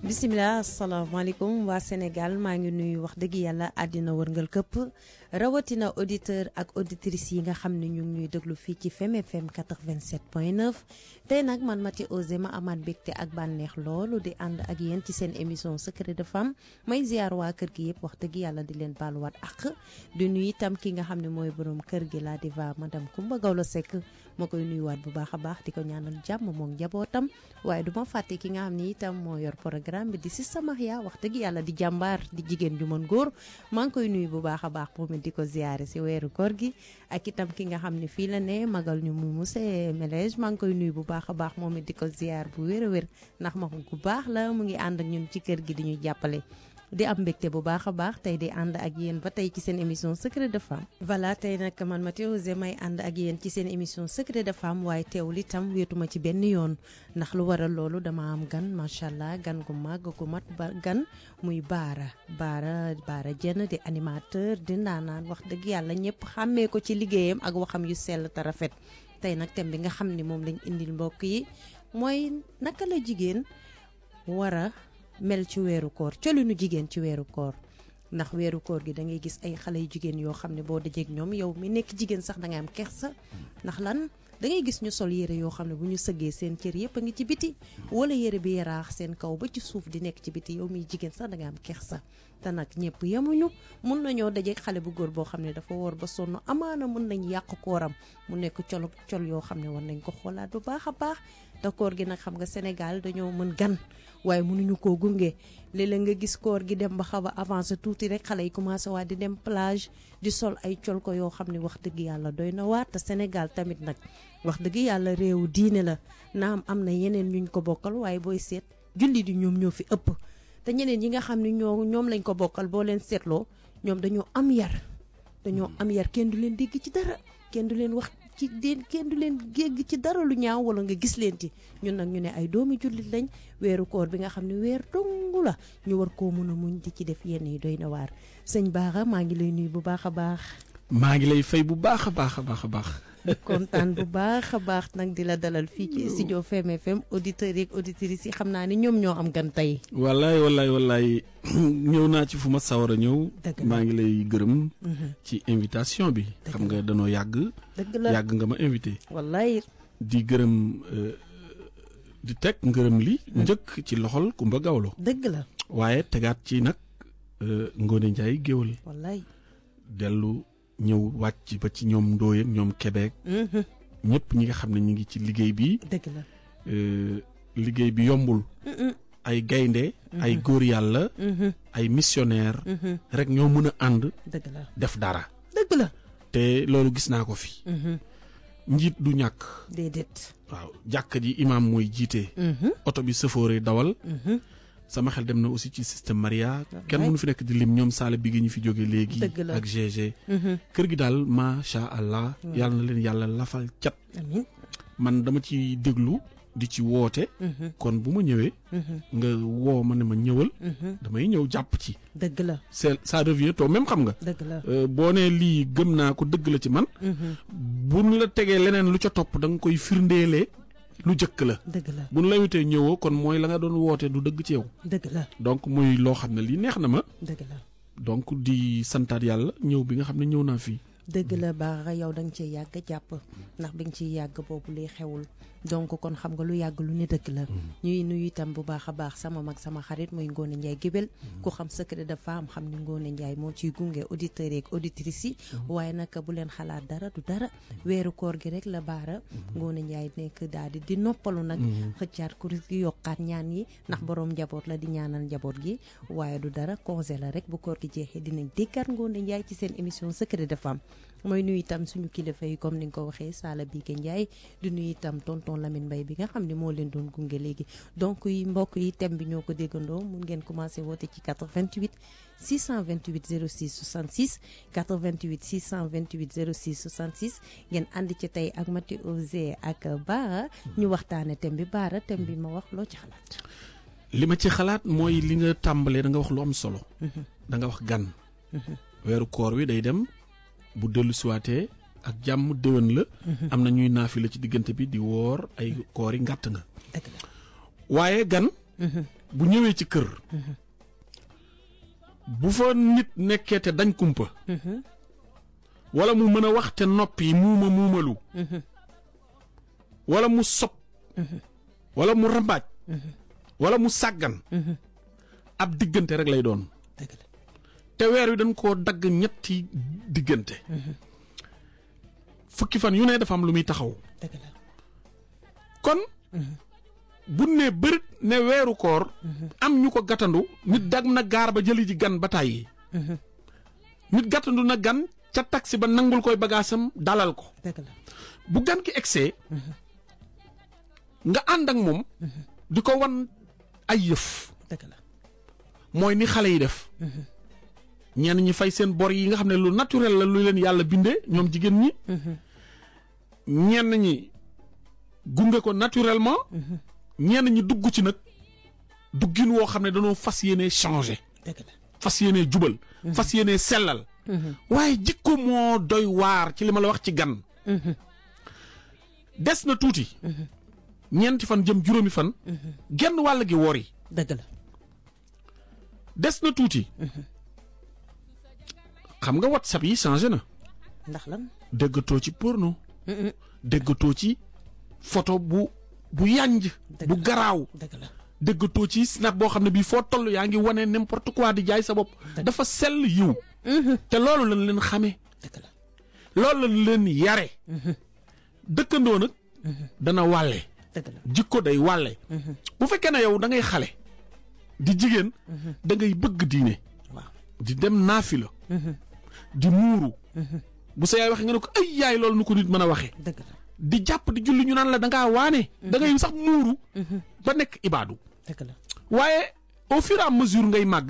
bisimilah asalaamaaleykum waa Sénégal maa ngi nuyu wax dëgg yàlla àddina wërngal këpp rawatina auditeur ak auditrices yi nga xam ne ñu ngi ñuy déglu fii ci Fem FM 87.9 tey nag man Mati Osé ma amaat mbégte ak bànneex loolu di ànd ak yéen ci seen émission secret de femme may ziar waa kër gi yëpp wax dëgg yàlla di leen baaluwaat ak di nuyu itam ki nga xam ne mooy borom kër gi la diva madame Coumba Gawlo Seck ma koy nuyuwaat bu baax a baax di ko ñaanal jàmm moom njabootam waaye du ma fàtte ki nga xam ne itam moo yor programme bi di Sista Maria wax dëgg yàlla di jàmbaar di jigéen ju mën góor maa ngi koy nuyu bu baax a baax moom di ko ziare si weeru koor gi ak itam ki nga xam ne fii la ne magal ñu mu monsieur Melège maa ngi koy nuyu bu baax a baax moom di ko ziar bu wér a wér ndax ma ko bu baax la mu ngi ànd ak ñun ci kër gi di ñuy jàppale di am mbégte bu baax a baax tey di ànd ak yéen ba tey ci seen émission secret de femme voilà tey nag man Mati Osé may ànd ak yéen ci seen émission secret de femme waaye teewul itam wéetuma ci benn yoon ndax lu waral loolu dama am gan macha allah gan gu màgg gu mat ba gan muy Baara Dieng di animateur di ndaanaan wax dëgg yàlla ñëpp xàmmee ko ci liggéeyam ak waxam yu sell te rafet tey nag thème bi nga xam ni moom lañ indil mbokk yi mooy naka la jigéen war a mel ci weeru koor colinu jigéen ci weeru koor ndax weeru koor gi da ngay gis ay xale yu jigéen yoo xam ne boo dajeeg ñoom yow mi nekk jigéen sax da ngay am kersa ndax lan da ngay gis ñu sol yére yoo xam ne bu ñu sëggee seen cër yëpp a ngi ci biti wala yére bi yaraax seen kaw ba ci suuf di nekk ci biti yow miy jigéen sax da ngay am kersa te nag ñëpp yemuñu mun nañoo dajeeg xale bu góor boo xam ne dafa woor ba sonn amaana mun nañ yàq kooram mu nekk col yoo xam ne war nañ ko xoolaat bu baax a baax te koor gi nag xam nga Sénégal dañoo mën gan waaye mënuñu koo gunge léeg-léeg nga gis koor gi dem ba xaw a avancé tuuti rek xale yi commencé waa di dem plage di sol ay col ko yoo xam ne wax dëgg yàlla doy na waar te Sénégal tamit nag wax dëgg yàlla réewu diine la naam am na yeneen ñuñ ko bokkal waaye booy seet julli di ñoom ñoo fi ëpp te ñeneen yi nga xam ne ñoom lañ ko bokkal boo leen seetloo ñoom dañoo am yar kenn du leen dégg ci dara kenn du leen wax ci kenn du leen gégg ci dara lu ñaaw wala nga gis leen ci ñun nag ñu ne ay doomi jullit lañ weeru koor bi nga xam ne weer dongu la ñu war koo mën a muñ di ci def yenn yi doy na waar sëñ Bara maa ngi lay nuyu bu baax a baax. maa ngi lay fay bu baax a baax a baax a baax. kontaan bu baax a baax nag di la dalal fii ci studio Fem FM auditeurs yeeg auditrices yi xam naa ne ñoom ñoo am gan tey. wallaay ñëw naa ci fu ma sawar a ñëw. maa ngi lay gërëm. ci invitation bi. xam nga danoo yàgg. yàgg nga ma invité. wallaay. di gërëm di teg ngërëm li. njëkk ci loxol Coumba Gawlo. dëgg la. waaye tegaat ci nag Ngoné Ndiaye géwël. wallaay. dellu. ñëw wàcc ba ci ñoom Ndoye ak ñoom Québec. ñëpp ñi nga xam ne ñu ngi ci liggéey bi. dëgg la. liggéey bi yombul. ay gaynde ay góor yàlla. ay missionnaire rek ñoo mën a ànd. dëgg la def dara. dëgg la. te loolu gis naa ko fi. njiit du ñàkk. déedéet. waaw jàkka ji imaam mooy jiite. oto bi sëfoore dawal. sama xel dem na aussi ci système Maria kenn mënu fi nekk di lim ñoom saala bi gi ñu fi jóge léegi ak GG kër gi daal macha allah yàlla na leen yàlla lafal cat man dama ci déglu di ci woote kon bu ma ñëwee nga woo ma ne ma ñëwal damay ñëw jàpp ci dëgg la ça revient to même xam nga dëgg la boo ne lii gëm naa ko dëgg la ci man buñ la tegee leneen lu ca topp da nga koy firndeelee lu jëkk la. dëgg la bu nu la witee ñëwoo kon mooy la nga doon woote du dëgg ci yow. dëgg la donc muy loo xam ne lii neex na ma. dëgg la donc di santaat yàlla ñëw bi nga xam ne ñëw naa fii. dëgg la Bara yow da nga cee yàgg jàpp ndax bi nga ciy yàgg boobu liy xewul donc kon xam nga lu yàgg lu ne dëgg la. ñuy nuyu itam bu baax a baax sama mag sama xarit muy Ngoné Ndiaye géwél ku xam secret de femme xam ni Ngoné Ndiaye moo ciy gunge auditeurs yeeg auditrices yi. waaye nag bu leen xalaat dara du dara weeru koor gi rek la Bara Ngoné Ndiaye nekk daal di noppalu nag. xëccaat kuréel gi yokkaat ñaan yi ndax borom njaboot la di ñaanal njaboot gi waaye du dara congé la rek bu koor gi jeexee dinañ déggaat Ngoné Ndiaye ci seen émission secret de femme. mooy nuyu itam suñu kilifa yi comme ni nga ko waxee Sala Bigué Ndiaye di nuyu itam tonton Lamine Mbaye bi nga xam ne moo leen doon gunge léegi donc yi mbokk yi thème bi ñoo ko déggandoo mun ngeen commencé woote ci 88 628 06 66 88 628 06 66 ngeen ànd ci tey ak Mati Osé ak Bara ñu waxtaane thème bi Bara thème bi ma wax loo ci xalaat. li ma ci xalaat mooy li nga tàmbalee da nga wax lu am solo. da nga wax gan. weeru koor wi day dem. bu dellu siwaatee ak jàmm déwén la. am na ñuy naafi la ci diggante bi di woor ay koor yi ngàtt nga. waaye gan. bu ñëwee ci kër bu fa nit nekkee te dañ kumpa wala mu mën a wax te noppi muumalu wala mu sob wala mu rambaaj wala mu sàggan ab diggante rek lay doon te weer wi dañ koo dagg ñetti diggante fukki fan yu ne dafa am lu muy taxaw kon bu ne bërit ne weeru koor am ñu ko gàttandu nit dag na gaar ba jëli ji gan ba tàyyi nit gàttandu na gan ca taxi ba nangul koy bagaasam dalal ko bu gan ki egsee nga ànd ak moom di ko wan ay yëf mooy ni xale yi def ñenn ñi fay seen bor yi nga xam ne lu naturel la lu leen yàlla bindee ñoom jigéen ñi ñenn ñi gunge ko naturellement ñenn ñi dugg ci nag duggin woo xam ne dañoo fas yéenee changer fas yéenee jubal fas yéenee sellal waaye jikko moo doy waar ci li ma la wax ci gan des na tuuti ñeenti fan jëm juróomi fan genn wàll gi woor yi dëgg la des na tuuti xam nga WhatsApp yi changé na ndax lan déggatoo ci porno déggatoo ci photo bu yànj bu garaaw déggatoo ci snap boo xam ne bii foo toll yaa ngi wane n'importe quoi di jaay sa bopp dafa sell yiw te loolu lañ leen xamee loolu lañ leen yare dëkkandoo nag dana wàlle jikko day wàlle bu fekkee ne yow da ngay xale di jigéen da ngay bëgg diine di dem naafila di muuru bu sa yaay waxee nga ne ko ay yaay loolu nu ko nit mën a waxee di jàpp di julli ñu naan la da ngaa waane da ngay sax muuru ba nekk ibaadu waaye au fur et à mesure ngay màgg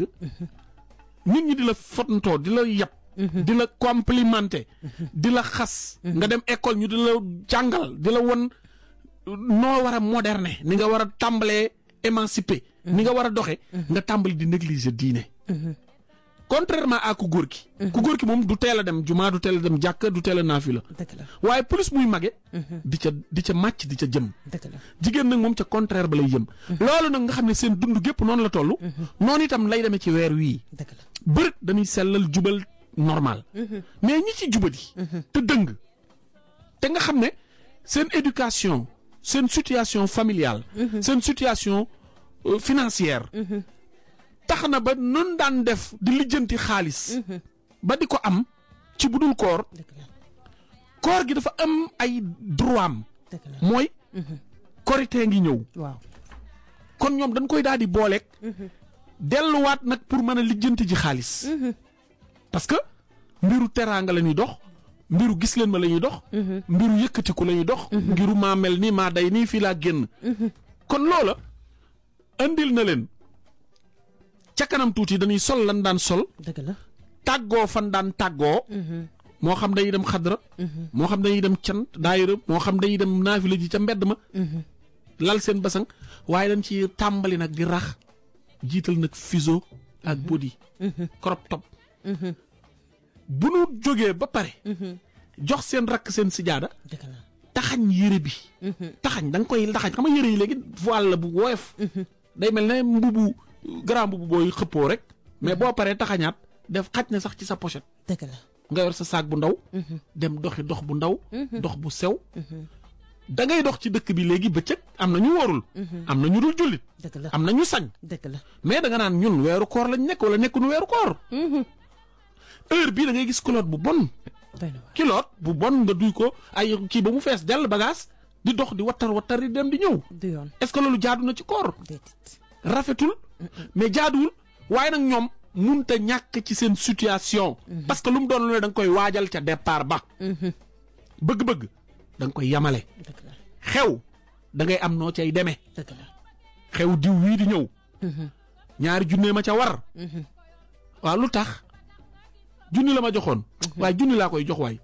nit ñi di la fotantoo di la yab di la complimenté di la xas nga dem école ñu di la jàngal di la won noo war a moderne ni nga war a tàmbalee émancipé ni nga war a doxe nga tàmbali di négliger diine contrairement à ku góor ki moom du teel a dem jumaa du teel a dem jàkka du teel a naafila waaye plus muy mage di ca màcc di ca jëm jigéen nag moom ca contraire ba lay jëm loolu nag nga xam ne seen dund gépp noonu la toll noonu itam lay demee ci weer wii bërët dañuy sellal jubal normal mais ñi ci jubadi te dëng te nga xam ne seen éducation seen situation familiale seen situation financière tax na ba nun daan def di lijjanti xaalis ba di ko am ci budul koor gi dafa am ay droit am mooy korité ngi ñëw kon ñoom dañ koy daal di booleeg delluwaat nag pour mën a lijjanti ji xaalis parce que mbiru teraanga la ñuy dox mbiru gis leen ma la ñuy dox mbiru yëkkatiku la ñuy dox mbiru maa mel nii maa day nii fii laa génn kon loola andil na leen ca kanam tuuti dañuy sol lan daan sol tàggoo fan daan tàggoo moo xam dañuy dem xadra moo xam dañuy dem can daayira moo xam dañuy dem naafila ji ca mbedd ma lal seen basang waaye dañ ci tàmbali nag di rax jiital nag fiso ak body crop top bu nu jógee ba pare jox seen rakk seen sijaada taxañ yére bi taxañ da nga koy taxañ xam nga yére yi léegi voile la bu woyof day mel ne mbubu grand mbubu booy xëppoo rek mais boo paree taxañaat def xaj na sax ci sa pochette nga yor sa saak bu ndaw dem doxi dox bu ndaw dox bu sew da ngay dox ci dëkk bi léegi bëccëg am na ñu warul am na ñu dul jullit am na ñu sañ mais da nga naan ñun weeru koor lañ nekk wala nekkuñu weeru koor heure bii da ngay gis culotte bu bon culotte bu bon nga duy ko ay kii ba mu fees dell bagage di dox di wattar di dem di ñëw est-ce que loolu jaadu na ci koor rafetul mais jaaduwul waaye nag ñoom munta ñàkk ci seen situation parce que lu mu doon lu ne da nga koy waajal ca départ ba bëgg-bëgg da nga koy yamale xew da ngay am noo cay demee xew diw wii di ñëw ñaari junne ma ca war waaw lu tax junni la ma joxoon waaye junni laa koy jox waay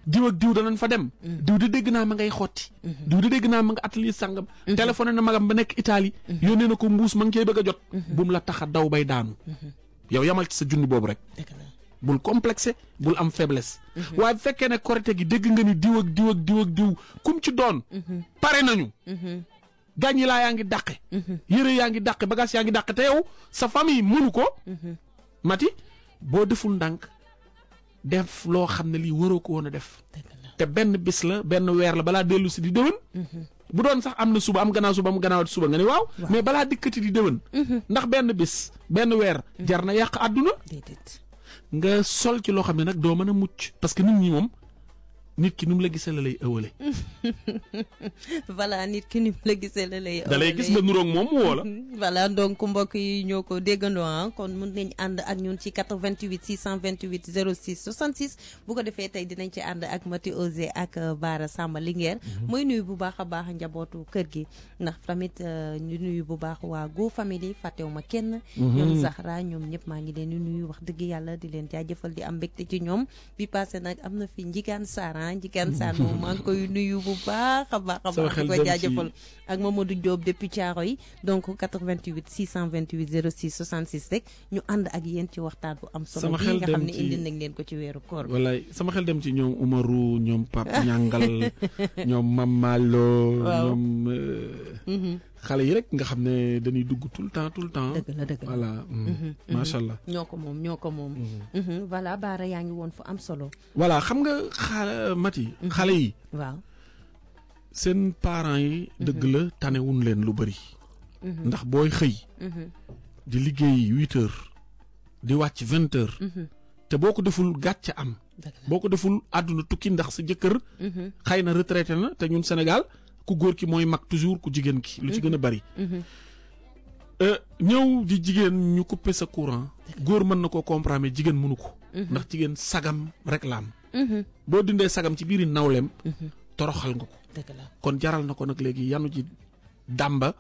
diw ak diw danañ fa dem diw di dégg naa ma ngay xotti diw di dégg naa ma nga atelier sàngam téléphoné na magam ba nekk Italie yónnee na ko mbuus ma ngi koy bëgg a jot bu mu la tax a daw bay daanu yow yamal ci sa junni boobu rek bul complexé bul am faiblesse waaye bu fekkee ne korite gi dégg nga ni diw ak diw ak diw ak diw kum ci doon pare nañu gàññi laa yaa ngi dàqe yëre yaa ngi dàqe bagage yaa ngi dàqe te yow sa famille mënu ko Mati boo deful ndànk def loo xam ne lii waroo ko woon a def te benn bis la benn weer la balaa dellu si di déwén bu doon sax am na suba am gannaaw suba am gannaaw suba nga ne waaw mais balaa dikkati di déwén ndax benn bis benn weer jar na yàq àdduna nga sol ci loo xam ne nag doo mën a mucc parce que nit ñi moom nit ki nu mu la gisee la lay ëwale voilà nit ki ni mu la gisee la lay ëwale da lay gis nga nuroog moom woo la voilà donc mbokk yi ñoo ko déggandoo kon mun nañ ànd ak ñun ci 88 628 06 66 bu ko defee tey dinañ ci ànd ak Mati Osé ak Bara Samba Linguère mooy nuyu bu baax a baax njabootu kër gi ndax tamit ñu nuyu bu baax waa Go Family fàttewuma kenn ñoom Zahra ñoom ñëpp maa ngi leen di nuyu wax dëgg yàlla di leen jaajëfal di am mbégte ci ñoom bi passé nag am na fi Njigaan Sara Njigaan Sara moom maa ngi koy nuyu bu baax a baax a baax di ko jaajëfal ak Mamadou Diop depuis Thiaroye yi donc 88 628 06 66 rek ñu ànd ak yéen ci waxtaan bu am solo bi nga xam ne indi nañ leen ko ci weeru koor wallaay sama xel dem ci ñoom Umaru ñoom Pape Ñangal ñoom Mamalo ñoom xale yi rek nga xam ne dañuy dugg tout le temps dëgg la voilà macha allah ñoo ko moom voilà Bara yaa ngi woon fu am solo voilà xam nga Mati xale yi waaw seen parents yi dëgg la tanewuñ leen lu bëri ndax booy xëy di liggéey 8 heures di wàcc 20 heures te boo ko deful gàcce am boo ko deful àdduna tukki ndax sa jëkkër xëy na retraité na te ñun Sénégal ku góor ki mooy mag toujours ku jigéen ki lu ci gën a bari ñëw di jigéen ñu coupé sa courant góor mën na koo comprendre jigéen mënu ko ndax jigéen sagam rek la am boo dindee sagam ci biiri nawleem toroxal nga ko kon jaral na ko nag léegi yanu ji dàmba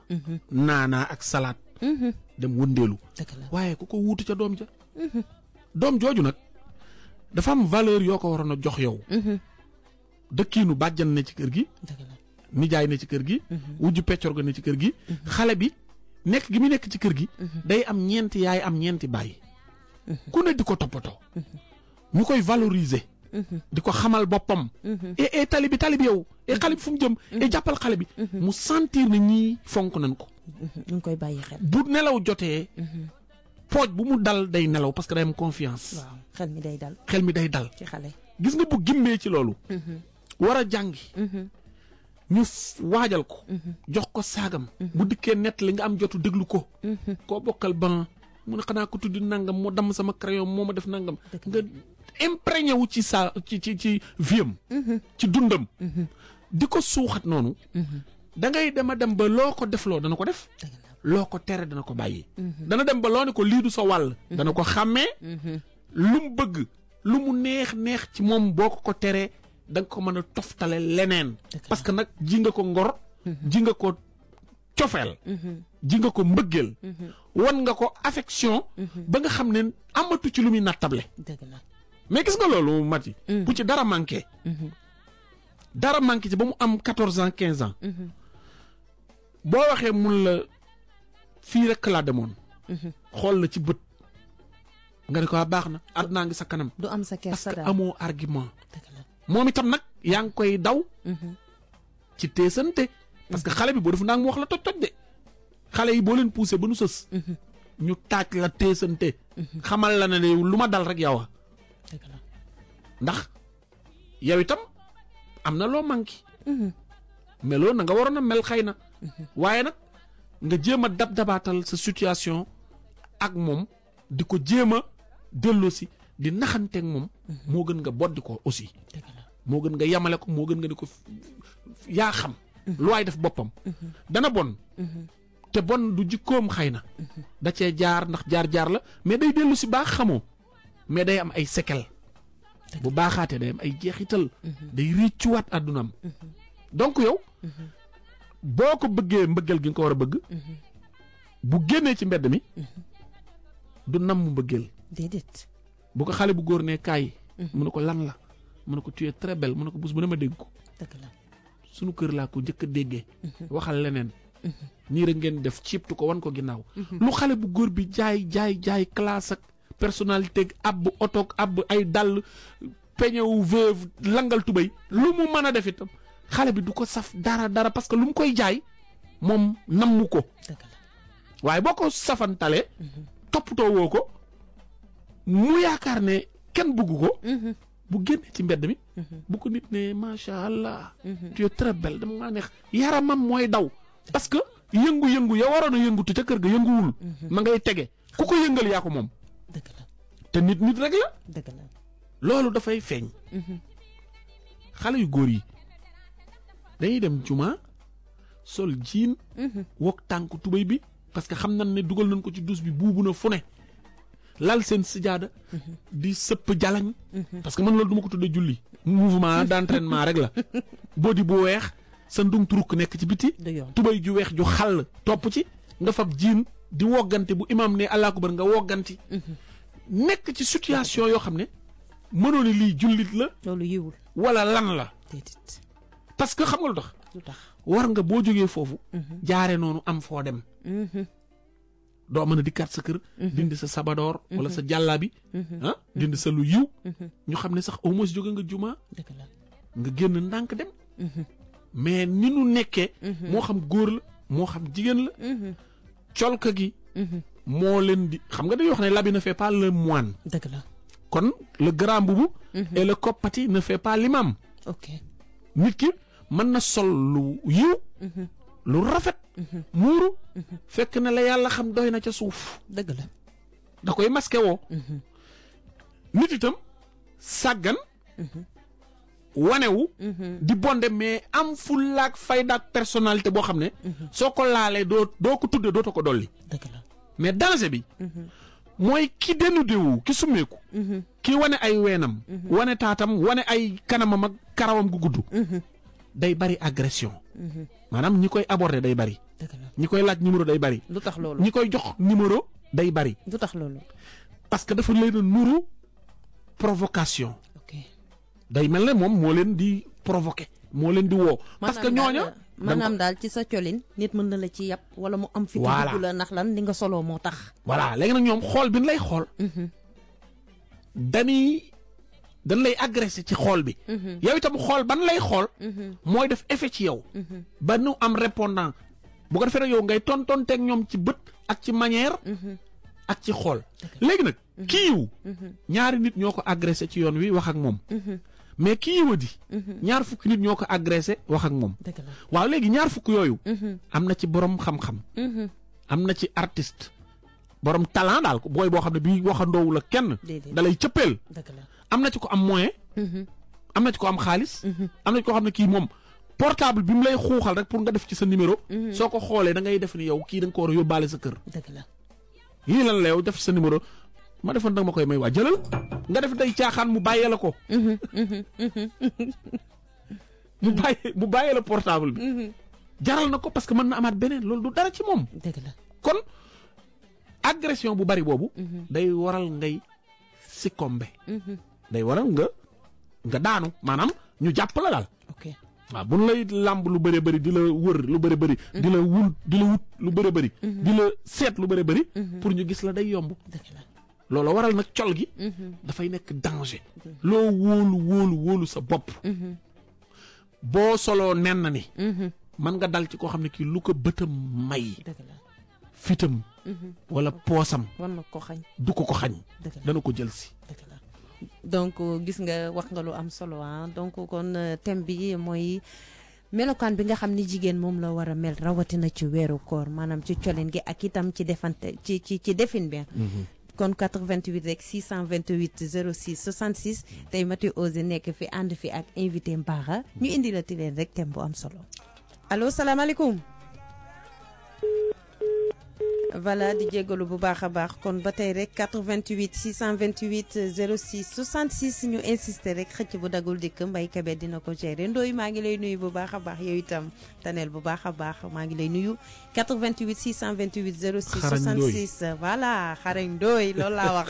naanaa ak salaat dem wëndeelu waaye ku ko wuutu ca doom ja doom jooju nag dafa am valeur yoo ko waroon a jox yow dëkkiinu bàjjan ne ci kër gi nijaay ne ci kër gi wujju peccor ga ne ci kër gi xale bi nekk gi mu nekk ci kër gi day am ñeenti yaay am ñeenti baay ku ne di ko toppatoo ñu koy valoriser di ko xamal boppam et tali bi yow et xale bi fu mu jëm et jàppal xale bi mu sentir na ñii fonk nañ ko ñu ngi koy bàyyi xel bu nelaw jotee pooj bu mu dal day nelaw parce que day am confiance waaw xel mi day dal ci xale gis nga bu gimmee ci loolu war a jàngi ñu waajal ko jox ko saagam bu dikkee nett li nga am jotu déglu ko koo bokkal ban mu ne xanaa ko tuddi nangam moo damm sama crayon moo ma def nangam nga imprégné wu ci ci viam ci dundam di ko suuxat noonu da ngay dem ba loo ko defloo dana ko def loo ko tere dana ko bàyyi dana dem ba loo ne ko lii du sa wàll dana ko xàmmee lu mu bëgg lu mu neex ci moom boo ko teree da nga ko mën a toftale leneen parce que nag ji nga ko ngor ji nga ko cofeel ji nga ko mbëggeel wan nga ko affection ba nga xam ne amatu ci lu muy nattable mais gis nga loolu Mati bu ci dara manqué ci ba mu am 14 ans 15 ans boo waxee mun la fii rek laa demoon xool la ci bët nga ne ko baax na àddunaa ngi sa kanam du am sa kersa parce que amoo argument moom itam nag yaa ngi koy daw ci teesante parce que xale bi boo def naa mu wax la toj de xale yi boo leen poussé ba nu sës ñu taaj la teesante xamal la ne lu ma dal rek yow a ndax yow itam am na loo manqué meloo na nga waroon a mel xëy na waaye nag nga jéem a dabaatal sa situation ak moom di ko jéem a delloosi di naxanteeg moom moo gën nga boddi ko aussi moo gën nga yamale ko moo gën nga di ko yaa xam lu waay def boppam dana bon te bon du jikkoom xëy na da cee jaar ndax jaar la mais day dellu si baax xamoo mais day am ay séquelles bu baaxaatee day am ay jeexital day réccuwaat àddunaam donc yow boo ko bëggee mbëggeel gi nga ko war a bëgg bu génnee ci mbedd mi du nam mu mbëggeel déedéet bu ko xale bu góor ne kaay mu ne ko lan la mu ne ko tu es très belle mu ne ko bés bu ne ma dégg ko dëgg la sunu kër laa ko njëkk a déggee waxal leneen nii rek ngeen def ciibtu ko wan ko ginnaaw lu xale bu góor bi jaay classe ak personnalité ab oto ab ay dàll peñewu veuve langal tubéy lu mu mën a def itam xale bi du ko saf dara parce que lu mu koy jaay moom nammu ko waaye boo ko safantalee toppatoo woo ko mu yaakaar ne kenn bugg ko bu génnee ci mbedd mi bu ko nit ne macha allah tu es très belle dama maa neex yaramam mooy daw parce que yëngu-yëngu ya waroon a yëngutu ca kër ga yënguwul ma ngay tege ku ko yëngal yaa ko moom te nit rek la loolu dafay feeñ xale yu góor yi dañuy dem juma sol jiin wok tànk tubéy bi parce que xam nañ ne dugal nañ ko ci douche bi buubu na fu ne lal seen sijaada di sëpp jalañ parce que man loolu du ma ko tuddee julli mouvement d'entraînement rek la body bu weex sa ndung turuk nekk ci biti tubéy ju weex ju xàll topp ci nga fab jiin di woggante bu imam ne Allahu akbar nga wogganti nekk ci situation yoo xam ne mënoo ni lii jullit la loolu yiwul wala lan la parce que xam nga lu tax war nga boo jógee foofu jaare noonu am foo dem doo mën a dikkaat sa kër dindi sa sabadoor wala sa jàllaabi dindi sa lu yiw ñu xam ne sax au moins jóge nga juma nga génn ndànk dem mais ni nu nekkee moo xam góor la moo xam jigéen la colka gi moo leen di xam nga dañuy wax ne l'habit ne fait pas le moine dëgg la kon le grand boubou et le koppati ne fait pas l'imam nit ki mën na sol lu yiw lu rafet muuru fekk na la yàlla xam doy na ca suuf dëgg la da koy masqué woo nit itam sàggan wanewu di bonde mais am fullaak faydaak personnalité boo xam ne soo ko laalee doo ko tudde dootoo ko dolli dëgg la mais danger bi mooy ki dénudé wu ki summeeku ki wane ay weenam wane taatam wane ay kanamam ak karawam gu gudd day bari agression maanaam ñi koy aborder day bari ñi koy laaj numéro day bari lu tax loolu ñi koy jox numéro day bari lu tax loolu parce que dafa leen a nuru provocation day mel ne moom moo leen di provoquer moo leen di woo parce que ñooña maanaam daal ci sa colin nit mën na la ci yàpp wala mu am fi dugg la ndax lan li nga soloo moo tax voilà léegi nag ñoom xool bi ñu lay xool dañ lay agressé ci xool bi yow itam xool ban lay xool mooy def effet ci yow ba nu am répondant bu ko defee nag yow ngay tontonteeg ñoom ci bët ak ci manière ak ci xool léegi nag kii yiw ñaari nit ñoo ko agressé ci yoon wi wax ak moom mais kii yiwa di ñaar fukki nit ñoo ko agressé wax ak moom waaw léegi ñaar fukk yooyu am na ci borom xam-xam am na ci artiste borom talent daal booy boo xam ne bii waxandoowu la kenn dalay cëppeel am na ci ko am moyen am na ci ko am xaalis am na ci ko xam ne kii moom portable bi mu lay xuuxal rek pour nga def ci sa numéro soo ko xoolee da ngay def ni yow kii da nga ko war a yóbbaale sa kër lii lan la yow def sa numéro ma defoon danga ma koy may waa jëlal nga def day caaxaan mu bàyyee la ko mu bàyyee la portable bi jaral na ko parce que mën na amaat beneen loolu du dara ci moom kon agression bu bari boobu day waral ngay succomber day waral nga daanu maanaam ñu jàpp la daal waaw bu ñu lay làmb lu bëree bëri di la wër lu bëree bëri di la wut lu bëree bëri di la seet lu bëree bëri pour ñu gis la day yomb loolu waral nag col gi dafay nekk danger loo wóolu sa bopp boo soloo nen na ni mën nga dal ci koo xam ne kii lu ko bëtam may fitam wala poosam du ko xañ dana ko jël si donc gis nga wax nga lu am solo donc kon thème bi mooy melokaan bi nga xam ni jigéen moom la war a mel rawatina ci weeru koor maanaam ci colin gi ak itam ci defante ci defin bi kon 88 rek 628 06 66 tey Mati Ose nekk fi ànd fi ak invité Mbara ñu indi la ti leen rek thème bu am solo allo salaamaaleykum voilà di jégalu bu baax a baax kon ba tey rek 88 628 06 66 ñu insister rek xëcc bu dagul dikk Mbaye Kébé dina ko gérer Ndoye maa ngi lay nuyu bu baax a baax yow itam Tanel bu baax a baax maa ngi lay nuyu 88 628 06 66 voilà xarañ Ndoye loolu laa wax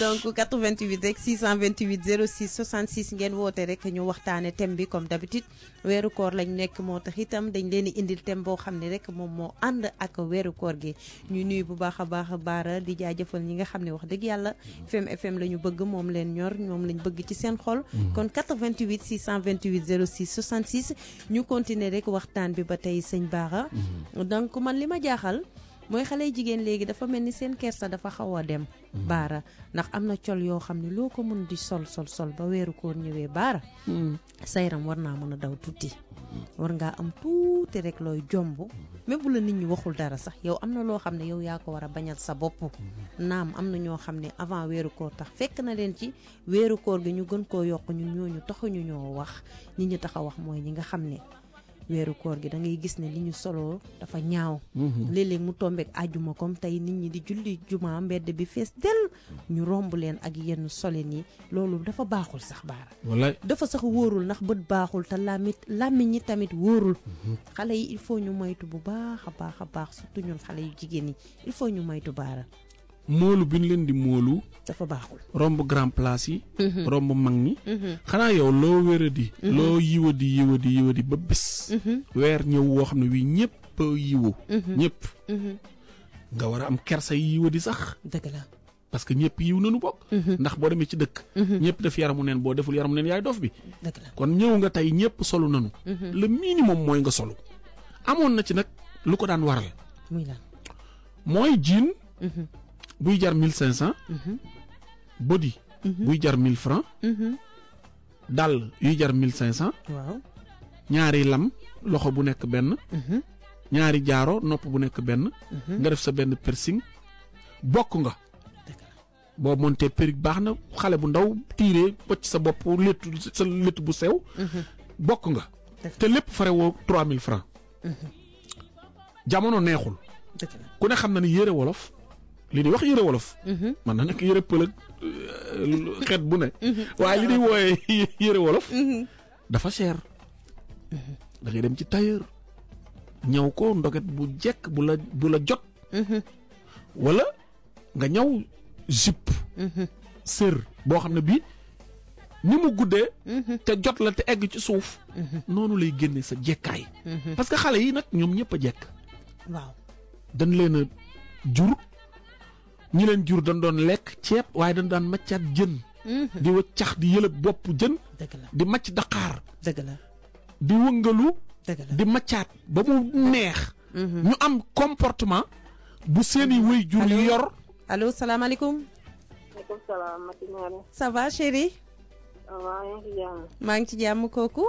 donc 88 rek 628 06 66 ngeen woote rek ñu waxtaane thème bi comme d'habitude weeru koor lañ nekk moo tax itam dañ leen di indil thème boo xam ne rek moom moo ànd ak weeru koor gi ñuy nuyu bu baax a baax Baara di jaajëfal ñi nga xam ne wax dëgg yàlla FM la ñu bëgg moom leen ñor moom lañ bëgg ci seen xol kon 88 628 06 66 ñu continuer rek waxtaan bi ba tey sëñ Baara donc man li ma jaaxal mooy xale jigéen léegi dafa mel ni seen kersa dafa xaw a dem Baara ndax am na col yoo xam ne loo ko mën di sol ba weeru koor ñëwee Baara sa yaram war naa mën a daw tuuti war ngaa am tuuti rek looy jomb même bu la nit ñi waxul dara sax yow am na loo xam ne yow yaa ko war a bañal sa bopp naam am na ñoo xam ne avant weeru koor tax fekk na leen ci weeru koor gi ñu gën koo yokk ñun ñooñu taxuñu ñoo wax ñi ñu tax a wax mooy ñi nga xam ne weeru koor gi da ngay gis ne li ñu soloo dafa ñaaw léeg-léeg mu tombeek àjjuma comme tey nit ñi di julli juma mbedd bi fees del ñu romb leen ak yenn solin yi loolu dafa baaxul sax Baara wallaay dafa sax wóorul ndax bët baaxul te làmmiñ ñi tamit wóorul xale yi il faut ñu moytu bu baax a baax surtout ñun xale yu jigéen yi il faut ñu moytu Baara moolu bi ñu leen di moolu dafa baaxul romb grand place yi romb mag ñi xanaa yow loo wéradi loo yiwadi ba bés weer ñëw woo xam ne wii ñëpp yiwu ñëpp nga war a am kersa yi yiwadi sax dëgg la parce que ñëpp yiw nañu bokk ndax boo demee ci dëkk ñëpp def yaramu neen boo deful yaramu neen yaay dof bi dëgg la kon ñëw nga tey ñëpp solu nañu le minimum mooy nga solu amoon na ci nag lu ko daan waral muy lan mooy jean buy jar 1500 body buy jar 1000 francs dàll yuy jar 1500 waaw ñaari lam loxo bu nekk benn ñaari jaaro nopp bu nekk benn nga def sa benn piercing bokk nga boo monté perruque baax na xale bu ndaw tiiree bocc sa bopp létt bu sew bokk nga te lépp fare woo 3000 francs jamono neexul ku ne xam na ni yére wolof li di wax yére wolof man na nekk yére pëlëg xeet bu ne waaye li di wooyee yére wolof dafa cher da ngay dem ci tailleur ñaw ko ndoget bu jekk bu la jot wala nga ñaw jupe sër boo xam ne bii ni mu guddee te jot la te egg ci suuf noonu lay génne sa jekkaay parce que xale yi nag ñoom ñëpp a jekk waaw dañ leen a jur ñi leen jur dañ doon lekk ceeb waaye dañ daan maccaat jën di waccax di yëlëb bopp jën di macc daqaar dëgg la di wëngalu dëgg la di maccaat ba mu neex ñu am comportement bu seeni wëy jur yor allo salaamaaleykum maaleykum salaam Matimare ça va chérie waaw yaa ngi ci jàmm maa ngi ci jàmm kooku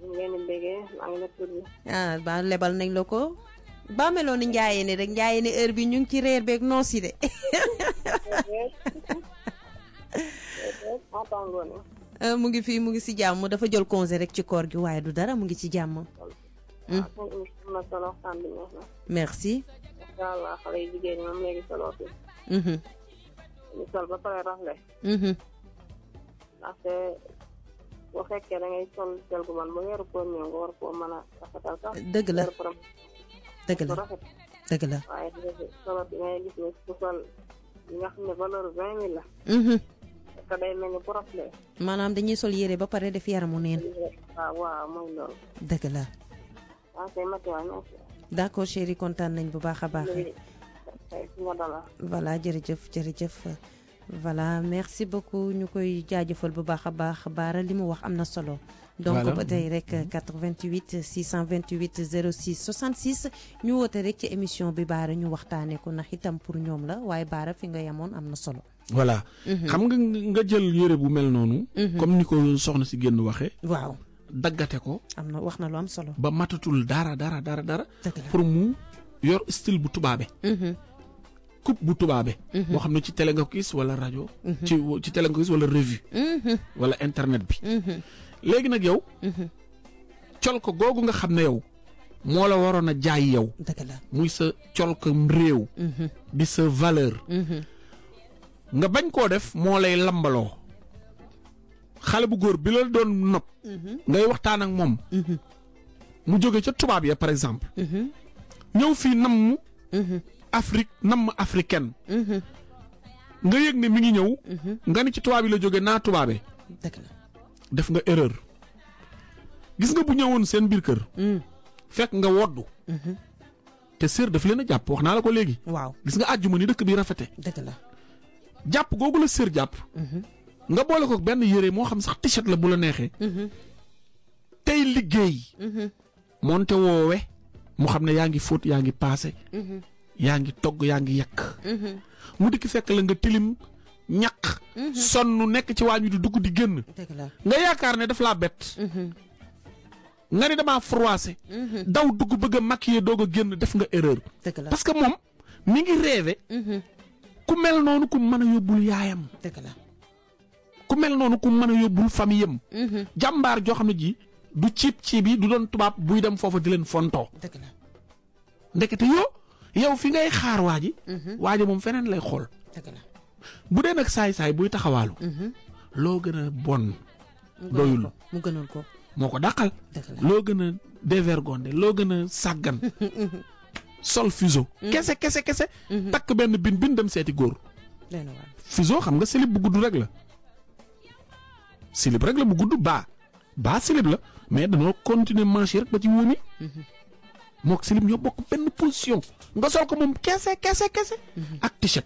ñu ngi leen di béggee maa ngi la tudd ba lebal nañ la ko ba meloon ni njaayee ne rek njaayee ne heure bi ñu ngi ci reer beeg noos yi de mu ngi fii mu ngi si jàmm dafa jël congé rek ci koor gi waaye du dara mu ngi ci jàmm merci incha allah xale yu jigéen ñi moom léegi soloo fi ñu sol ba pare rafle ndaxte bu fekkee da ngay sol sol gu man ba weeru koor ñëw nga war koo mën a rafetal sax dëgg la dëgg la rafet dëgg la waaye solo bi ngay gis ne ku sol yi nga xam ne valeur 20 000 la te day mel ni ku rafle maanaam dañuy sol yére ba pare def yaramu neen waaw mooy loolu dëgg la waaw kay Matimare d'accord chérie kontaan nañ bu baax a baax voilà jërëjëf voilà merci beaucoup ñu koy jaajëfal bu baax a baax Baara li mu wax am na solo donc ba tey rek 88 628 06 66 ñu woote rek ci émission bi Baara ñu waxtaanee ko ndax itam pour ñoom la waaye Baara fi nga yemoon am na solo voilà xam nga jël yére bu mel noonu comme ni ko soxna si génn waxee waaw daggate ko am na wax na lu am solo ba matatul dara pour mu yor style bu tubaabe coupe bu tubaabe boo xam ne ci télé nga ko gis wala rajo ci télé nga ko gis wala revue wala internet bi léegi nag yow col ko googu nga xam ne yow moo la waroon a jaay yow muy sa col ko réew di sa valeur nga bañ koo def moo lay lambaloo xale bu góor bi la doon nopp ngay waxtaan ak moom mu jóge ca tubaab ya par exemple ñëw fii namm Afrique namm africaine nga yëg ne mi ngi ñëw nga ni ci tubaab yi la jóge naa tubaabe def nga erreur gis nga bu ñëwoon seen biir kër fekk nga woddu te sër daf leen a jàpp wax naa la ko léegi. waaw gis nga àjjuma ni dëkk bi rafete. dëgg la. jàpp googu la sër jàpp. nga boole ko benn yére moo xam sax t-shirt la bu la neexee. tey liggéey. moonte woowe mu xam ne yaa ngi fóot yaa ngi paase. yaa ngi togg yaa ngi yàq. mu dikk fekk la nga tilim ñaq. sonn nekk ci waañ wi di dugg di génn. nga yaakaar ne daf laa bett. nga ni damaa froissé. daw dugg bëgg a maquiller doog a génn def nga erreur. parce que moom mi ngi rêvé. ku mel noonu ku mën a yóbbul yaayam. dëgg la. ku mel noonu ku mën a yóbbul famille am. jàmbaar joo xam ne ji du ciib yi du doon tubaab buy dem foofa di leen fontoo. dëgg la. ndekete yow fi ngay xaar waa ji. waa ji moom feneen lay xool. dëgg la. bu dee nag saay-saay buy taxawaalu. loo gën a bon. doyul mu gënal ko. moo ko dàqal. loo gën a dévergondé loo gën a sàggan. sol fuseau. kese. takk benn bin dem seeti góor. fuseau xam nga silib bu gudd rek la. silib rek la bu gudd baa silib la mais dañoo continuer manche rek ba ci wóomi. mook silib ñoo bokk benn position. nga sol ko moom kese. ak t-shirt.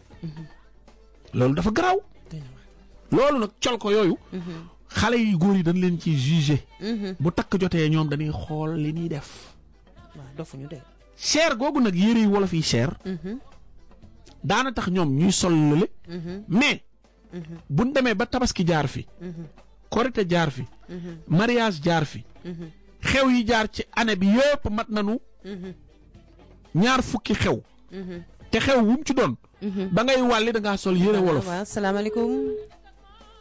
loolu dafa garaaw. loolu nag col ko yooyu. xale yi góor yi dañ leen ci jugé. bu takk jotee ñoom dañuy xool li ñuy def. waaw dofuñu de. cher googu nag yére yi wolof yi cher. daana tax ñoom ñuy sol lële. mais buñ demee ba tabaski jaar fi. korite jaar fi. mariage jaar fi. xew yi jaar ci année bi yëpp mat nañu. 20 xew. te xew wu mu ci doon. ba ngay wàlli da ngaa sol yére wolof. waaw salaamaaleykum.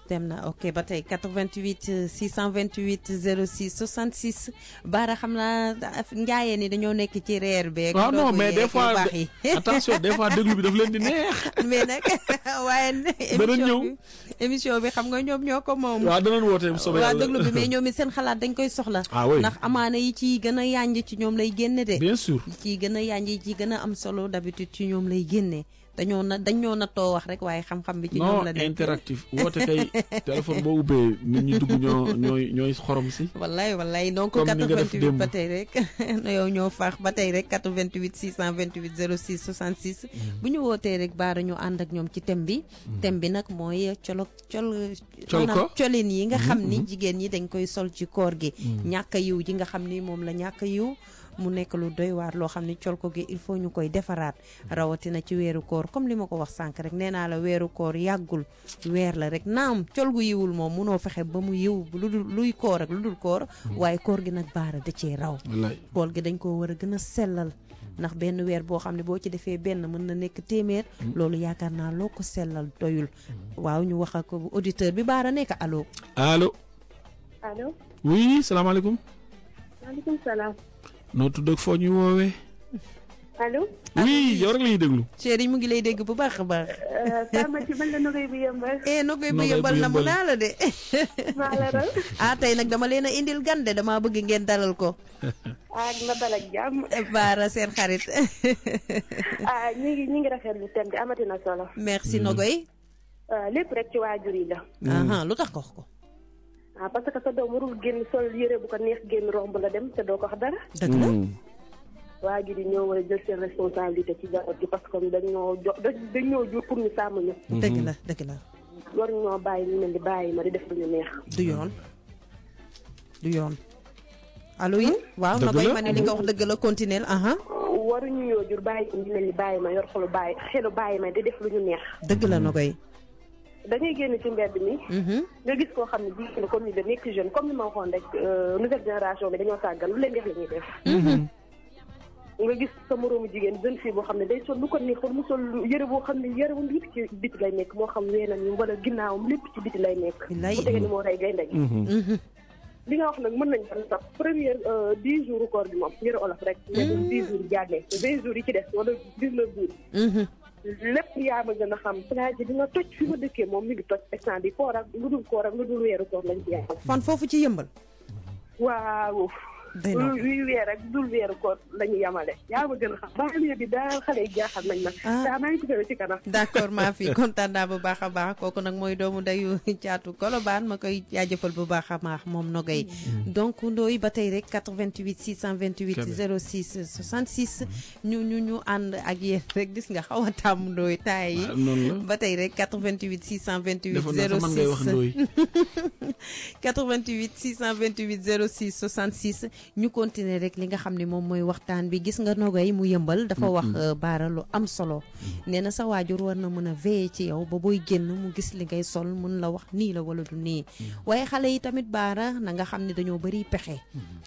dem na ok ba tey 88 628 06 66 Baara xam naa njaayee ni dañoo nekk ci reer beeg. waaw non mais des fois attention des fois déglu bi daf leen di neex. mais nag waaye. émission bi xam nga ñoom ñoo ko moom. waaw danañ woote soobee yàlla waaw déglu bi mais ñoom it seen xalaat dañ koy soxla. ndax amaana yi ciy gën a yànj ci ñoom lay génne de. bien sûr yi ciy gën a yànj yi ciy gën a am solo d'habitude ci ñoom lay génne. dañoo nattoo wax rek waaye xam-xam bi ci ñoom la nekk. non interactif woote kay téléphone boo ubbee nit ñi dugg ñooy xorom si. wallaay donc 88 ba tey rek yow ñoo faax ba tey rek 88 628 06 66. bu ñu wootee rek Baara ñu ànd ak ñoom ci thème bi. thème bi nag mooy maanaam colin yi nga xam ni jigéen ñi dañ koy sol ci koor gi. ñàkk yiw ji nga xam ni moom la ñàkk yiw. mu nekk lu doy waar loo xam ni col ko gi il faut ñu koy defaraat rawatina ci weeru koor comme li ma ko wax sànq rek nee naa la weeru koor yàggul weer la rek naam col gu yiwul moom munoo fexe ba mu yiw luy koor ak lu dul koor waaye koor gi nag Baara da cee raw. koor gi dañ koo war a gën a sellal ndax benn weer boo xam ne boo ci defee benn mën na nekk téeméer. loolu yaakaar naa loo ko sellal doyul. waaw ñu wax ak auditeur bi Baara nekk allo. allo. allo. oui salaamaaleykum. maaleykum salaam. noo tudd ak foo ñuy woowee. allo. oui yow rek la ñuy déglu. chéri mu ngi lay dégg bu baax a baax. Fama ci man la Nogoy bu yëmbal. Nogoy bu yëmbal na mu naa la de. maa la raw. tey nag dama leen a indil gan de damaa bëgg ngeen dalal ko. na dal ak jàmm. Baara seen xarit. ñi ngi rafetlu thème bi amati na solo. merci Nogoy. lépp rek ci waajur yi la. lu tax ko wax ko. parce que sa doom warul génn sol yére bu ko neex génn romb la dem te doo ko wax dara. dëgg la. waajur yi ñoo war a jël seen responsabilité ci jaboot gi parce que dañoo jur pour ñu sàmm ñu. dëgg la. war ñoo bàyyi ñu leen di bàyyi ma di def lu ñu neex. du yoon. allo yi. waaw na koy ma ne li nga wax dëgg la continuer. waruñu ñoo jur bàyyi ñu leen di bàyyi ma yor xelu bàyyi ma di def lu ñu neex. dëgg la na koy. da ngay génn ci mbedd mi. nga gis koo xam ne bii comme ni da nekk jeune comme ni ma waxoon rek nouvelle génération bi dañoo sàggan lu leen def la ñuy def. nga gis sa moroomu jigéen jeune fille boo xam ne day sol lu ko neexul mu sol yëre boo xam ne yëre bu lépp ci biti lay nekk moo xam weenam yi wala ginnaawam lépp ci biti lay nekk. bu tegee ni moo rey gaynde gi. li nga wax nag mën nañ ko sax première 10 jours koor bi moom yëre olof rek. nga dem 10 jours yi jàllee 20 jours yi ci des wala 19 jours. lépp yaa ma gën a xam plage bi nga toj fi ma dëkkee moom mi ngi toj instant bi koor ak lu dul weeru koor lañ ci yaay. fan foofu ci yëmbal. waaw. wii weer ak dul weeru koor la ñu yamale yaa ma gën a xam banlieue bi daal xale yi jaaxal nañ ma daa maa ngi ko ci kanam d'accord maa fi kontaan naa bu baax a baax kooku nag mooy doomu ndeyu Caatu Colobane ma koy jaajëfal bu baax a baax moom Nogay donc ndooy ba tey rek 88 628 06 66 ñu ànd ak yéen rek gis nga xaw a tàmm ndooy taay yi ba tey rek 88 628 06 88 628 06 66 ñu continuer rek li nga xam ne moom mooy waxtaan bi gis nga Nogay mu yëmbal dafa wax Baara lu am solo nee na sa waajur war na mën a veiller ci yow ba booy génn mu gis li ngay sol mun la wax nii la wala du nii waaye xale yi tamit Baara na nga xam ne dañoo bëri pexe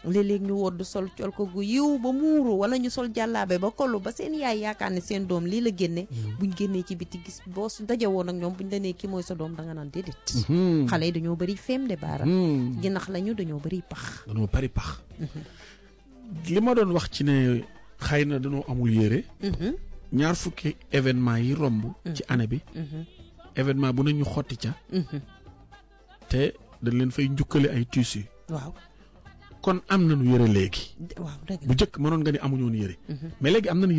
léeg-léeg ñu wodd sol col ko gu yiw ba muuru wala ñu sol jàllaabe ba kollu ba seen yaay yaakaar ne seen doom lii la génne buñ génnee ci biti gis boo daje woon ak ñoom buñ la nee kii mooy sa doom da nga naan déedéet xale yi dañoo bëri feem de Baara jinax lañu dañoo bëri pax li ma doon wax ci ne xëy na dañoo amul yére ñaar fukki événement yi romb ci année bi événement bu nañu xotti ca te dañ leen fay njukkale ay tissu waaw kon am nañu yére léegi waaw dëgg bu njëkk mënoon nga ni amuñoon yére mais léegi am nañu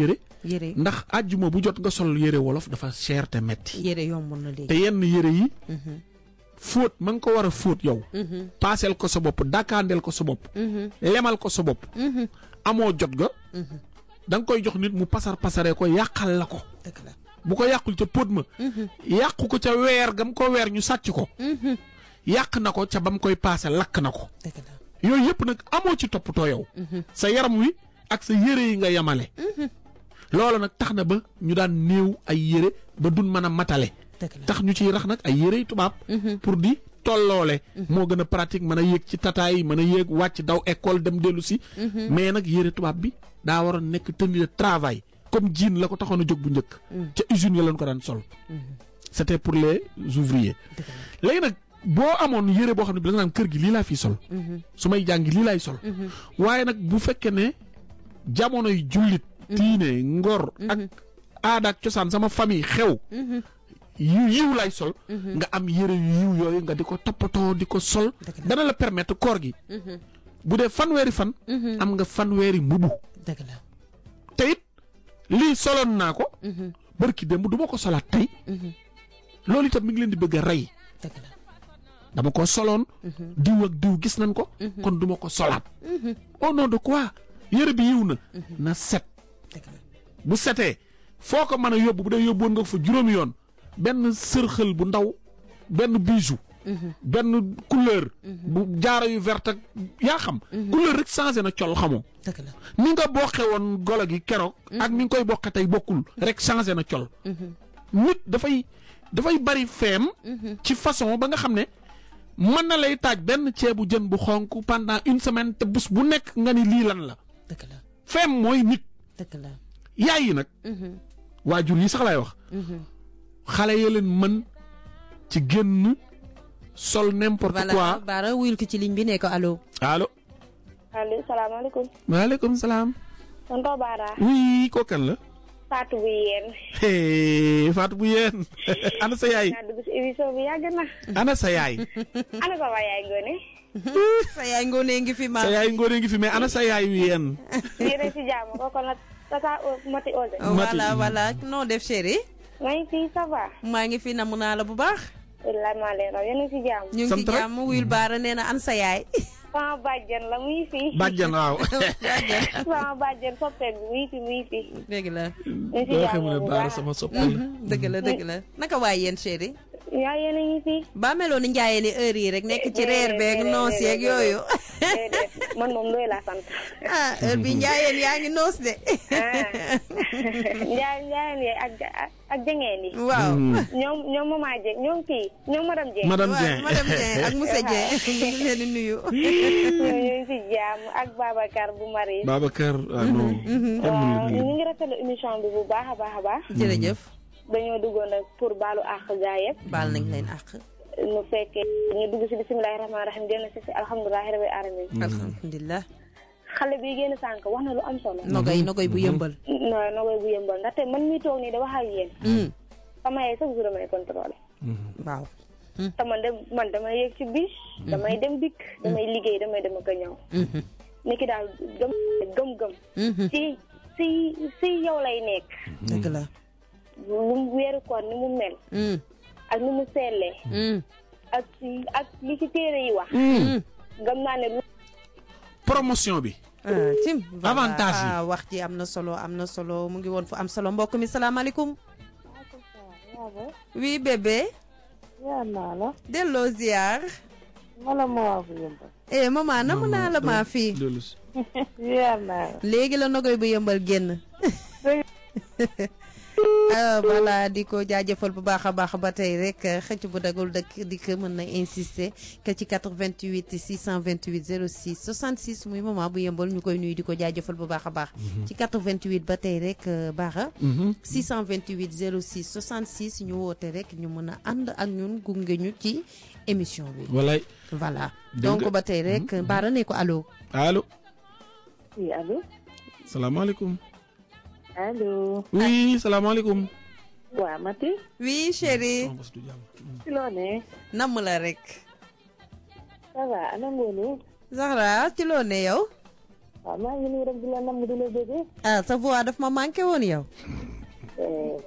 yére ndax àjjuma bu jot nga sol yére wolof dafa cher te metti yére yomb na léegi te yenn yére yi fóot ma nga ko war a fóot yow paaseel ko sa bopp dakaandeel ko sa bopp lemal ko sa bopp amoo jot ga da nga koy jox nit mu pasaree ko yàqal la ko bu ko yàqul ca póot ma yàqu ko ca weer gam ko weer ñu sàcc ko yàq na ko ca bam koy paase lakk na ko yooyu yëpp nag amoo ci toppatoo yow sa yaram wi ak sa yére yi nga yemale loolu nag tax na ba ñu daan néew ay yére ba dun mën a matale tax ñu ciy rax nag ay yére yu tubaab pour di tolloole moo gën a pratique mën a yéeg ci tataay mën a yéeg wàcc daw école dem dellu si mais nag yére tubaab bi daa waroon nekk tenue de travail comme jean la ko taxoon a jóg bu njëkk ca usine ya lañ ko daan sol c'était pour les ouvriers léegi nag boo amoon yére boo xam ne bi da nga naan kër gi lii laa fii sol su may jàngi lii laay sol waaye nag bu fekkee ne jamonoy jullit diine ngor ak aada ak cosaan sama famille xew yiw lay sol nga am yére yu yiw yooyu nga di ko toppatoo di ko sol dana la permettre koor gi bu dee fanweeri fan am nga fanweeri mbubu te it lii soloon naa ko bërki démb du ma ko solaat tey loolu itam mi ngi leen di bëgg a rey dama ko soloon diw ak diw gis nañ ko kon du ma ko solaat au nom de quoi yére bi yiw na set bu setee foo ko mën a yóbbu bu dee yóbbuwoon nga ko fa juróomi yoon benn sërxël bu ndaw benn bijou benn couleur bu jaaro yu vert ak yaa xam couleur rek changé na col xamoo ni nga bokke woon golo gi keroog ak ni nga koy bokke tey bokkul rek changé na col nit dafay bari feem ci façon ba nga xam ne mën na lay taaj benn ceebu jën bu xonk pendant une semaine te bés bu nekk nga ni lii lan la feem mooy nit yaay yi nag waajur yi sax laay wax xale ya leen mën ci génn sol n'importe quoi voilà Baara wuyul ko ci ligne bi ne ko allo salaamaaleykum waaleykum salaam tonton Baara oui ko kan la Fatou bu yéen Fatou bu yéen ana sa yaay naa dugg si émission bi yàgg na ana sa yaay ana sama yaay Ngoné sa yaay Ngoné ngi fi sa yaay Ngoné ngi fi mais ana sa yaay yéen yéen si jàmm kooku nag tata Mati Ose voilà noo def chéri maa ngi fii ça va maa ngi fi namu naa la bu baax wallaay maa leen raw yéen si jàmm ñu ngi ci jàmm wuyul Baara nee na an sa yaay sama bàjjen la muy fii bàjjen waaw sama bàjjen soppeek bi muy fii dëgg la doo xam ne Baara sama soppe la dëgg la naka waay yéen chéri yaa yéen a ngi fii ba meloo ni njaayee ni heure yi rek nekk ci reer beeg noos yeeg yooyu man moom Ndoye laa sant heure bi njaayeen yaa ngi noos de njaayeen yi ak jengeen yi waaw ñoom mama Dieng ñoom kii ñoom madame Dieng madame Dieng ak monsieur Dieng ñu ngi leen di nuyu ñu ngi si jàmm ak Babacar bu mari Babacar non ñu ngi rafetlu émission bi bu baax a baax jërëjëf dañoo duggoon nag pour baalu àq gaa yëpp baal nañ leen àq ñu fekkee ñu dugg si bisimilahi rahmaani rahim génn si alhamdulilahi rabbil alamin alhamdulilah xale bi génn sànq wax na lu am solo nogay bu yëmbal nogay bu yëmbal ndaxte man mi toog nii da wax ak yéen sama yaay chaque jour damay contrôlé waaw te man damay yéeg ci bis damay dem dikk damay liggéey damay dem ak a ñëw ni ki daal gëm-gëm. si yow lay nekk. dëgg la. lu weeru koor ni mu mel. ak ni mu sellee. ak li ci téere yi wax. gëm naa ne. promotion bi. Tim avantage yi wax ji am na solo mu ngi woon fu am solo mbokk mi salaamaaleykum. oui bébé. yaa naa la. delloo ziar. mala ma bu yëmbal. maman namu naa la maa fii. yaa naa la. léegi la nogoy bu yëmbal génn. voilà di ko jaajëfal bu baax a baax ba tey rek xëcc bu dagul dëkk di ko mën na insister que ci 88 628 06 66 muy maman bu yëmbal ñu koy nuyu di ko jaajëfal bu baax a baax. ci 88 ba tey rek baaxa 628 06 66 ñu woote rek ñu mën a ànd ak ñun gunge ñu ci émission bi. walaay. voilà donc ba tey rek baara ne ko allo. allo. oui allo. salaamaaleykum. allo. oui salaamaaleykum. waa Mati. oui chérie. ci loo ne. namm la rek. ça va ana ngoone. Zahra ci loo ne yow. waaw maa ngi nii rek di la namm di la bëggee. sa voix daf ma manqué woon yow.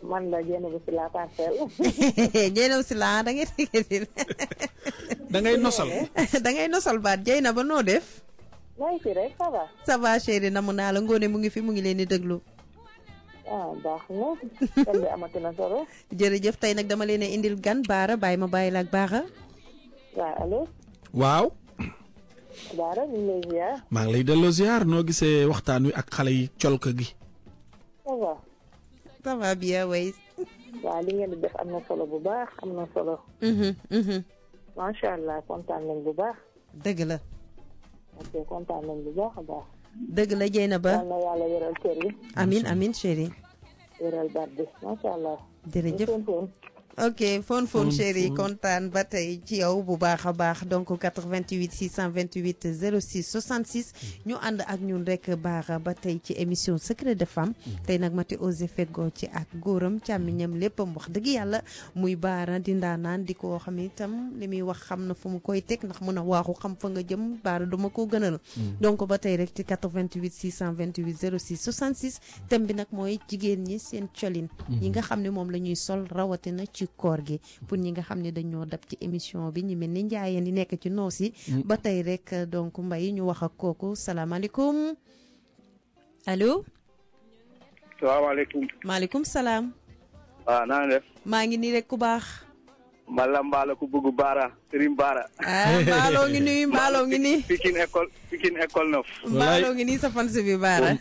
man la Dieynaba Sylla Parcelles. Dieynaba Sylla da ngay tëgg. da ngay nosal. da ngay nosal baat Dieynaba noo def. maa ngi fi rek ça va. ça va chérie namm naa la ngoone mu ngi fi mu ngi leen di déglu. baax na. kan bi amati na solo. jërëjëf tey nag dama leen a indil gan Baara bàyyi ma bàyyi la ak Baara. waaw allo. waaw. Baara ñu ngi lay ziar. maa ngi lay delloo ziar noo gisee waxtaan wi ak xale yi colka gi. ça va. ça va bien way. waaw li ngeen di def am na solo bu baax am na solo. macha allah kontaan nañ bu baax. dëgg la. ok kontaan nañ bu baax a baax. dëgg la Dieynaba. yal na yàlla wéral kër yi. amin chérie. wéral baat bi macha allah. jërëjëf ok fon chérie kontaan ba tey ci yow bu baax a baax donc 88 628 06 66 ñu ànd ak ñun rek baax ba tey ci émission secret de femme tey nag Mati Osé feggoo ci ak góoram càmmiñam léppam wax dëgg yàlla muy Baara di ndaanaan di ko xam itam li muy wax xam na fu mu koy teg ndax mën a waaxu xam fa nga jëm Baara duma ko gënal donc ba tey rek ci 88 628 06 66 thème bi nag mooy jigéen ñi seen colin yi nga xam ne moom la ñuy sol rawatina ci koor gi pour ñi nga xam ne dañoo dab ci émission bi ñu mel ni njaayeen di nekk ci noos yi ba tey rek donc mbay ñu wax ak kooku salaamaaleykum allo. salaamaaleykum. maaleykum salaam. waaw naa def. maa ngi nii rek ku baax. Mbala Mbala ku bëgg Baara Serigne Baara. Mbaaloo ngi nii Mbaaloo ngi nii. Pikine école 9. Mbaaloo ngi nii sa fans bi Baara.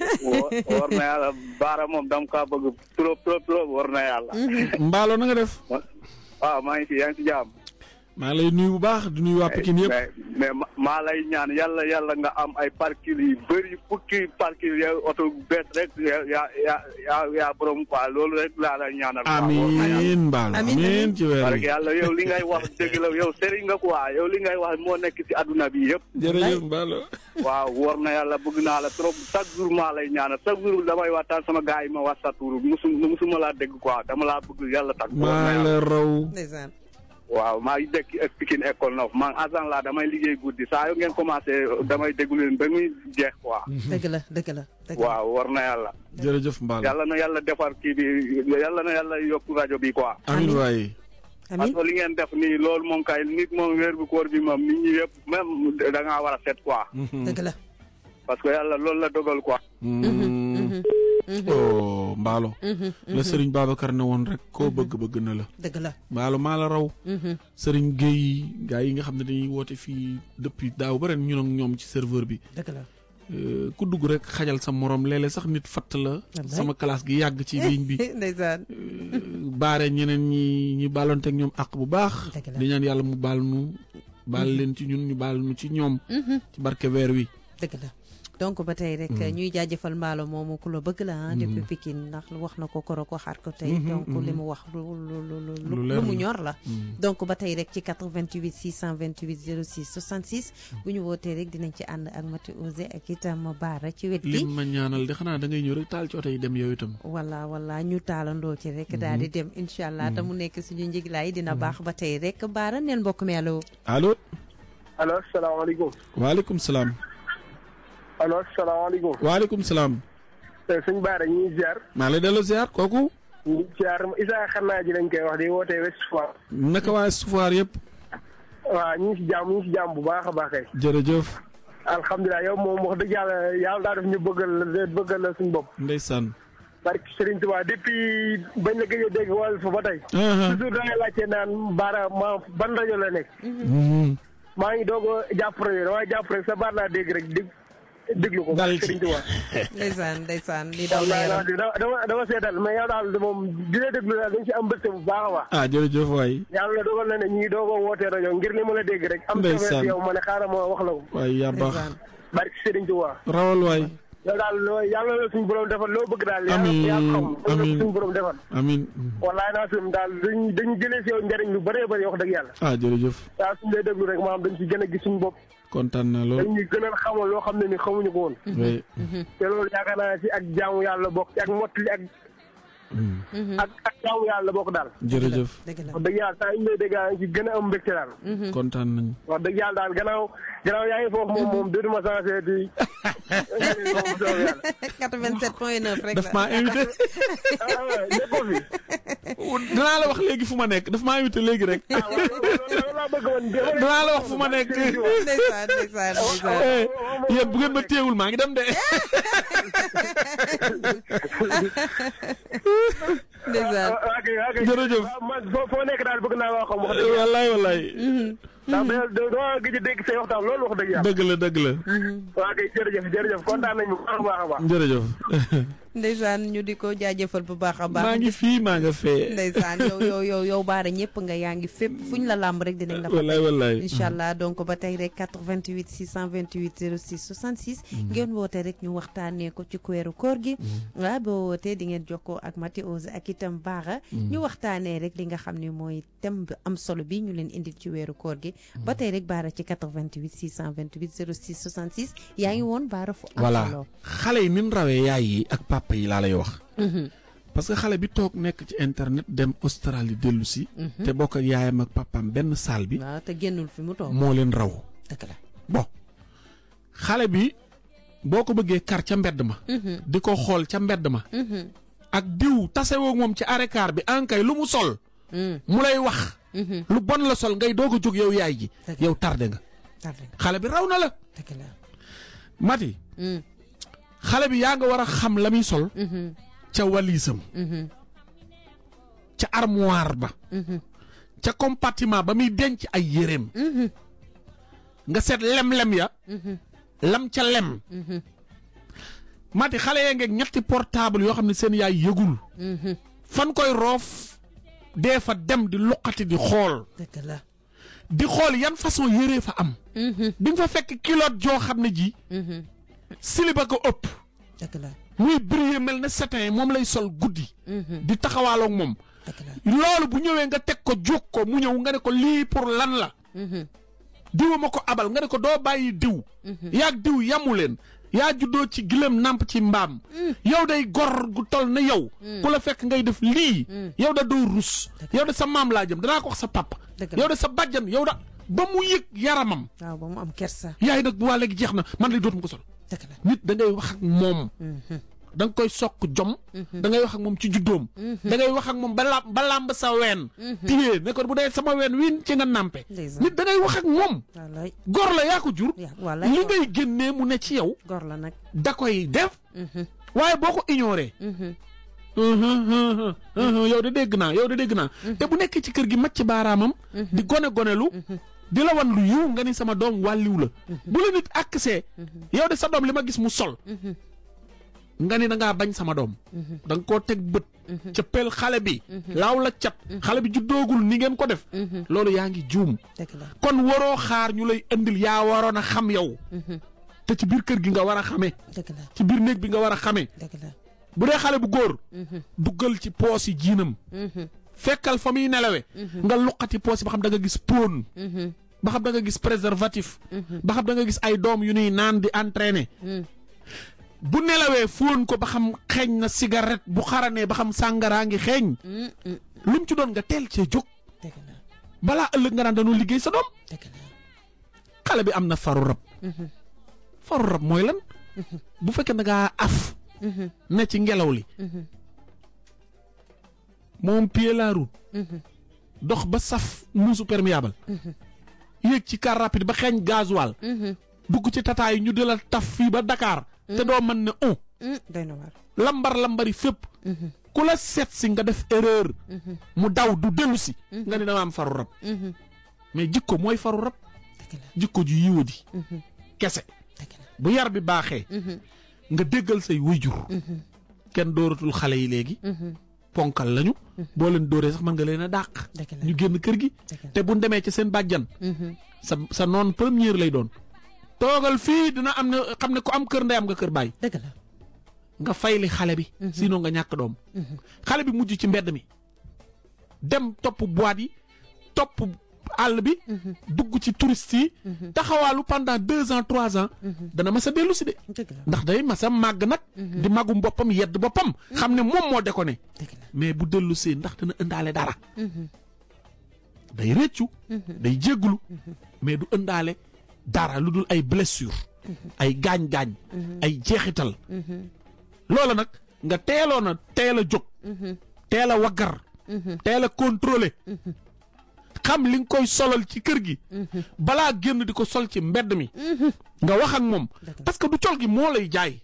war na yàlla Baara moom dama kaa bëgg trop war na yàlla. Mbaaloo na nga def. waaw maa ngi ci yaa ngi ci jàmm. maa ngi lay nuyu bu baax di nuyu waa Pikine yëpp. mais maa lay ñaan yàlla nga am ay parcelles yu bëri fukki parcelles yow oto bees rek yaa borom quoi loolu rek laa lay ñaanal. amiin Mbaaloo amiin ci weer parce que yàlla yow li ngay wax dëgg la yow sëriñ nga quoi yow li ngay wax moo nekk ci adduna bi yëpp. jërëjëf Mbaaloo. waaw war na yàlla bëgg naa la trop chaque jour maa lay ñaanal chaque jour damay waxtaan sama gars yi ma wax sa tur musuma laa dégg quoi dama laa bëgg yàlla tax. maa la raw. waaw maa ngi dëkk Pikine école 9 man agent laa damay liggéey guddi saa yoo ngeen commencé damay déglu leen ba muy jeex quoi. dëgg la. waaw war na yàlla. jërëjëf Mbaaloo. yàlla na yàlla defar kii bi yàlla na yàlla yokk rajo bi quoi. amiin waay. parce que li ngeen def nii loolu moom kay nit moom weer bu koor bi moom nit ñi yëpp même da ngaa war a seet quoi. dëgg la. parce que yàlla loolu la dogal quoi. oh Mbaaloo. la Serigne Babacar ne woon rek koo bëgg na la. dëgg la Mbaaloo maa la raw. Serigne Gueye gars yi nga xam ne dañuy woote fii depuis daaw ba ren ñun ak ñoom ci serveur bi. dëgg la. ku dugg rek xajal sa morom léeg-léeg sax nit fatt la. sama classe gi yàgg ci ligne bi. ndeysaan. baare ñeneen ñi baaloonteeg ñoom àq bu baax. di ñaan yàlla mu baal nu baal leen ci ñun ñu baal nu ci ñoom. ci barke weer wi. dëgg la. donc ba tey rek ñuy jaajëfal Mbaaloo moomu ku la bëgg la depuis Pikine ndax wax na ko koro ko xaar ko tey donc li mu wax lu mu ñor la donc ba tey rek ci 88 628 06 66 bu ñu wootee rek dinañ ci ànd ak Mati Osé ak itam Baara ci wet gi li ma ñaanal de xanaa da ngay ñëw rek taal ci oto yi dem yow itam wala ñu taalandoo ci rek daal di dem incha allah te mu nekk suñu njiglaay dina baax ba tey rek Baara neen mbokk mi allo allo salaamaaleykum. waaleykum salaam. allo salaamaaleykum. waaleykum salaam. sëñ Bara ñu ngi ziar. maa lay delloo ziar kooku. ñu ngi ziar Issa Xanaa ji lañ koy wax di wootee West Foire. naka waa West Foire yëpp. waaw ñu ngi si jàmm bu baax a baax kay. jërëjëf. alhamdulilah yow moom wax dëgg yàlla daa def ñu bëggal la suñu bopp. ndeysaan. barke Serigne Touba depuis bañ la gëj a dégg wàllu fa ba tey. toujours da ngay laajte naan Bara ma ban rajo la nekk. maa ngi doog a jàpp rajo damay jàpp rek sa baat laa dégg rek déglu ko. dal ci Serigne Touba. ndeysaan li daw na yaram dama seetal mais yow daal moom di la déglu daal dañ ci am mbégte bu baax a baax. ah jërëjëf waay. yàlla dogal na ne ñi doog a wootee rajo ngir li ma la dégg rek. am na yow ma ne xaaral ma wax la ko. waay yaa baax. barke Serigne Touba. rawal waay. yow daal yàlla la suñu borom defal loo bëgg daal. amiin yaa xam amiin suñu borom defal. amiin. wallaay naa suñu daal dañu jëlee si yow njëriñ lu bëree bëri wax dëgg yàlla. ah jërëjëf. waaw suñu lay déglu rek maanaam dañ ci gën a gis suñu bopp. kontaan naa lool. dañuy gën a xamal loo xam ne ni xamuñu ko woon. oui. te loolu yaakaar naa ci ak jaamu yàlla bokk ci ak mottali ak jaamu yàlla bokk daal. jërëjëf. wax dëgg yàlla saa yu ñu lay dégg ci gën a am mbégte daal. kontaan nañu. wax dëgg yàlla daal gannaaw yaa ngi foofu moom dootuma changé di. 87.9 rek la daf maa invité. nekkoo fi. danaa la wax léegi fu ma nekk daf maa invité léegi rek. danaa la wax fu ma nekk. ndeysaan yéen bu ngeen ma téewul maa ngi dem de. ndeysaan jërëjëf. foo nekk daal bëgg naa wax wax dëgg wallaay wallaay. ndax dama gëj a dégg say waxtaan loolu wax dëgg yàlla. dëgg la. waa kay jërëjëf kontaan nañu bu baax a baax. jërëjëf. ndeysaan ñu di ko jaajëfal bu baax a baax. maa ngi fii maa nga fee. ndeysaan yow Bara ñëpp nga yaa ngi fépp fuñ la làmb rek dinañ la fa. wallaay incha allah donc ba tey rek 88 628 06 66. ngeen woote rek ñu waxtaanee ko ci weeru koor gi. waaw boo wootee di ngeen jokkoo ak Mati Ose ak itam Bara. ñu waxtaanee rek li nga xam ne mooy thème bu am solo bi ñu leen indil ci weeru koor gi. ba tey rek Bara ci 88 628 06 66 yaa ngi woon Bara fu am solo. xale yi nin rawee yaay yi ak papa yi laa lay wax. parce que xale bi toog nekk ci internet dem Australie dellu si. te bokk ak yaayam ak papaam benn saal bi. waaw te génnul fi mu toog. moo leen raw. dëgg la bon xale bi boo ko bëggee kar ca mbedd ma. di ko xool ca mbedd ma. ak diw tasewoo moom ci arrêt car bi ankay lu mu sol. mu lay wax. lu bon la sol ngay doog a jóg yow yaay ji. yow tardé nga. xale bi raw na la. dëgg la Mati. xale bi yaa nga war a xam la muy sol. ca walisam. ca armoire ba. ca compartiment ba muy denc ay yéreem. nga seet lem-lem ya. lam ca lem. Mati xale yaa ngeeg ñetti portable yoo xam ne seen yaay yëgul. fan koy roof dee fa dem di luqati di xool. dëgg la di xool yan façon yére fa am. di nga fa fekk kiloot joo xam ne ji. siliba ko ëpp. dëgg la muy briller mel ne satin moom lay sol guddi. di taxawaaloog moom. loolu bu ñëwee nga teg ko jóg ko mu ñëw nga ne ko lii pour lan la. diw ma ko abal nga ne ko doo bàyyi diw. yaag diw yamu leen. yaa juddoo ci gilem namp ci mbaam. yow day gor gu tol na yow. ku la fekk ngay def lii. yow da doo rus. yow da sa maam laa jëm danaa ko wax sa papa. yow da sa bàjjan yow da ba mu yëg yaramam. waaw ba mu am kersa. yaay nag bu waa léegi jeex na man lay dootuma ko sol. nit da ngay wax ak moom. da nga koy sokk jom. da ngay wax ak moom ci juddoom. da ngay wax ak moom ba làmb sa ween. tiyee ne ko bu dee sama ween wiin ci nga nàmpe. nit da ngay wax ak moom. gor la yaa ko jur. li ngay génnee mu ne ci yow. gor la nag da koy def. waaye boo ko ignoré. yow de dégg naa. te bu nekkee ci kër gi macc baaraamam. di gone-gonelu. di la wan lu yiw nga ni sama doom wàlliw la. bu la nit accès. yow de sa doom li ma gis mu sol. nga ni da ngaa bañ sama doom. da nga koo teg bët. cëppeel xale bi. laaw la cat. xale bi juddoogul ni ngeen ko def. loolu yaa ngi juum. kon waroo xaar ñu lay indil yaa waroon a xam yow. te ci biir kër gi nga war a xamee. ci biir néeg bi nga war a xamee. bu dee xale bu góor. duggal ci poos yi jiinam. fekkal fa muy nelawe. nga luqati poos yi ba xam da nga gis póon. ba xam da nga gis préservatif. ba xam da nga gis ay doom yu nuy naan di entraîner. bu nelawee fóon ko ba xam xeeñ na cigarette bu xaranee ba xam sàngaraa ngi xeeñ. lu mu ci doon nga teel cee jóg. balaa ëllëg nga naan dañoo liggéey sa doom. xale bi am na faru rab. faru rab mooy lan bu fekkee da ngaa af ne ci ngelaw li moom pied la route dox ba saf muusu perméable yéeg ci car rapide ba xeeñ gasoil dugg ci tata yi ñu di la taf fii ba Dakar te doo mën ne doy na waar lambari fépp ku la seet si nga def erreur mu daw du dellu si nga ne dama am faru rab mais jikko mooy faru rab jikko ju yiwadi kese bu yar bi baaxee nga déggal say waajur kenn dooratul xale yi léegi ponkal lañu boo leen dóoree sax mën nga leen a dàq ñu génn kër gi te bu demee ci seen bàjjan sa noon première lay doon toogal fii dina am na xam ne ku am kër ndey am nga kër baay dëgg la nga fayli xale bi sinon nga ñàkk doom xale bi mujj ci mbedd mi dem topp boîte yi topp àll bi dugg ci touriste yi taxawaalu pendant 2 ans 3 ans dana mas a dellu si de ndax day mas a màgg nag di màggum boppam yedd boppam xam ne moom moo déconné mais bu dellu si ndax dana ëndaale dara day rëccu day jéggulu mais du ëndaale dara lu dul ay blessure ay gaañ-gaañ ay jeexital loola nag nga teeloon a teel a jóg teel a waggar teel a contrôler xam li nga koy solal ci kër gi balaa génn di ko sol ci mbedd mi nga wax ak moom parce que du col gi moo lay jaay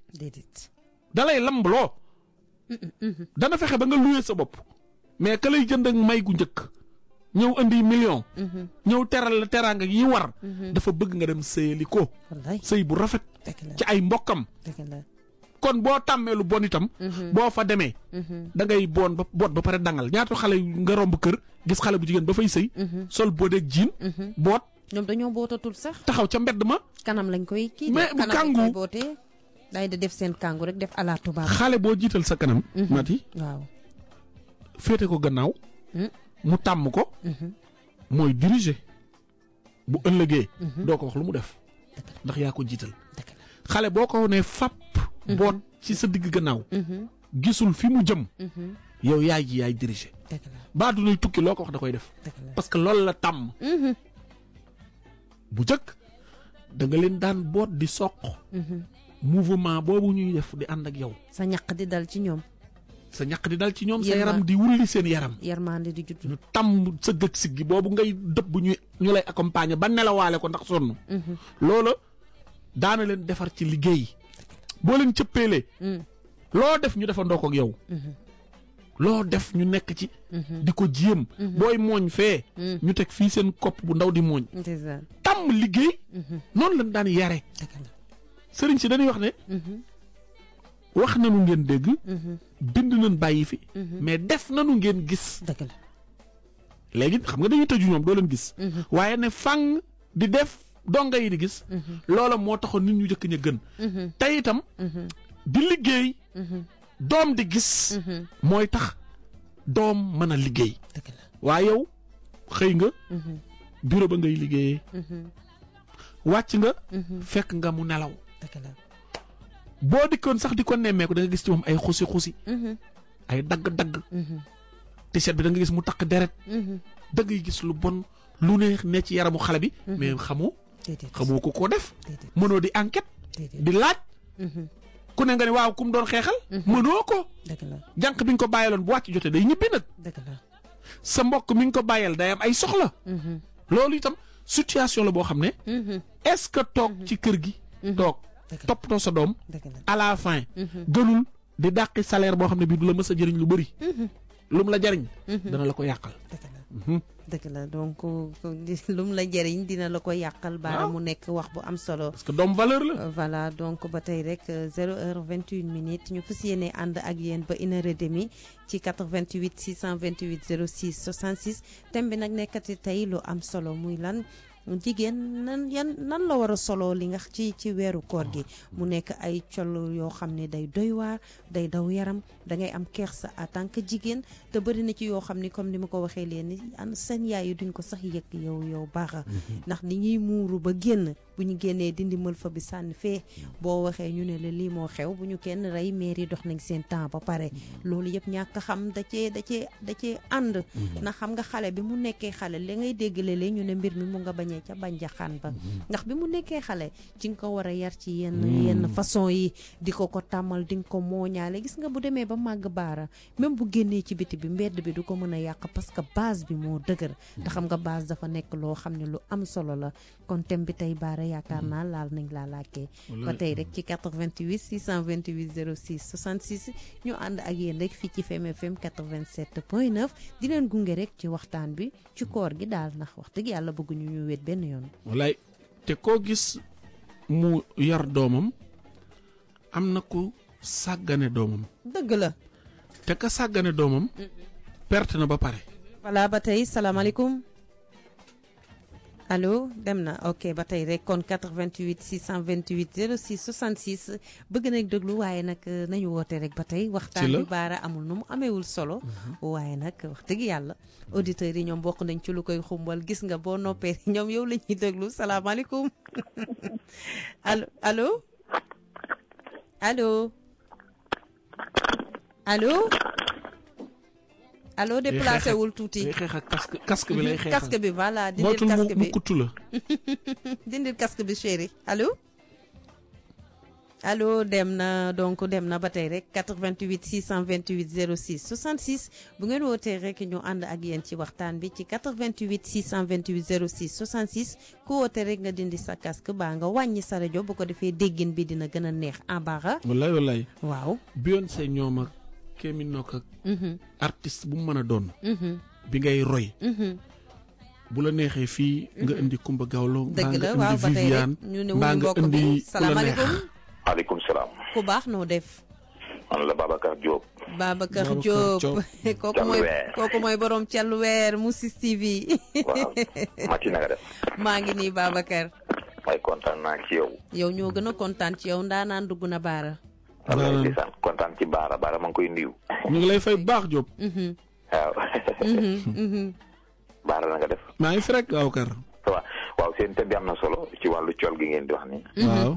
da lay lambloo dana fexe ba nga loué sa bopp mais ka lay jënd ak may gu njëkk ñëw indi million ñëw teral la teraanga yi war dafa bëgg nga dem sëyali ko sëy bu rafet ci ay mbokkam kon boo tàmmee lu bon itam boo fa demee da ngay boot ba pare dangal ñaata xale nga romb kër gis xale bu jigéen ba fay sëy sol boodeeg jiin boot ñoom dañoo bootatul sax taxaw ca mbedd ma kanam lañ koy kii mais bu kàngu bootee day da def seen kàngu rek def ala tubaab xale boo jiital sa kanam mati waaw féete ko gannaaw mu tàmm ko mooy diriger bu ëllëgee doo ko wax lu mu def ndax yaa ko jiital xale boo ko ne fàpp boot ci sa digg gannaaw gisul fi mu jëm yow yaay ji yaay diriger baa du nuy tukki loo ko wax da koy def parce que loolu la tàmm bu jëkk da nga leen daan boot di soq mouvement boobu ñuy def di ànd ak yow sa ñaq di dal ci ñoom sa yaram di wulli seen yaram yarmande di judd ñu tàmm sa gëj siggi boobu ngay dëpp bu ñu lay accompagner ba nelawaale ko ndax sonn loola daana leen defar ci liggéey boo leen cëppeelee loo def ñu defandoo ko ak yow loo def ñu nekk ci di ko jéem booy mooñ fee ñu teg fii seen kopp bu ndaw di mooñ tàmm liggéey noonu lañ daan yare sëriñ si dañuy wax ne wax nanu ngeen dégg bind nañ bàyyi fi mais def nanu ngeen gis léegi xam nga dañuy tëju ñoom doo leen gis waaye ne fang di def donga yi di gis loola moo taxoon nit ñu jëkk ña gën tey itam di liggéey doom di gis mooy tax doom mën a liggéey waaye yow xëy nga bureau ba ngay liggéeyee wàcc nga fekk nga mu nelaw boo dikkoon sax di ko nemmeeku da nga gis ci moom ay xusi ay dagg-dagg t-shirt bi da nga gis mu takk deret da ngay gis lu bon lu ne ci yaramu xale bi mais xamoo ko def mënoo di enquête di laaj ku ne nga ne waaw ku mu doon xeexal mënoo ko jànq bi nga ko bàyyiloon bu wàcc jotee day ñibbi nag sa mbokk mi nga ko bàyyal day am ay soxla loolu itam situation la boo xam ne est-ce que toog ci kër gi toog toppatoo sa doom à la fin gënul di dàqi salaire boo xam ne bii du la mës a jëriñ lu bëri lu mu la jëriñ dana la ko yàqal dëgg la donc lu mu la jëriñ dina la ko yàqal baara mu nekk wax bu am solo parce que doom valeur la voilà donc ba tey rek 0h21 minutes ñu fas yéene ànd ak yéen ba 1h30 ci 88 628 06 66 thème bi nag nekkati tey lu am solo muy lan jigéen nan la war a solo li nga ci weeru koor gi mu nekk ay col yoo xam ne day doy waar day daw yaram da ngay am kersa en tant que jigéen te bëri na ci yoo xam ni comme ni ma ko waxee leen ni seen yaay yi duñ ko sax yëg yow baaxa ndax ni ñuy muuru ba génn bu ñu génnee dindi mël fa bi sànni fee boo waxee ñu ne la lii moo xew bu ñu kenn rey mairie dox nañ seen temps ba pare loolu yëpp ñàkk xam da cee ànd ndax xam nga xale bi mu nekkee xale li ngay dégg léeg-léeg ñu ne mbir mi mu nga bañee ca banjaxaan ba ndax bi mu nekkee xale ci nga ko war a yar ci yenn façon yi di ko tàmmal di nga ko mooñaale gis nga bu demee ba màgg baara même bu génnee ci biti bi mbedd bi du ko mën a yàq parce que base bi moo dëgër te xam nga base dafa nekk loo xam ne lu am solo la kon thème bi tey baara yaakaar naa laal nañ laa laajtee ba tey rek ci 88 628 06 66 ñu ànd ak yéen rek fii ci FM 87.9 di leen gunge rek ci waxtaan bi ci koor gi daal ndax wax dëgg yàlla bëgguñu ñu wéet benn yoon. wallaay te koo gis mu yar doomam am na ku sàggane doomam. dëgg la. te ka sàggane doomam. perte na ba pare. voilà ba tey salaamaaleykum allo dem na ok ba tey rek kon 88 628 06 66 bëgg nañ déglu waaye nag nañu woote rek ba tey waxtaan bi baara amul nu mu ameewul solo waaye nag wax dëgg yàlla auditeurs yi ñoom bokk nañ ci lu koy xumbal gis nga boo noppee ñoom yow la ñuy déglu salaamaaleykum allo allo allo allo allo déplacé wul tuuti day xeex ak casque bi lay xeexal casque bi voilà dindil casque bi mu kuttu la dindil casque bi chéri allo allo dem na donc dem na ba tey rek 88 628 06 66 bu ngeen wootee rek ñu ànd ak yéen ci waxtaan bi ci 88 628 06 66 ku woote rek nga dindi sa casque baa nga wàññi sa rajo bu ko defee déggin bi dina gën a neex en baaxa wallaay wallaay waaw Beyoncé ñoom ak Kémi Nok ak artiste bu mu mën a doon bi ngay roy bu la neexee fii nga indi Kumba Gawlo mbaa nga indi Viviane mbaa nga indi salaamaaleykum maaleykum salaam ku baax noo def man la Babacar Diop kooku mooy borom Thialou Weer Moussis TV waaw Mati na nga def maa ngi nii Babacar waaye kontaan naa ci yow ñoo gën a kontaan ci yow ndaanaan dugg na baara wallaahi ndeysaan kontaan ci baara ma ngi koy ndiw ñu ngi lay fay bu baax Diop waaw baara na nga def maa ngi fi rek Babacar waaw seen thème bi am na solo ci wàllu col gi ngeen di wax ni waaw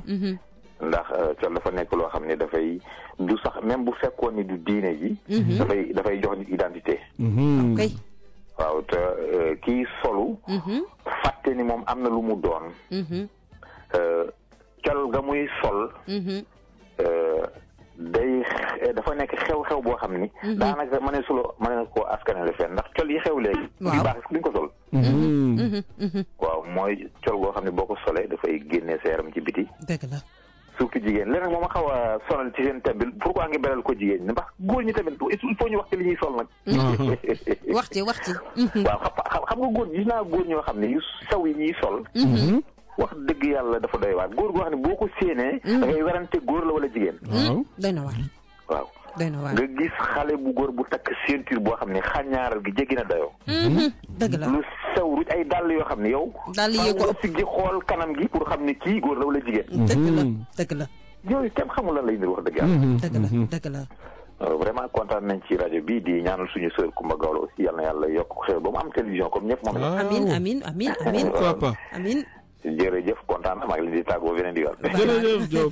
ndax col dafa nekk loo xam ne dafay du sax même bu fekkoon ni du diine ji dafay jox nit identité waaw te kii solu fàtte ni moom am na lu mu doon col ga muy sol dafa nekk xew-xew boo xam ni daanaka mën na koo askanale fenn ndax col yi xew léegi yu baax duñ ko sol waaw mooy col goo xam ne boo ko solee dafay génnee sa yaram ci biti dëgg la surtout jigéen léegi nag moom a xaw a sonal ci seen thème bi pourquoi nga beral ko jigéen ñi ndax góor ñi tamit il faut ñu wax ci li ñuy sol nag wax ci waaw xam nga góor gis naa góor ñoo xam ne yu saw yi ñuy sol wax dëgg yàlla dafa doy waar góor goo xam ne boo ko séenee da ngay werante góor la wala jigéen doy na waar waaw doy na waar nga gis xale bu góor bu takk ceinture boo xam ne xàññaaral gi jéggi na dayoo dëgg la lu sew ruj ay dàll yoo xam ne yow dàll yi ko ëpp gi xool kanam gi pour xam ne kii góor la wala jigéen dëgg la yooyu kenn xamul lan lay ndir wax dëgg yàlla dëgg la vraiment kontaan nañ ci rajo bi di ñaanal suñu sœur Kumba Gawlo aussi yal na yàlla yokk ko xew ba mu am télévision comme ñëpp moom la amiin jërëjëf kontaan maa ngi leen di tàggoo beneen yoon. jërëjëf Diop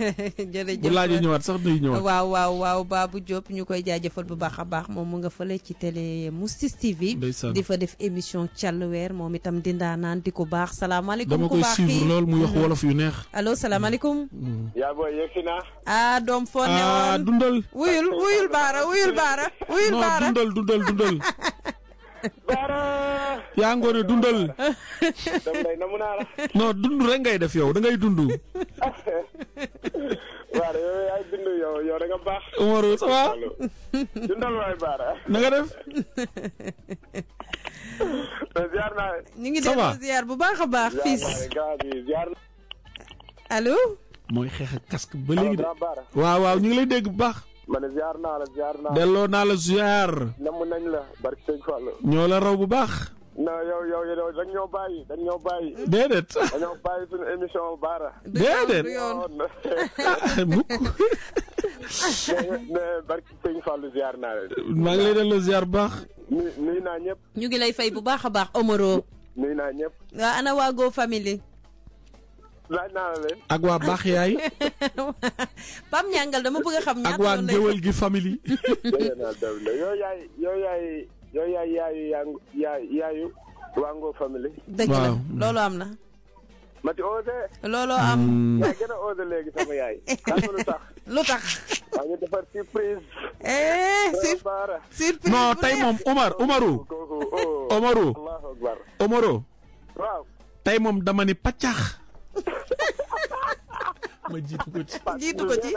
jërëjëf bu laajee ñëwaat sax day ñëwaat. waaw Babou Diop ñu koy jaajëfal bu baax a baax moom mu nga fële ci télé Moustis TV. di fa def émission Thialou Weer moom itam dindaa naan di ko baax salaamaaleykum. dama koy suivre lool muy wax wolof yu neex. allo salaamaaleykum. yaa booy yegg si naa. doom foo ne woon dundal. wuyul baara. non dundal. Baara. yaa ngoone dundal. dam day namu naa la. non dund rek ngay def yow da ngay dund. Baara yow yaay dund yow da nga baax. Umaru ça va. dundal waay Baara. na nga def. ziar naa. ñu ngi def ziar bu baax a baax. fils allo. mooy xeex ak casque ba léegi de. waaw ñu ngi lay dégg bu baax. ma ne ziar naa la. delloo naa la ziar. namm nañ la barke Sëñ Fallu. ñoo la raw bu baax. non yow dañ ñoo bàyyi. déedéet. dañoo bàyyi suñu émission Baara. déedéet. mukk. mais barke Sëñ Fallu ziar naa la. maa ngi lay delloo ziar bu baax. nuyu naa ñëpp. ñu ngi lay fay bu baax a baax Omaro. nuyu naa ñëpp. waa ana waa Go Family. laaj naa la leen. ak waa baax yaay. Pam ñàngal dama bëgg a xam ñaata ak waa ngéwël gi famille. dégg naa Daouda yow yaay yaayu Wango famille. dëgg la loolu am na. Mati osé. looloo am. yaa gën a osé léegi sama yaay. xam nga lu tax. lu tax. waa ñu defar surprise. surprise non tey moom Omaro. waaw. tey moom dama ni paccax. ma jiitu ko ci.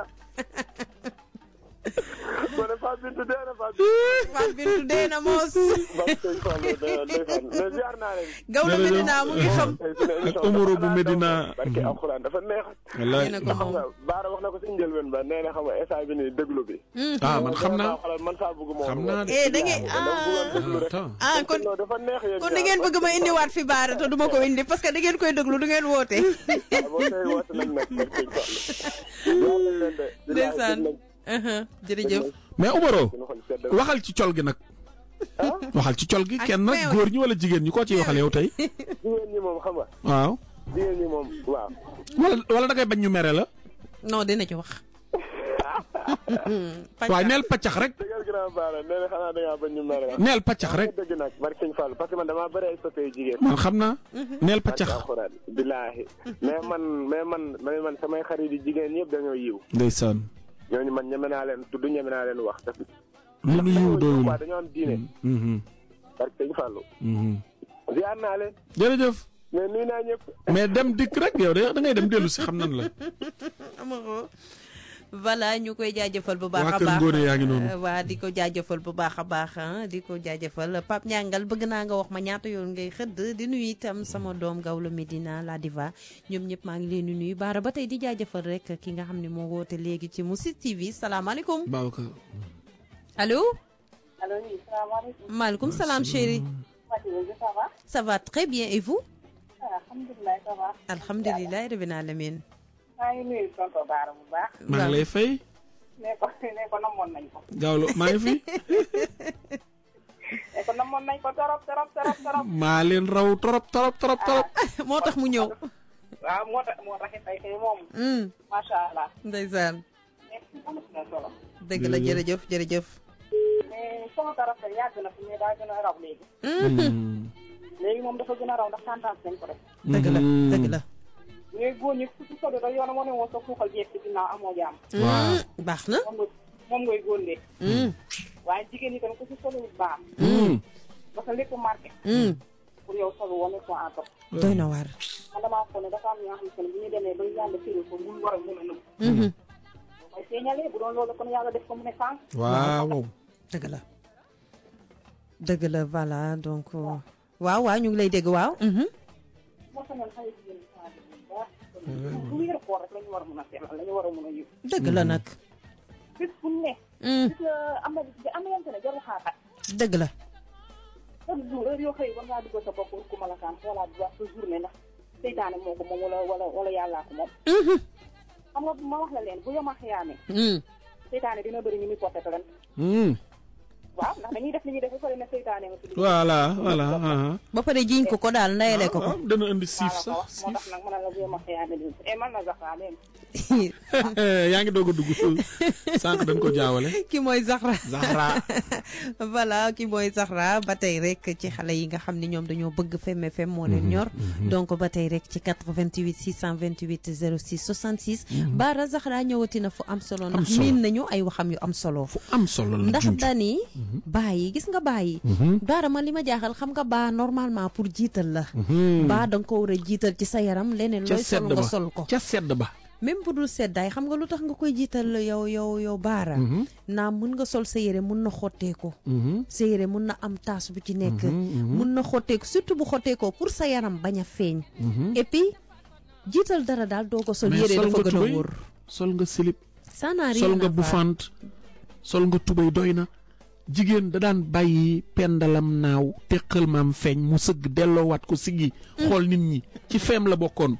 Fatou Bintou dee na moos. Gawlo Medina mu ngi xam. ak Omaro bu Medina. barke alxuraan dafa neex. wallaay xam nga Baara wax na ko si njëlbeen ba nee na xam nga instant bi nii déglu bi. man xam naa. man saa bëgg moo. xam naa da ngeen dafa neex yéen kon da ngeen bëgg ma indiwaat fi Baara te du ma ko indi parce que da ngeen koy déglu du ngeen woote. ndeysaan. jërëjëf. mais Omaro waxal ci col gi nag. waxal ci col gi kenn nag góor ñi wala jigéen ñi koo ciy waxal yow tey. jigéen ñi moom xam nga. waaw. jigéen ñi moom waaw. wala da ngay bañ ñu mere la. non dina ci wax. waaye neel paccax rek. dëggal grand Bara nee na xanaa da ngaa bañ ñu mere la. neel paccax rek. dëgg nag barke Sëñ Fall parce que man damaa bëri ay soppe jigéen. man xam naa. neel paccax. billaahi mais man samay xarit yi jigéen yëpp dañoo yiw. ndeysaan. ñooñu man ñeme naa leen tudd ñeme naa leen wax. lu nu yiw doyul dañoo am diine. barke Sëñ Fallu. ziar naa leen. jërëjëf. mais nuyu naa ñëpp. mais dem dikk rek yow da ngay dem dellu si xam nan la. voilà ñu koy jaajëfal bu baax a baax waa Kër Ngóone yaa ngi noonu. waa di ko jaajëfal bu baax a baax di ko jaajëfal Pape Ñangal bëgg naa nga wax ma ñaata yoon ngay xëdd di nuyu itam sama doom Gawlo Medina la diva ñoom ñëpp maa ngi leen di nuyu Baara ba tey di jaajëfal rek ki nga xam ne moo woote léegi ci Mourchid TV salaamaaleykum. Babacar. allo. allo oui salaamaaleykum. maaleykum salaam chérie. ça va très bien et vous. alhamdulilah ça va. alhamdulilah rabbil alamin. maa ngi nuyu tonton Baara bu baax. maa ngi lay fay. nee ko namoon nañ ko. Gawlo maa ngi fi. nee ko namoon nañ ko torop. maa leen raw torop. moo tax mu ñëw. waaw moo tax tey moom. macha allah. ndeysaan. merci beaucoup. dëgg la jërëjëf. mais sama torop yàgg na fi mais daa gën a raw léegi. léegi moom dafa gën a raw ndax tendance nañ ko def. dëgg la. ñooy góor ñi su soobee da yoon moo ne woon sa fuuxal jeex ci ginnaaw amoo jaam. waaw baax na. moom ngay góorlee. waaye jigéen ñi tamit ku si solo baax. parce que lépp marqué. pour yow solo woon ko en top. doy na waar. man damaa foog ne dafa am ñoo xam ne bu ñu demee ba yàlla firi ko bu war a mën a nëb. mooy feeñalee bu doon loolu kon yàlla def ko mu ne sànq. waaw. dëgg la voilà donc waaw ñu ngi lay dégg waaw. bu wéeru koor rek la ñu war a mën a seetal la ñu war a mën a yëg. dëgg la nag. bis bu ne. bis am na yante ne jarul xaaxaat. dëgg la. chaque jour heure yoo xëy war ngaa duggal sa bopp ku malakaan xoolaat bu baax sa journée ndax seytaane moo ko moom wala yàllaa ko moom. xam nga ma wax la leen bu yoma xiyaane. seytaane dina bëri ñu muy porté plainte. waaw ndax dañuy def li ñuy def ba pare ne seytaane nga tudd. voilà. ba pare jiñ ko daal ndayale ko. dana indi siif sax moo tax nag mën na la bu yoma xiyaane di man na Zahra leen. yaa ngi doog a dugg sànq dañ ko jaawale. ki mooy Zahra. voilà ki mooy Zahra ba tey rek ci xale yi nga xam ne ñoom dañoo bëgg Femme FM moo leen ñor. donc ba tey rek ci 88 628 06 66. Baara Zahra ñëwati na fu am solo. ndax miin nañu ay waxam yu am solo. fu am solo la ndax dani bàyyi gis nga bàyyi. Baara man li ma jaaxal xam nga baa normalement pour jiital la. baa da nga ko war a jiital ci sa yaram leneen looy sol nga sol ko ca sedd ba. même bu dul seddaay xam nga lu tax nga koy jiital yow Baara. naam mun nga sol sa yére mun na xotteeku. sa yére mun na am taas bu ci nekk. mun na xotteeku surtout bu xotteekoo pour sa yaram bañ a feeñ. et puis jiital dara daal doo ko sol yére dafa gën a wóor. sol nga silip. sol nga bufant sol nga tubéy doy na. jigéen da daan bàyyi pendalam naaw teqal maam feeñ mu sëgg delloowaat ko siggi xool nit ñi ci feem la bokkoon.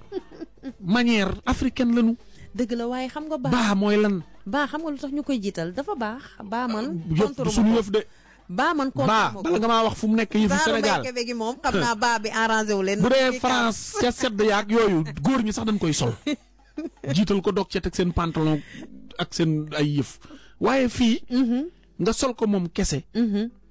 manière africaine lañu. dëgg la waaye xam nga baa mooy lan. baa xam nga lu tax ñu koy jiital dafa baax baa man. contre suñu yëf de. baa man ko baa bala nga maa wax fu mu nekk yëfu Sénégal Kébé gi moom xam naa baa bi arrangé wu leen. bu dee France ca sedd yaak yooyu góor ñi sax dañ koy sol jiital ko dog ca teg seen pantalon ak seen ay yëf waaye fii. nga sol ko moom kese.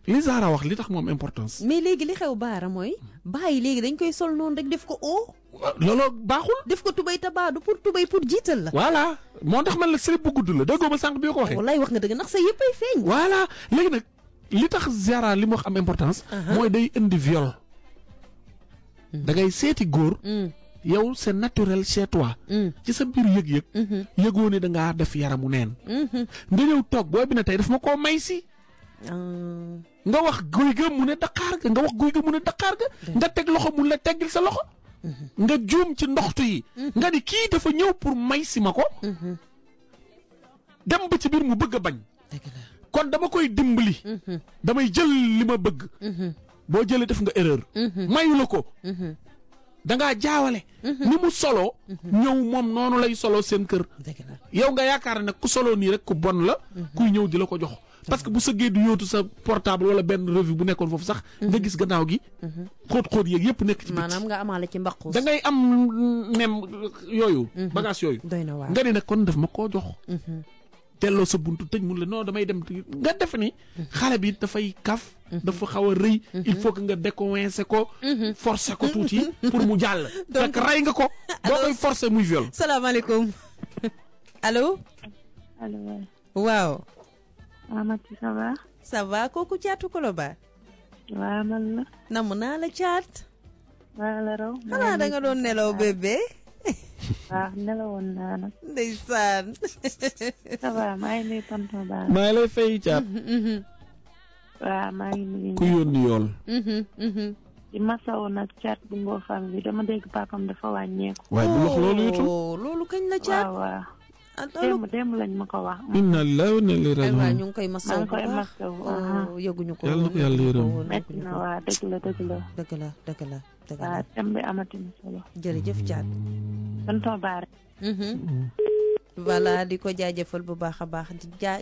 li Zahra wax li tax moom importance. mais léegi li xew baara mooy baa yi léegi dañ koy sol noonu rek def ko oo. looloo baaxul. def ko tubay ta baa du pour tubay pour jiital la. voilà moo tax man la slip bu gudd la déggoo ma sànq bi ko waxee. wallaay wax nga dëgg ndax sa yëppay feeñ. voilà léegi nag li tax Zahra li mu wax am importance. mooy day indi viol. da ngay seeti góor. yow c'est naturel chez toi. ci sa biir yëg-yëg. yëgoo ne da ngaa def yaramu neen. nga ñëw toog booy bi ne tey daf ma koo may si. nga wax guy ga mu ne daqaar ga nga wax guy ga mu ne daqaar ga. nga teg loxo mun la teggil sa loxo. nga juum ci ndoxtu yi. nga ni kii dafa ñëw pour may si ma ko. dem ba ci biir mu bëgg a bañ. kon dama koy dimbali. damay jël li ma bëgg. boo jëlee def nga erreur. mayu la ko. da ngaa jaawale. ni mu solo. ñëw moom noonu lay solo seen kër. yow nga yaakaar ne ku solo nii rek ku bon la. kuy ñëw di la ko jox. parce que bu sëggee di yóotu sa portable wala benn revue bu nekkoon foofu sax. nga gis gannaaw gi. xóot-xóot yeeg yëpp nekk ci bitti. maanaam nga amaale ci mbaqus. da ngay am nem yooyu. bagage yooyu. doy na waar nga ni nag kon daf ma koo jox. delloo sa buntu tëj mun la non damay dem nga def ni. xale bi dafay kaf. dafa xaw a rëy. il faut que nga décoincé ko. forcer ko tuuti pour mu jàll. fekk rey nga ko. boo koy forcer muy viol. salaamaaleykum. allo. allo. waaw. Amady ça va. ça va kooku Caatu Koloba. waaw man la. namm naa la caat. maa la raw. xanaa da nga doon nelaw bébé. waaw nelawoon naa nag. ndeysaan. ça va maa ngi nuyu tonton Ba. maa ngi lay fay caat. waaw maa ngi nuyu. ku yónni yool. di masawu nag caat bu ngoo fam bi dama dégg papam dafa wàññeeku. waaye bu wax loolu itam. loolu kañ la caat. waaw waaw. démb lañ ma ko wax. inna lillahi wa inna ilayhi raji'un. aywa ñu ngi koy masawu bu baax. yëguñu ko. yàlla na ko yàlla yërëm. metti na waa dëgg la. dëgg la. waaw thème bi amati na solo. jërëjëf caat. tonton Ba. voilà di ko jaajëfal bu baax a baax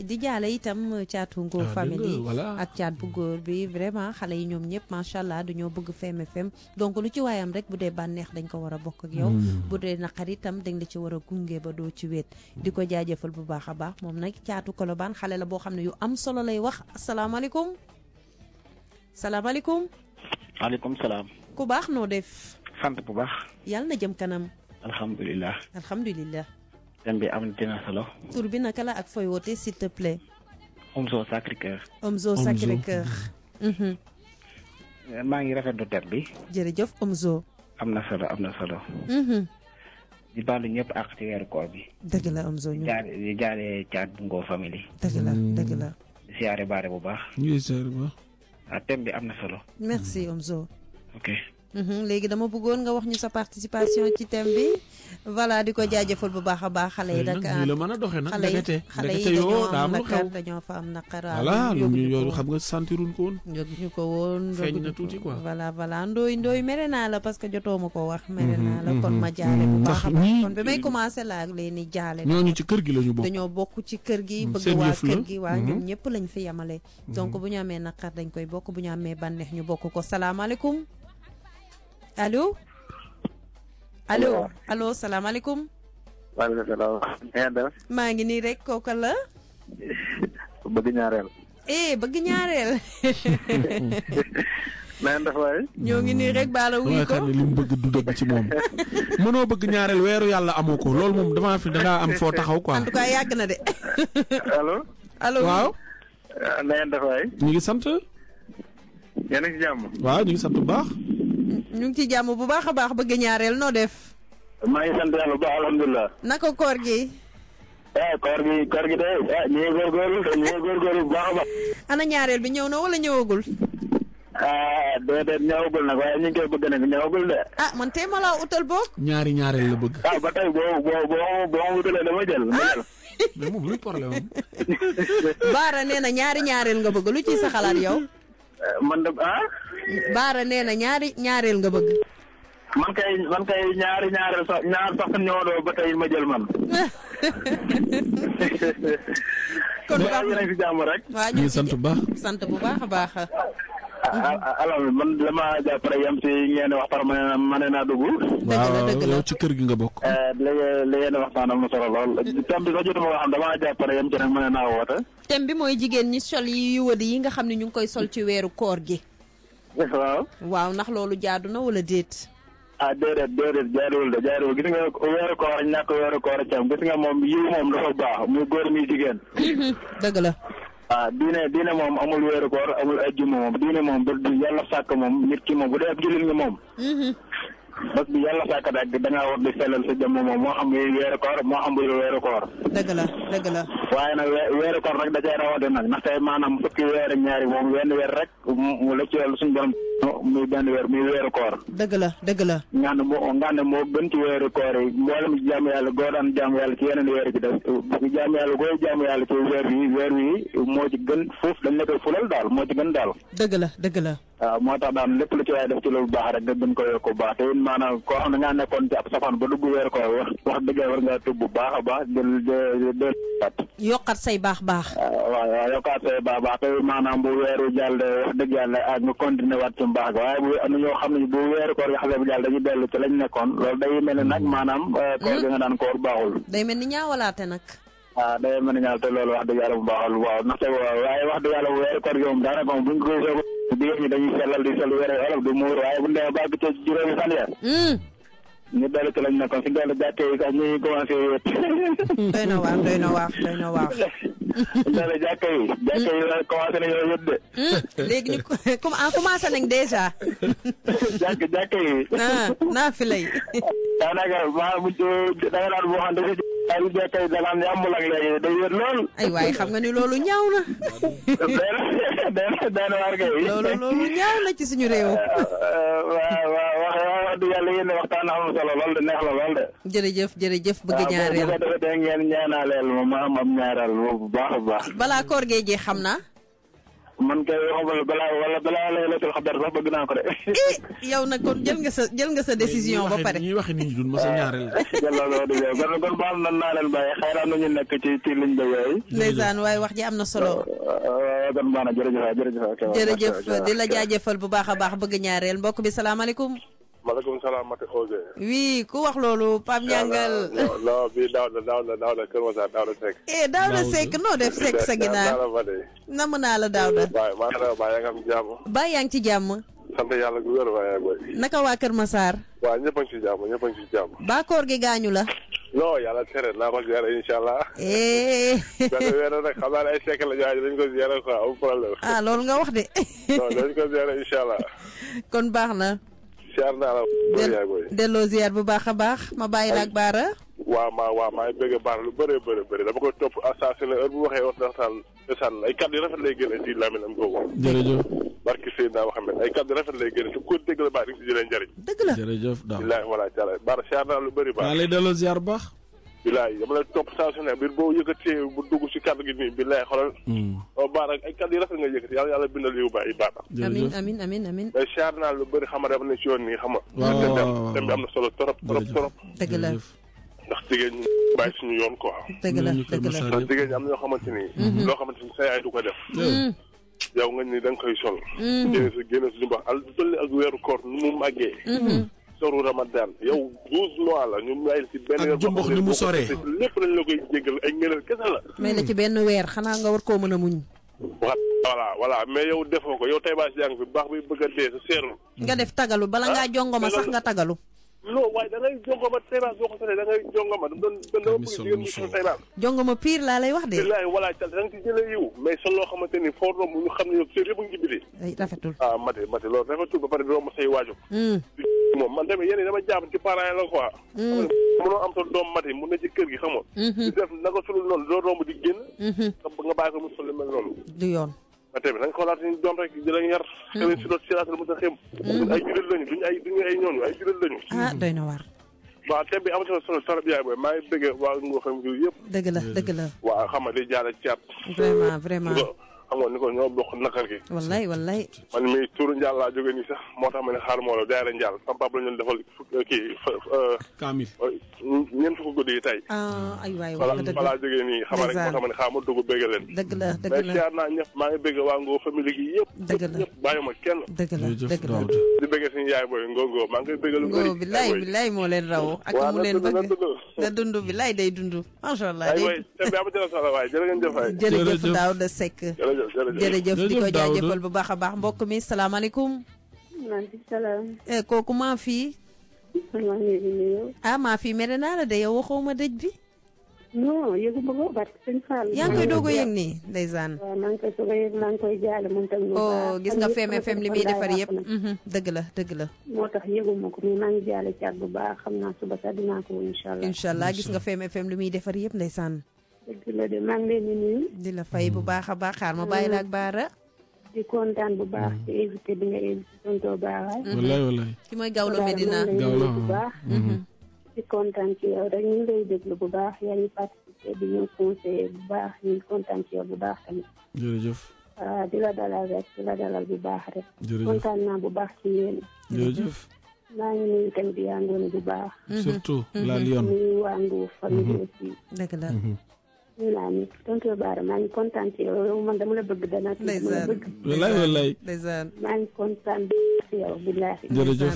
di jaale itam caatu ngóor famille ak caat bu góor bi vraiment xale yi ñoom ñëpp macha allah dañoo bëgg Femme FM donc lu ci waayam rek bu dee bànneex dañ ko war a bokk ak yow. bu dee naqar itam dañ la ci war a gunge ba doo ci wéet di ko jaajëfal bu baax a baax moom nag caatu Kolobaan xale la boo xam ne yu am solo lay wax asalaamaaleykum. salaamaaleykum. maaleykum salaam. ku baax noo def. sant bu baax. yàlla na jëm kanam. alhamdulilah. thème bi am dina solo. tur bi naka la ak fooy woote s'il te plaît. Omzo Sacré-Cœur. Omzo Sacré-Cœur. maa ngi rafetlu thème bi. jërëjëf Omzo. am na solo. di baalu ñëpp ak ci weeru koor bi. dëgg la Omzo ñu. di jaale caat bu ngoo famille. dëgg la. di siyaare baare bu baax. ñu siyaare bu baax. thème bi am na solo. merci Omzo. ok. léegi dama bëggoon nga wax ñu sa participation ci thème bi voilà di ko jaajëfal bu baax a baax xale yi nag la mën a doxee nag xale yi dañoo fa am naqar voilà yooyu xam nga sentiruñ ko woon yëguñu ko woon feeñ na tuuti quoi voilà ndooy mere naa la parce que jotoo ma ko wax mere naa la kon ma jaale bu baax a baax kon bi may commencé laa leen ni jaale ñooñu ci kër gi lañu bokk dañoo bokk ci kër gi bëgg waa kër gi waa ñoom ñëpp lañ fi yemale donc bu ñu amee naqar dañ koy bokk bu ñu amee bànneex ñu bokk ko salaamaaleykum allo salaamaaleykum. waaleykum salaam. maa ngi nii rek kooka la. bëgg ñaareel. bëgg ñaareel. na ngeen def waay. ñoo ngi nii rek baala wuy ko. li mu bëgg du dëgg ci moom. mënoo bëgg ñaareel weeru yàlla amoo ko loolu moom damaa fi dangaa am foo taxaw quoi. en tout cas yàgg na de. allo. waaw. na ngeen def waay. ñu ngi sant. yéen a ngi ci jàmm. waaw ñu ngi sant bu baax. ñu ngi ci jàmm bu baax a baax bëgg ñaareel noo def. maa ngi sant yàlla bu baax alhamdulilah. naka koor gi. koor gi de ñu ngi góorgóorlu bu baax a baax. ana ñaareel bi ñëw na wala ñëwagul. déedéet ñëwagul nag waaye ñu ngi koy bëgg nag ñëwagul de. man tey ma laa utal boog. ñaareel la bëgg. ba tey boo ma utalee dama jël. mais moom luy problème am. Baara nee na ñaareel nga bëgg lu ciy sa xalaat yow. man de Baara nee na ñaareel nga bëgg. man kay ñaareel sax ñaar sax ñoo doo ba tey ma jël man. kon baax na ci jàmm rek. waa ñu sant bu baax. sant bu baax a baax. alors man dama jàpp rek yam ci ngeen waxtaan ma ne naa dugg. dëgg la yow ci kër gi nga bokk. li ngeen waxtaan am na solo lool thème bi sax jotuma ko xam dama jàpp rek yam ci rek ma ne naa woote. thème bi mooy jigéen ñi sol yi wëd yi nga xam ne ñu ngi koy sol ci weeru koor gi. waaw ndax loolu jaadu na wala déet. déedéet jaaduwul gis nga weeru koor ñàkk weeru koor cam gis nga moom yiw moom dafa baax muy góor muy jigéen. dëgg la. diine moom amul weeru koor amul ajjuma moom diine moom bu yàlla sàkk moom nit ki moom bu dee ab jullit nga moom. bés bi yàlla sàkk rek da ngaa war di sellal sa jëmm moom moo xam muy weeru koor moo xam muy weeru koor. dëgg la. waaye nag weeru koor rek da cay rawate nag ndax tey maanaam fukki weer ak ñaari moom wenn weer rek mu la ci yàlla suñu borom muy benn weer muy weeru koor. dëgg la. nga ne moo gën ci weeru koor yi mboolem jaamu yàlla goo daan jaamu yàlla ci yeneen weer ci def jaamu yàlla gooy jaamu yàlla ci weer wi moo ci gën foofu dañ la koy fulal daal moo ci gën daal. dëgg la. waaw moo tax daal lépp lu ci waaye def ci lu baax rek nga gën ko yokk bu baax te maanaam koo xam ne ngaa nekkoon ci ab safaan ba dugg weeru koor wax dëgg war ngaa tub bu baax a baax de yokkat say baax. waaw yokkaat say baax te maanaam bu weeru jàll wax dëgg yàlla ak nga continuer waat ci mbaax ga waaye bu am na ñoo xam ne bu weeru koor nga xam ne bu jàll dañuy dellu ci lañ nekkoon loolu day mel ni nag maanaam koor gi nga daan koor baaxul. day mel ni ñaawalaate nag. day mel ni ñaaw te loolu wax dëgg yàlla bu baaxul waaw ndaxte waaye wax dëgg yàlla bu weeru koor gi moom daanaka moom buñ ko soog jigéen ñi dañuy sellal di sol wére olof di muur waaye bu ñu demee ba àgg ci juróomi fan ya ñu dellu ci lañ nekkoon si dellu jàkkee yi sax ñu ngi commencé wéet. doy na waar. dellu jàkkee yi commencé nañoo wéet de. léegi ñu commencé nañ déjà. jàkkee yi. naa fi lay. daanaka maa mujj da nga daan boo xam ne ay jàkkee yi da naan yàmbul ak léegi day wéet lool. ay waaye xam nga ni loolu ñaaw na. dana war kay. loolu ñaaw na ci suñu réew. wax dëgg yàlla yéen waxtaan am solo lool de neex la lool de. jërëjëf bëgg ñaareel. bu ko defee ngeen ñaanaleel ma am ñaareel bu baax a baax. balaa koor gee jeex xam naa. man kay waxuma balaa laylatul qadr sax bëgg naa ko de. yow nag kon jël nga sa décision ba pare. ñi waxe nit ñi dun ma sa ñaareel. kon baal naa leen bàyyi xëy na ñu nekk ci liñ ba yooyu. ndeysaan waaye wax ji am na solo. kon baax na jërëjëf di la jaajëfal bu baax a baax bëgg ñaareel mbokk bi salaamaaleykum. maaleykum salaam Mate Ose. oui ku wax loolu Pape Ndiangal. non bii Daouda Kër Masar Daouda Seck. Daouda Seck noo def Seck sa ginnaaw. namm naa la Daouda. waaw maa ngi lay bàyyi yaa ngi am jàmm. bàyyi yaa ngi ci jàmm. sant yàlla gu wér waaye boy. naka waa Kër Masar. waaw ñëpp a ngi ci jàmm. ba koor gi gaañu la. non yàlla tere naa ko ziare incha allah. benn weer rek xam naa ne ay Seck la ñu dañ ko ziare quoi amul problème. loolu nga wax de. non dañ ko ziare incha allah. kon baax na. ziar naa la. delloo ziar bu baax a baax ma bàyyi la ak Baara. waaw maa ngi bëgg Baara lu bëree dama koy topp assassiné heure bu waxee waxtaan ay kàddu yu rafet lay génne ci laminam googu. jërëjëf. barki Seydina Mohamed ay kàddu yu rafet lay génne su ko dégg la baax di nga si jëlee njëriñ. dëgg la jërëjëf daaw. bilaay voilà Thialé Baara ziar naa lu bëri baax. maa lay delloo ziar bu baax. bilaay dama lay topp saa su ne biir boo yëkkatee bu dugg si kàddu gi nii bilaay xoolal. Baara ay kàddu yu rafet nga yëkkati yàlla bindal yu baax yi baax. amiin mais ziar naa lu bëri xam nga dama ne si yoon nii xam nga. waaw thème bi am na solo trop. dëgg la. ndax jigéen ñi bàyyi suñu yoon quoi. dëgg la ndax jigéen ñi am na ñoo xamante ni. loo xamante ni sa yaay du ko def. yow nga ni da nga koy sol. génne suñu baax al dolli ak weeru koor nu mu màggee. soru Ramadan yow 12 mois la ñu may ci benn weer. jumbox ni mu soree lépp lañ la koy jéggal ay ngëneel kese la. may la ci benn weer xanaa nga war koo mën a muñ. voilà mais yow defoo ko yow tey baa si yaa ngi fi baax bi bëgg a dee sa seerul. nga def tagalu bala ngaa jongoma sax nga tagalu. non waaye da ngay jongoma teybaas boo ko solee da ngay jongoma dama bëgg jigéen ñi sol teybaas. jongoma pire laa lay wax de. bilaay wala cal da nga ci jëlee yiw mais sol loo xamante ni foo romb ñu xam ne yow séer yëpp a ngi ci biti. ay rafetul. mati loolu rafetul ba pare doo ma say waaju. moom man tamit yéen dama jàpp ci parents yi la quoi. mënoo am sa doom mati mun na ci kër gi xam nga. di def naka sulul noonu doo romb di génn. nga bàyyi ko mu sol lu mel noonu. du yoon. tamit da nga xoolaat suñu doom rek di leen yar. tamit si doot siraatal mustaqiim. ay jullit lañu duñu ay ñooñu ay jullit lañu. doy na waar. waaw thème bi am na solo trop yaay booy maa ngi bëgg waa Ngor xam yëpp. dëgg la. waaw xam nga di jaarale caat. vraiment. xam nga ni ko ñoo bokk nakar gi. wallaay wallaay. man mii turu Ndiall laa jógee nii sax moo tax ma ne xaaral moo la jaaree Ndiall sama papa la ñu defal kii. Kamil. ñeent fukki guddi yi tey. ay waay wax nga dëgg balaa jógee nii xam rek moo tax ma ne xaaral ma dugg bëgg leen. dëgg la dëgg la mais siyaar naa ñëpp maa ngi bëgg waa Ngoo famille gi yëpp. dëgg la ñëpp bàyyi ma kenn. dëgg la dëgg la di bëgg suñu yaay booy Ngoo maa ngi koy bëgg lu bëri. Ngoo billaay billaay moo leen raw. ak mu leen bëgg na dund billaay day dund. macha allah jërëjëf Daouda Seck jërëjëf di ko jaajëfal bu baax a baax mbokk mi salaamaaleykum. maaleykum salaam. kooku maa fii. maa fii mere naa la de yow waxoo ma dëj bi. non yëgu ma ko barke sëñ Fall. yaa ngi koy doog a yëg nii ndeysaan. waaw maa ngi koy soog a yëg maa ngi koy jaale moom tamit. gis nga FM li muy defar yëpp. dëgg la dëgg la. moo tax yëgu ma ko mais maa ngi jaale caat bu baax xam naa suba sax dinaa ko incha allah. incha allah gis nga FM li muy defar yëpp ndeysaan. dëgg la de maa ngi leen di nuyu. di la fay bu baax a baax xaar ma bàyyi la ak Baara. di kontaan bu baax ci invité bi nga invité tonton Baara. wallaay wallaay. ki mooy Gawlo Medina Gawlo bu baax. di kontaan ci yow rek ñu ngi lay déglu bu baax yaa ngi participé di ñu conseillé bu baax ñu ngi kontaan ci yow bu baax tamit. jërëjëf. di la dalal rek di la dalal bu baax rek. jërëjëf kontaan naa bu baax ci yéen. jërëjëf. maa ngi nuyu tamit yaa ngoone bu baax. surtout la Lyon. nuyu waa Ngoo famille aussi. dëgg la. ñu naa ni tonton Baara maa ngi kontaan ci yow man dama la bëgg dana. dama la bëgg. wallaay wallaay. ndeysaan. maa ngi kontaan ci yow billaahi. jërëjëf.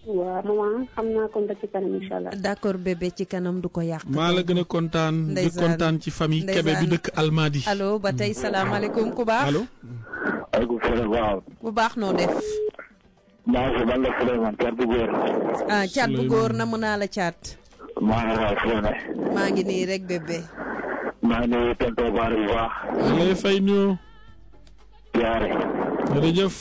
waaw maman xam naa kon ci kanam incha allah. d'accord bébé ci kanam du ko yàq. maa la gën a kontaan. di kontaan ci famille Kébé bi dëkk Almadi. allo ba tey salaamaaleykum ku baax. allo. aleykum salaam waaw. bu baax noo def. maa ngi man la Souleymane caat bu góor. caat bu góor na mën naa la caat. maa ngi nii rek bébé. maa ngi nuyu tonton Baara bu baax. lay fay nuyoo. jaare. jërëjëf.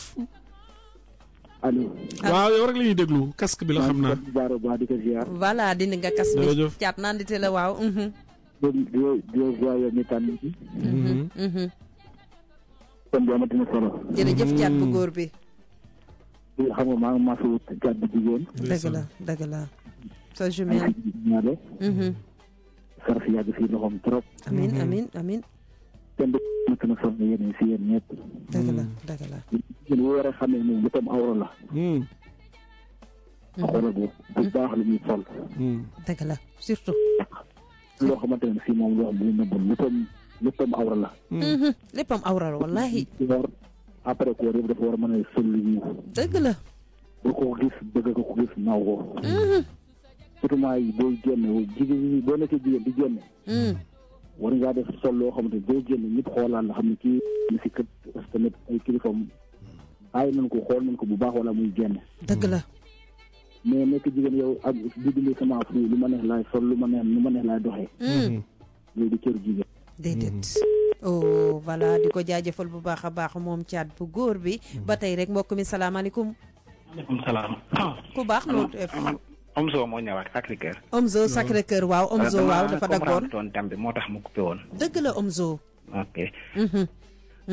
allo. waaw yow rek la ñuy déglu casque bi la xam naa. Baara bu baax di ko ziar. voilà dindi nga casque bi. jërëjëf caat naan dite la waaw. di ziar yow mi tànn ci. kon bi amati na solo. jërëjëf caat bu góor bi. xam nga maa ngi masu caat bu jigéen. dëgg la dëgg la. sa jumelle. saraf yàgg fii loxoom trop. amin amin amin. kenn du amati na solo yéen si yéen ñëpp. dëgg la dëgg la. ñun bu war a xamee ne bëtam awra la. xoolal bu baax lu muy sol. dëgg la surtout. loo xamante ne fii moom loo xam ne nëbbul léppam awra la. léppam awra la wallahi. après ko yëpp dafa war a mën a sol lu ñu. dëgg la. boo ko gis bëgg ko gis naw ko. surtout yi booy génn jigéen ñi boo nekkee jigéen di génn. war ngaa def sol loo xamante ne boo génn ñëpp xoolaan la xam ne kii na si kët parce que tamit ay kilifam bàyyi nañ ko xool nañ ko bu baax wala muy génn. dëgg la. mais nekk jigéen yow ak di dindi sama fu lu ma neex laay sol lu ma neex laay doxee. loolu di cër jigéen. déedéet. oh voilà di ko jaajëfal bu baax a baax moom caat bu góor bi. ba tey rek mbokk mi salaamaaleykum. maaleykum salaam. ku baax noo def. Omzo moo ñëwaat Sacré-Cœur. Omzo Sacré-Cœur waaw Omzo waaw dafa daggoon tam bi moo tax mu coupé woon. dëgg la Omzo. ok.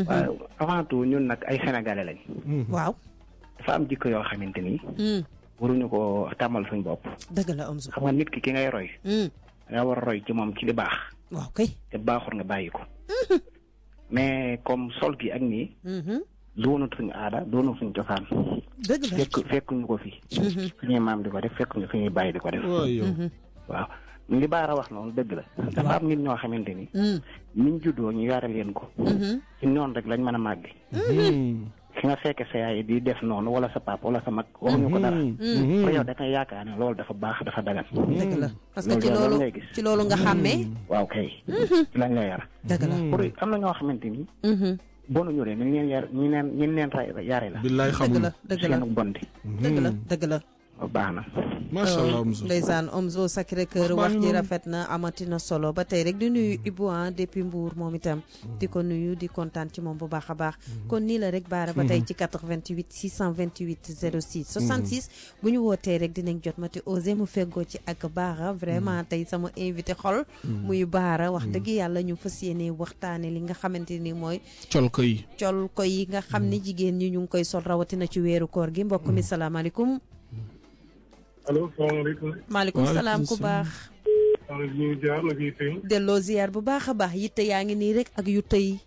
waaw avant tout ñun nag ay sénégalais lañ. waaw. dafa am jikko yoo xamante ni. waruñu ko tàmmal suñ bopp. dëgg la Omzo. xam nga nit ki ngay roy. nga war a roy ci moom ci li baax. waaw kay. te baaxul nga bàyyi ko. mais comme sol gi ak nii. doonut suñu aada doonut suñu cosaan. dëgg la fekkuñu ko fi. suñuy maam di ko def fekkuñu suñuy bàyyi di ko def. waaw li Baara wax noonu dëgg la. dafa am nit ñoo xamante ni. niñ juddoo ñu yare leen ko. ci noonu rek lañ mën a màgg. fi nga fekke sa yaay di def noonu wala sa papa wala sa mag waxuñu ko dara. pour yow da ngay yaakaar ne loolu dafa baax dafa dagan. dëgg la parce que ci loolu nga xàmmee. waaw kay. ci lañ la yar. dëgg la pour am na ñoo xamante ni. bonuñu leen ñu leen yar ñu leen yare la. billaay xamul dëgg la seen bonti. dëgg la dëgg la. baax na. macha allah Omzo. ndeysaan Omzo Sacré-Cœur wax ji rafet na amati na solo ba tey rek di nuyu Ibou depuis Mbour moom itam di ko nuyu di kontaan ci moom bu baax a baax. kon nii la rek Baara ba tey ci 88 628 06 66 bu ñu wootee rek dinañ jot ma te osé mu feggoo ci ak Baara vraiment tey sama invité xol. muy Baara wax dëgg yàlla ñu fas yéene waxtaane li nga xamante ni mooy. col ko yi nga xam ni jigéen ñi ñu ngi koy sol rawatina ci weeru koor gi mbokk mi salaamaaleykum. allo salaamaaleykum. maaleykum salaam ku baax. ñu jaar la kii tey. delloo ziar bu baax a baax yitte yaa ngi nii rek ak yu tey.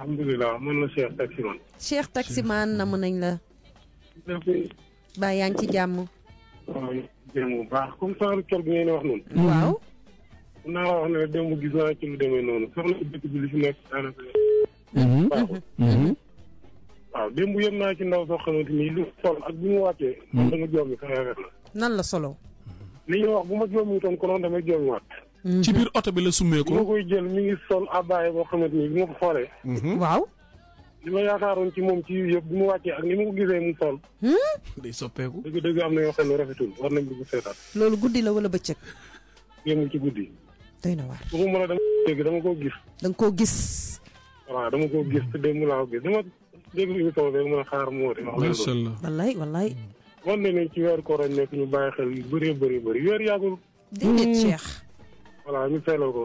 alhamdulilah man la Cheikh Taximan. Cheikh Taximan namm nañ la. ba yaa ngi ci jàmm. waaw jàmm bu baax comme ça col bi ngeen wax noonu. waaw. mun naa wax ne démb gis naa ci lu demee noonu soxna dëkk bi li fi nekk daanaka. baaxul. waaw démb yëpp naa ci ndaw soo xamante ni lu sol ak bi mu wàccee. man dama joomi sax yaakaar na. nan la solo. li ñuy wax bu ma joomi toon konoon damay joomi waat. ci biir oto bi la summeeku. bi ma koy jël mi ngi sol abbaye boo xamante ni bi ma ko xoolee. waaw. li ma yaakaaroon ci moom ci yëpp bi mu wàccee ak ni ma ko gisee mu sol. day soppeeku. dëgg am na yoo xam ne rafetul war nañ dugg seetaat. loolu guddi la wala bëccëg. yëngu ci guddi. doy na waar. bu ko mën a dama koo gis. da nga koo gis. waaw dama koo gis te démb laa ko gis dama déglu émission bi mën a xaar moo di. macha allah wallaay wallaay. wan ne ci weeru koor lañ nekk ñu bàyyi xel yu bëree bëri weer yàggul. déedéet Cheikh. voilà ñu feeloo ko.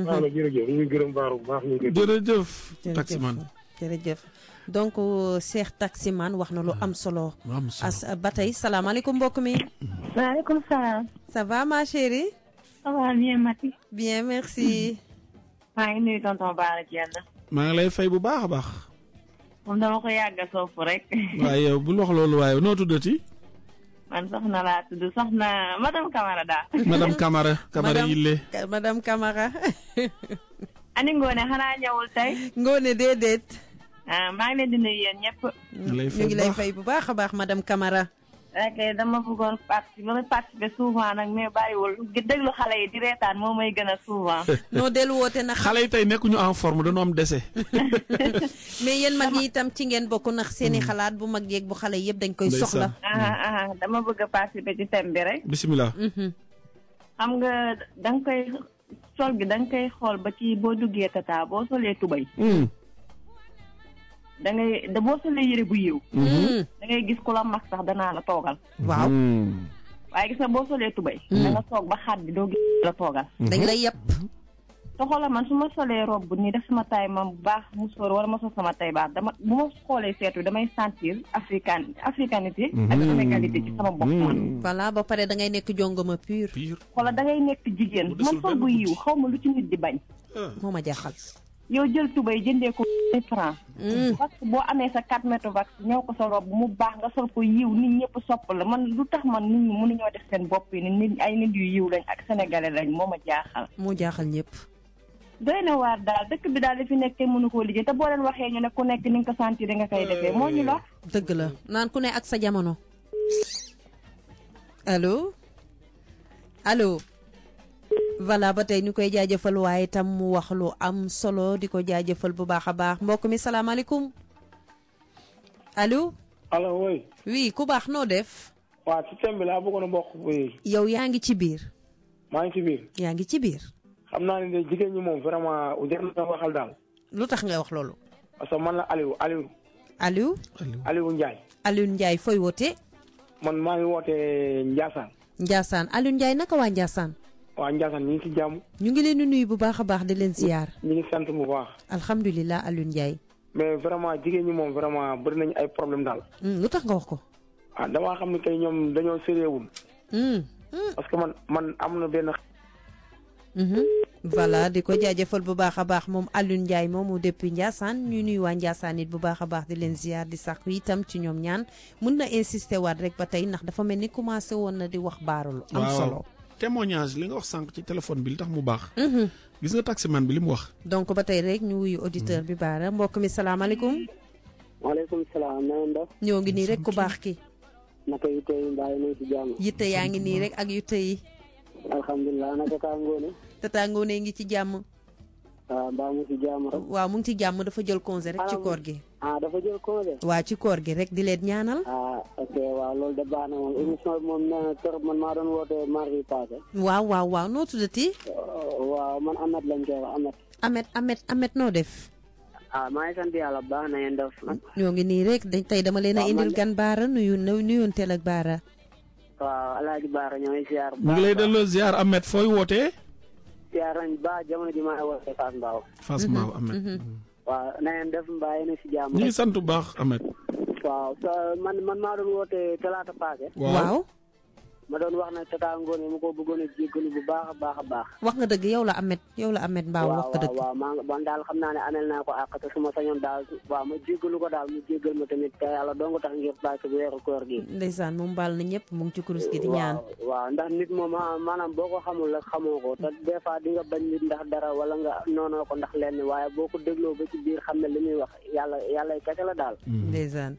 waaw nag jërëjëf ñu ngi gërëm baaru bu baax ñu ngi. jërëjëf Taximan. jërëjëf donc Cheikh Taximan wax na lu am solo. ba tey salaamaaleykum mbokk mi. maaleykum salaam. ça va ma chérie. ça va bien Mati. bien merci. maa ngi nuyu tonton Bara Dieng. maa ngi lay fay bu baax a baax. moom dama ko yàgg a soofu rek. waaye yow bul wax loolu waaye noo tuddati. man soxna laa tudd soxna madame Camara daal. madame Camara. Camara Yille. madame Camara. ani Ngone xanaa ñëwul tey. Ngone déedéet. maa ngi leen di nuyu yéen ñëpp. ñu ngi lay fay bu baax a baax madame Camara. ok dama bëggoon participer souvent nag mais bàyyiwul déglu xale yi di reetaan moo may gën a souvent. noo dellu woote nag. xale yi tey nekkuñu en forme dañoo am dese. mais yéen mag yi itam ci ngeen bokk ndax seeni xalaat bu mag yeeg bu xale yëpp dañ koy soxla. dama bëgg a participer ci thème bi rek. bisimilah. xam nga da nga koy sol gi da nga koy xool ba ci boo duggee tata boo solee tubay. da ngay boo solee yëre bu yiw. da ngay gis ku la mag sax danaa la toogal. waaw. waaye gis nga boo solee tubay. da nga toog ba xaat bi doo gis la toogal. dañ lay yëpp. te xoolal man su ma solee robe nii def sama taay ma bu baax mu sóor wala ma sol sama tay baax bu ma xoolee seetu damay sentir africanité. ak sénégalité ci sama bopp man. voilà ba pare da ngay nekk jongoma pur. xoolal da ngay nekk jigéen man sol bu yiw xaw ma lu ci nit di bañ. moo ma jaaxal. yow jël tubay jëndee ko 1000 francs. parce que boo amee sa 4 mètres vax ñëw ko sa robe mu baax nga sol ko yiw nit ñëpp sopp la man lu tax man nit ñi mënuñoo def seen bopp yi nit ay nit yu yiw lañ ak sénégalais lañ moo ma jaaxal. moo jaaxal ñëpp. doy na waar daal dëkk bi daal di fi nekk te mënu koo liggéey te boo leen waxee ñu ne ku nekk ni nga ko sentir nga koy defee moo ñu la. dëgg la naan ku ne ak sa jamono. allo allo. voilà ba tey ñu koy jaajëfal waaye tam mu wax lu am solo di ko jaajëfal bu baax a baax mbokk mi salaamaaleykum allo. allo oui. oui ku baax noo def. waaw ci thème bi laa bëggoon a bokk. yow yaa ngi ci biir. maa ngi ci biir. yaa ngi ci biir. xam naa ne jigéen ñi moom vraiment jar na waxal daal. lu tax nga wax loolu. parce que man la Aliou Ndiaye. Aliou Ndiaye fooy woote. man maa ngi wootee Ndiassane. Ndiassane Aliou Ndiaye naka waa Ndiassane. waa Ndiassane ñu ngi ci jàmm. ñu ngi leen di nuyu bu baax a baax di leen ziar. ñu ngi sant bu baax. alhamdulilah Aliou Ndiaye. mais vraiment jigéen ñi moom vraiment bëri nañu ay problème daal. lu tax nga wax ko. ah damaa xam ne kay ñoom dañoo sérieuxul. parce que man am na benn. voilà di ko jaajëfal bu baax a baax moom Aliou Ndiaye moomu depuis Ndiassane ñu nuyu waa Ndiassane it bu baax a baax di leen ziar di sàkku itam ci ñoom ñaan mun na insister waat rek ba tey ndax dafa mel ni commencé woon na di wax baaralu. am solo témoignage li nga wax sànq ci téléphone bi li tax mu baax. gis nga taximan bi li mu wax. donc ba tey rek ñu wuyu auditeur bi Baara mbokk mi salaamaaleykum. waaleykum salaam na ngeen def. ñoo ngi nii rek ku baax ki. naka yitte yi mbaa yi nañ ci jàmm. yitte yaa ngi nii rek ak yitte yi. alhamdulilah naka kaa ngoone. tata ngoone ngi ci jàmm. waaw mbaa mu ci jàmm rek. waaw mu ngi ci jàmm dafa jël congé rek ci koor gi. dafa jël congé. waa ci koor gi rek di leen ñaanal. ok waaw loolu de baax na moom émission bi moom nee na trop man maa doon woote mardi passé. waaw noo tuddati. waaw man Amet lañ koy wax Amet noo def. maa ngi sant yàlla baax na ngeen def nag. ñoo ngi nii rek tey dama leen a indil gan Baara nuyoonteel ak Baara. waaw Alaaji Baara ñoo ngi ziar. mu ngi lay delloo ziar Amet fooy wootee. ziar nañ ba jamono ji maa ngi wootee Fass Mbao. Fass Mbao Amet. waaw na ngeen def mbaa yéen a si jàmm. ñu ngi sant bu baax Amet. waaw man maa doon woote talaata passé. waaw. ma doon wax ne Tata Ngoné mu ko bëggoon a jéggalu bu baax a baax a baax. wax nga dëgg yow la Ahmed Mbaaw wax nga dëgg. waaw man daal xam naa ne amel naa ko àq te su ma sañoon daal waaw ma jéggalu ko daal mu jéggal ma tamit te yàlla dong tax ngir barke bu weeru koor gi. ndeysaan moom baal na ñëpp mu ngi ci kurus gi di ñaan. waaw ndax nit moom maanaam boo ko xamul rek xamoo ko te des fois di nga bañ nit ndax dara wala nga noonoo ko ndax lenn waaye boo ko dégloo ba ci biir xam ne li muy wax yàlla kese la daal. ndeysaan.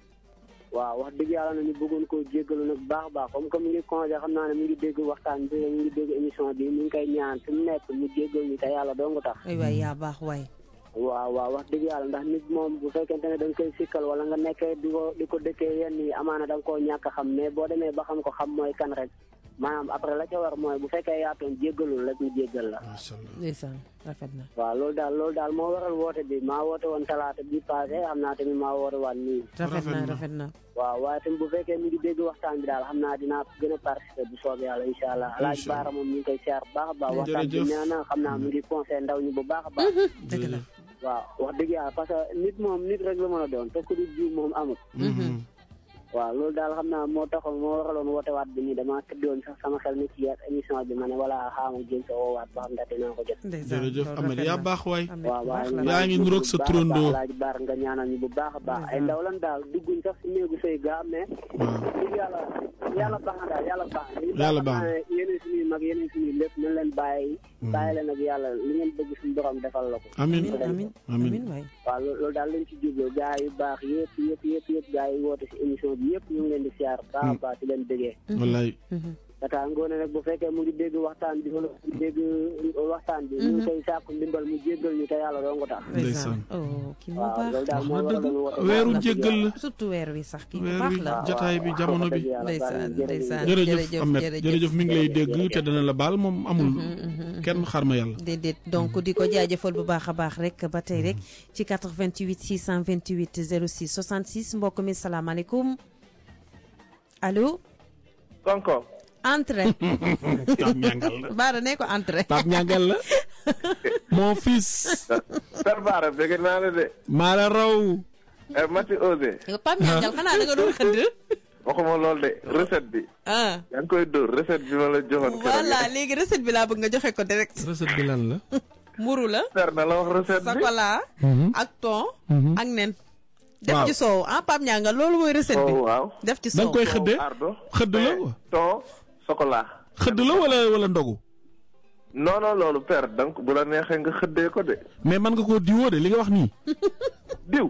waaw wax dëgg yàlla na ñu bëggoon koo jéggalu nag baax baax comme que mu ngi congé xam naa ne mu ngi dégg waxtaan bi mu ngi dégg émission bi mu ngi koy ñaan fi mu nekk mu jéggal ñu te yàlla dong tax. waay yaa baax waay. waaw wax dëgg yàlla ndax nit moom bu fekkente ne da nga koy sikkal wala nga nekkee di ko dëkkee yenn yi amaana da nga koo ñàkk xam mais boo demee ba xam ko xam mooy kan rek maanaam après la ca war mooy bu fekkee yaatoon jéggalul rek ñu jéggal la. ndeysaan rafet na. waaw loolu daal moo waral woote bi maa woote woon talaata bi passé xam naa tamit maa woote waat nii. rafet na. waaw waaye tamit bu fekkee mi ngi dégg waxtaan bi daal xam naa dinaa gën a participer bu soobee yàlla incha allah. Alaaji Baara moom ñu ngi koy siyaar bu baax a baax. waxtaan bi nee na xam naa mu ngi conseil ndaw ñi bu baax a baax. dëgg la. waaw wax dëgg yàlla parce que nit rek la mën a doon te ku dul jiw moom amul. waaw loolu daal xam naa moo taxoon moo waraloon woote waat bi nii dama tëddoon sax sama xel ni ci yeer émission bi ma ne wala xaama jël sa woowaat ba xam ndax dinaa ko jot. jërëjëf Ahmed yaa baax waay. waaw yaa ngi nuroog sa turandoo. Alaaji Baar nga ñaanal ñu bu baax a baax ay ndaw lan daal dugguñ sax si néegu sëy gaa mais dëgg yàlla baax na daal yàlla baax na yeneen suñuy mag yeneen suñuy lépp nañ leen bàyyi leen ak yàlla li ngeen bëgg suñu borom defal la ko. amiin waay. waaw loolu daal lañ ci jublu gaa yu baax yëpp gaa yi woote si émission bi yëpp ñu ngi leen di siyaar baax a baax di leen déggee. wallaay. Tata Ngoné nag bu fekkee mu ngi dégg waxtaan bi wala mu dégg waxtaan bi. ñu ngi koy sàkku ndimbal mu jéggal ñu te yàlla doo nga tax. ndeysaan. kii moo baax loolu daal moo war a doon woote. weeru jéggal la. surtout weer wi sax kii bu baax la. jataay bi jamono bi. ndeysaan jërëjëf Ahmed jërëjëf mi ngi lay dégg te dana la baal moom amul. kenn xar ma yàlla. déedéet donc di ko jaajëfal bu baax a baax rek ba tey rek ci 88 628 06 66 mbokk mi salaamaaleykum allo. Konko. Entrée. Pape Ñangal la. Baara ne ko entrée. Pape Ñangal la. mon fils. Père Baara bëgg naa la de. maa la raw. Mati Osé. Pape Ñangal xanaa da nga doon xëdd. waxuma loolu de recette bi. yaa ngi koy dóor recette bi ma la joxoon. voilà léegi recette bi laa bëgg nga joxe ko direct. recette bi lan la. mburu la. Père na la wax recette bi sakola. ak thon. ak nen. def ci soow Pape Ñangal loolu mooy recette bi. waaw def ci soow da nga koy xëddee xëdd la. thon chocolat. xëdd la wala ndogu. non loolu père donc bu la neexee nga xëddee ko de. mais mën nga koo diwoo de li nga wax nii. diw.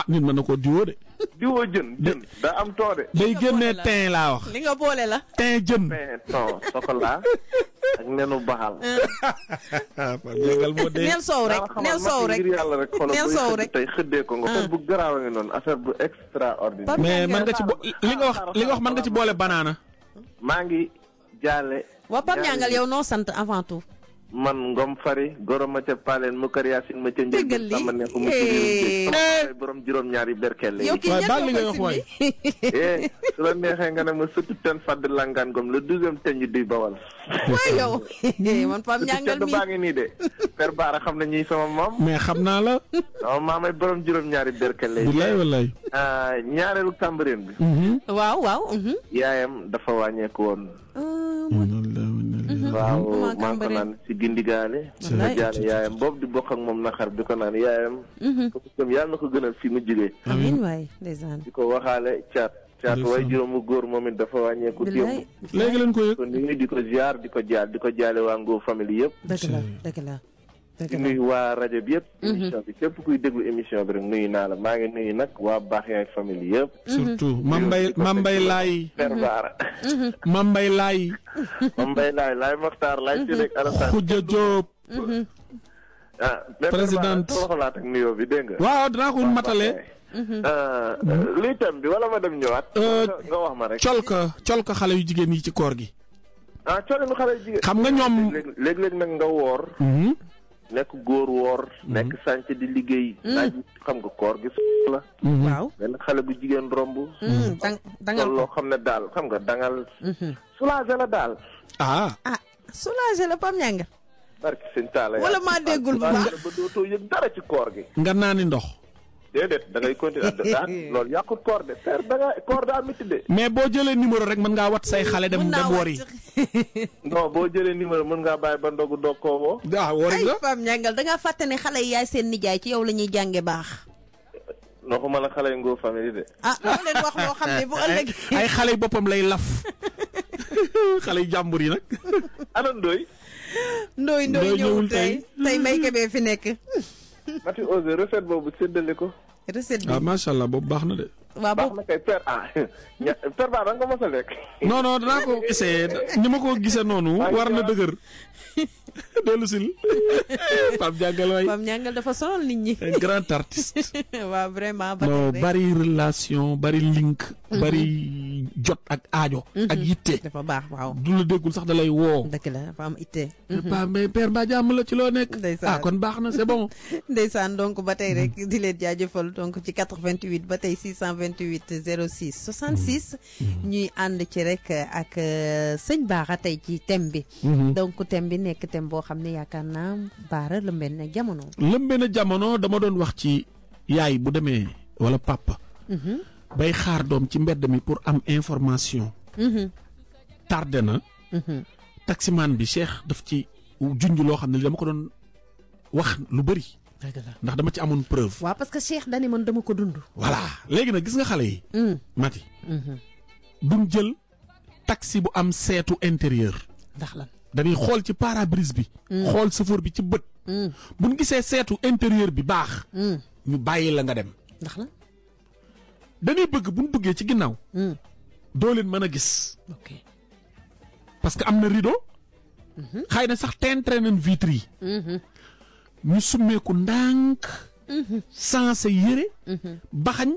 nit mën na koo diwoo de. diwoo jën daa am too de. day génnee tin laa wax. li nga boole la. tin jën. thon chocolat ak nenu baxal. neel soow rek neel soow rek yàlla rek neel soow rek tey xëddee ko nga bu garaaw a ngi noonu affaire bu extraordinaire. mais man nga ci li nga wax man nga ci boole banaana. maa ngi jaale. waa Pape Ñangal yow noo sant avant tout. man Ngom Fari goro ma ca Paleen mu kër Yaasin ma ca njël sama nekk mu ci borom juróom-ñaari berkelle yow kii baal li nga wax waay. su la neexee nga ne ma surtout ten fadd langaan gom le 12e teñ di bawal. waaw yow man Pape Ñangal mi baa ngi nii de Père Baara xam na ñuy sama maam. mais xam naa la. sama maam ay borom juróom-ñaari berkelle bilaay wallaay. ñaareelu Cambérène bi. waaw. yaayam dafa wàññeeku woon. waaw maa ko naan si gindigaale ma jaale yaayam boobu di bokk ak moom naxar bi ko naan yaayam ko yàlla na ko gënal fi mu jógee amiin waay ndeysaan di ko waxaale caat way juróomu góor moom it dafa wàññeeku démb léegi leen ko yëg kon ni di ko ziar di ko jaale waa Ngor famille yëpp dëgg la di nuyu waa rajo bi yëpp émission bi képp kuy déglu émission bi rek nuyu naa la maa ngi nuyu nag waa baax yaay famille yëpp surtout Mambay Laay Père Baara Mambay Laay Laay Maxtaar Laay ci rek Alassane Khoudia Diop présidente waxalaat ak nuyoo bi dégg nga waaw dinaa ko matale luy thème bi wala ma dem ñëwaat nga wax ma rek colka xale yu jigéen yi ci koor gi colinu xale yu jigéen xam nga ñoom léeg-léeg nag nga woor nekk góor woor nekk sànc di liggéey naaj xam nga koor gi la waaw benn xale bu jigéen romb dangal loo xam ne daal xam nga dangal soulagé la daal soulagé la Pape Ñangal barki sëñ Talla wala maa déggul bu baax ba dootoo yëg dara ci koor gi nga naani ndox déedéet da ngay continuer daan loolu yàqut koor de père da nga koor daa métti de. mais boo jëlee numéro rek mën ngaa wat say xale dem wori. non boo jëlee numéro mën ngaa bàyyi ba ndogu doog koo woo. wori nga ay Pape Ndiangal da ngaa fàtte ne xale yi yaay seen nijaay ci yow la ñuy jànge baax. noo ko mën a xale yi ngoo famille de. moo leen wax loo xam ne bu ëllëg. ay xale yi boppam lay laf xale yi jàmbur yi nag. ana Ndoye. Ndoye ñëwul tey may kebee fi nekk. Mati Ose recette boobu séddale ko. recette bi macha allah boobu baax na de. waaw baax na kay père père ba da nga ko mos a lekk. non danaa ko essayé ni ma ko gisee noonu. war na dëgër. dellu sil Pape Ndiangal waay. Pape Ndiangal dafa sonal nit ñi. grand artiste. waaw vraiment. non bari relation bari link. bari jot ak aajo. ak yitte. dafa baax waaw. du la déggul sax da lay woo. dëgg la dafa am itte. mais père mbaa jàmm la ci loo nekk. ndeysaan kon baax na c'est bon. ndeysaan donc ba tey rek di leen jaajëfal donc ci 88 ba tey 628 06 66. ñuy ànd ci rek ak sëñ Bara tey ci thème bi. donc thème bi nekk thème boo xam ne yaakaar naa Bara lëmbee na jamono. lëmbee na jamono dama doon wax ci yaay bu demee wala papa. bay xaar doom ci mbedd mi pour am information. tardé na. taximaan bi Cheikh daf ci junj loo xam ne dama ko doon wax lu bëri. ndax dama ci amoon preuve. waaw parce que Cheikh dani man dama ko dund. voilà léegi nag gis nga xale yi. Mati. duñ jël taxi bu am seetu intérieur. ndax lan dañuy xool ci pare-brise bi. xool chauffeur bi ci bët. buñ gisee seetu intérieur bi baax. ñu bàyyi la nga dem. ndax lan dañuy bëgg buñ duggee ci ginnaaw. doo leen mën a gis. ok parce que am na rideau. xëy na sax teintré nañ vitre yi. ñu summeeku ndànk. sensé yére. baxañ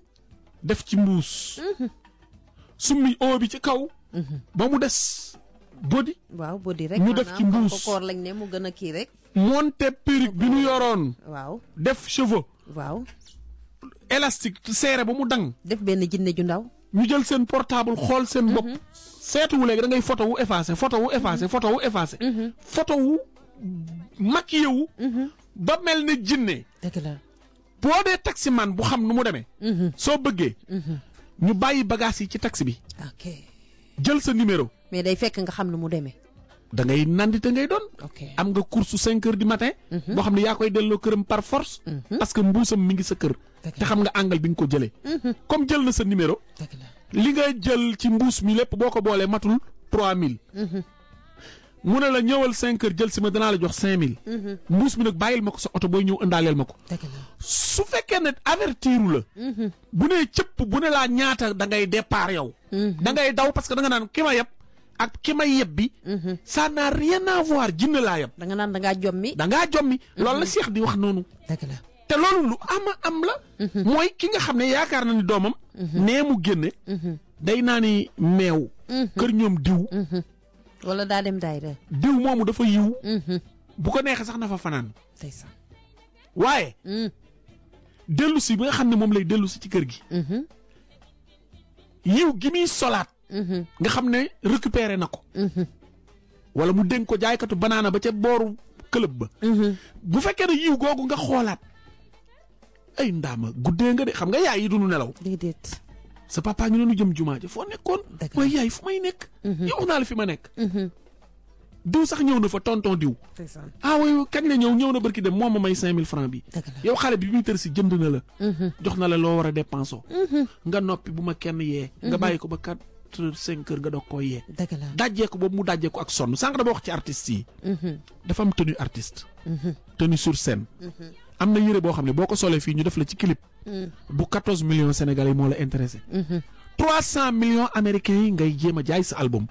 def ci mbuus. summi oo bi ci kaw. ba mu des body. waaw body rek ñu def ci mbuus koor lañ ne mu gën a kii rek. monté perruque bi ñu yoroon. waaw def cheveux. waaw. élastique serré ba mu dang. def benn jinne ju ndaw. ñu jël seen portable xool seen bopp. seetu wu léegi da ngay photo wu effacé photo wu effacé photo wu effacé. photo wu maquillé wu. ba mel ne jinne. dëgg la boo dee taximan bu xam nu mu demee. soo bëggee. ñu bàyyi bagage yi ci taxi bi. ok jël sa numéro. mais day fekk nga xam nu mu demee. da ngay nandite ngay doon. am nga course 5 heures du matin. boo xam ne yaa koy delloo këram par force. parce que mbuusam mi ngi sa kër. te xam nga angle bi nga ko jëlee. comme jël na sa numéro. li nga jël ci mbuus mi lépp boo ko boolee matul 3000. mu ne la ñëwal 5 heures jël si ma danaa la jox 5000. mbuus mi nag bàyyil ma ko sa oto booy ñëw indaaleel ma ko. su fekkee ne avertiru la. bu nee cëpp bu ne laa ñaata da ngay départ yow. da ngay daw parce que da nga naan ki ma yeb ak ki may yeb bi. ça n'a rien à voir jinne laa yeb. da nga naan da ngaa jommi. da ngaa jommi. loolu la Cheikh di wax noonu. dëgg la te loolu lu am la. mooy ki nga xam ne yaakaar na ni doomam. nee mu génne. day naa ni meew. kër ñoom diw. wala daa dem daayira. diw moomu dafa yiw. bu ko neexee sax na fa fanaan. c'est ça. waaye. dellu si bi nga xam ne moom lay dellu si ci kër gi. yiw gi muy solaat. nga xam ne récupéré na ko. wala mu dénk ko jaaykatu banaana ba ca booru club ba. bu fekkee ne yiw googu nga xoolaat. ay ndaama guddee nga de xam nga yaay yi duñu nelaw. déedéet. sa papa ngi noonu jëm jumaa ja foo nekkoon. waaye yaay fu may nekk. yow wax naa la fi ma nekk. diw sax ñëw na fa tonton diw. ah oui kañ la ñëw na barki dem moom ma may 5000 francs bi. yow xale bi muy tër si jënd na la. jox na la loo war a dépensé. nga noppi bu ma kenn yee. nga bàyyi ko ba 4 heures 5 heures nga doog koo yee. dajjee ko boobu mu dajjee ko ak sonn sànq dama wax ci artistes yi. dafa am tenue artiste. tenue sur scène. am na yére boo xam ne boo ko solee fii ñu def la ci clip. bu 14 millions sénégalais yi moo la intéressé. 300 millions américains yi ngay jéem a jaay sa album.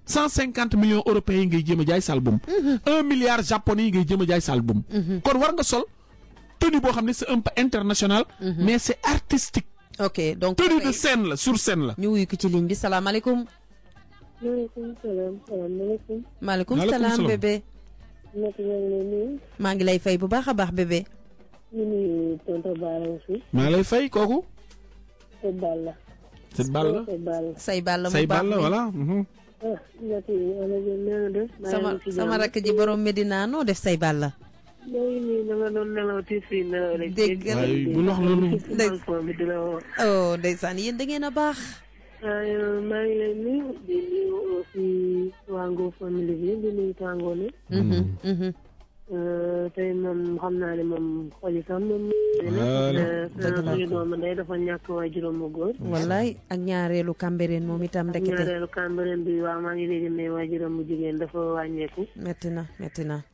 150 millions européens yi ngay jéem a jaay sa album. 1 milliard japonais yi ngay jéem a jaay sa album. kon war nga sol tenue boo xam ne c'est un peu international. mais c'est artistique. ok donc tenue de scène la sur scène la. ñu wuyu ko ci ligne bi salaamaaleykum. maaleykum salaam salaamaaleykum. maaleykum salaam bébé. maa ngi lay fay bu baax a baax bébé. ñu ngi tonton Bara aussi. maa lay fay kooku. Say Balla. Say Balla. Say Balla mu baax Say Balla voilà. sama rakk ji borom Medina noo def Say Balla. nii da nga doon nelaw ci fii nelaw rek. dégg nga bu wax loolu. Ndeysaan yéen da ngeen a baax. maa ngi leen nuyu di nuyu aussi waa Ngor famille bi di nuyu Tàngoone. tey moom xam naa ne moom xol yi sax moom. suñu doomu ndey dafa ñàkk waajuram mu góor. wallaay ak ñaareelu Cambérène moom itam ndekete. ñaareelu Cambérène bi waaw maa ngi dégg ne waajuram mu jigéen dafa wàññeeku. metti na.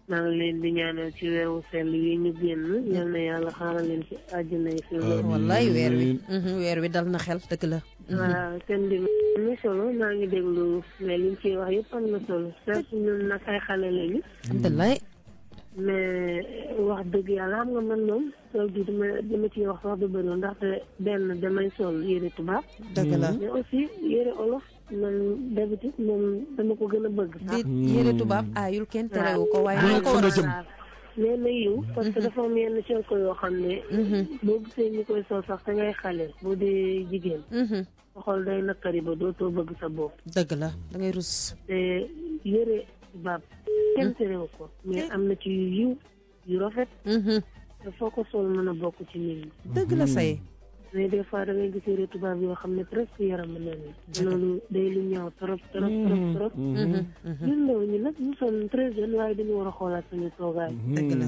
maa ngi leen di ñaanal ci weeru sell yi ñu génn yal na yàlla xaaral leen ci àjjana yi fi. wallaay weer wi dal na xel dëgg la. voilà seen bi am na solo maa ngi déglu mais liñ ciy wax yëpp am na solo certes ñun nag ay xale lañu. alhamdulilah. mais wax dëgg yàlla xam nga man moom sol gi dama ciy wax sax du bëri ndaxte benn damay sol yére tubaab. dëgg la mais aussi yére olof man d'habitude moom dama ko gën a bëgg sax. yére tubaab aayul kenn terewu ko waaye moo ko war a jëm. nee na yiw parce que dafa am yenn col ko yoo xam ne. boo gisee ñu koy sol sax te ngay xale boo dee jigéen. sa xol day nakari ba dootoo bëgg sa bopp. dëgg la da ngay rus. te yére tubaab kenn terewu ko mais am na ci yu yiw yu rafet. te foo ko sol mën a bokk ci nit ñi. dëgg la say. mais des fois da ngay gis yére tubaab yoo xam ne presque yaram na leen. loolu day lu ñaaw trop. ñun ndaw ñi nag ñu sonn très jeune waaye dañu war a xoolaat suñu toogaay. dëgg la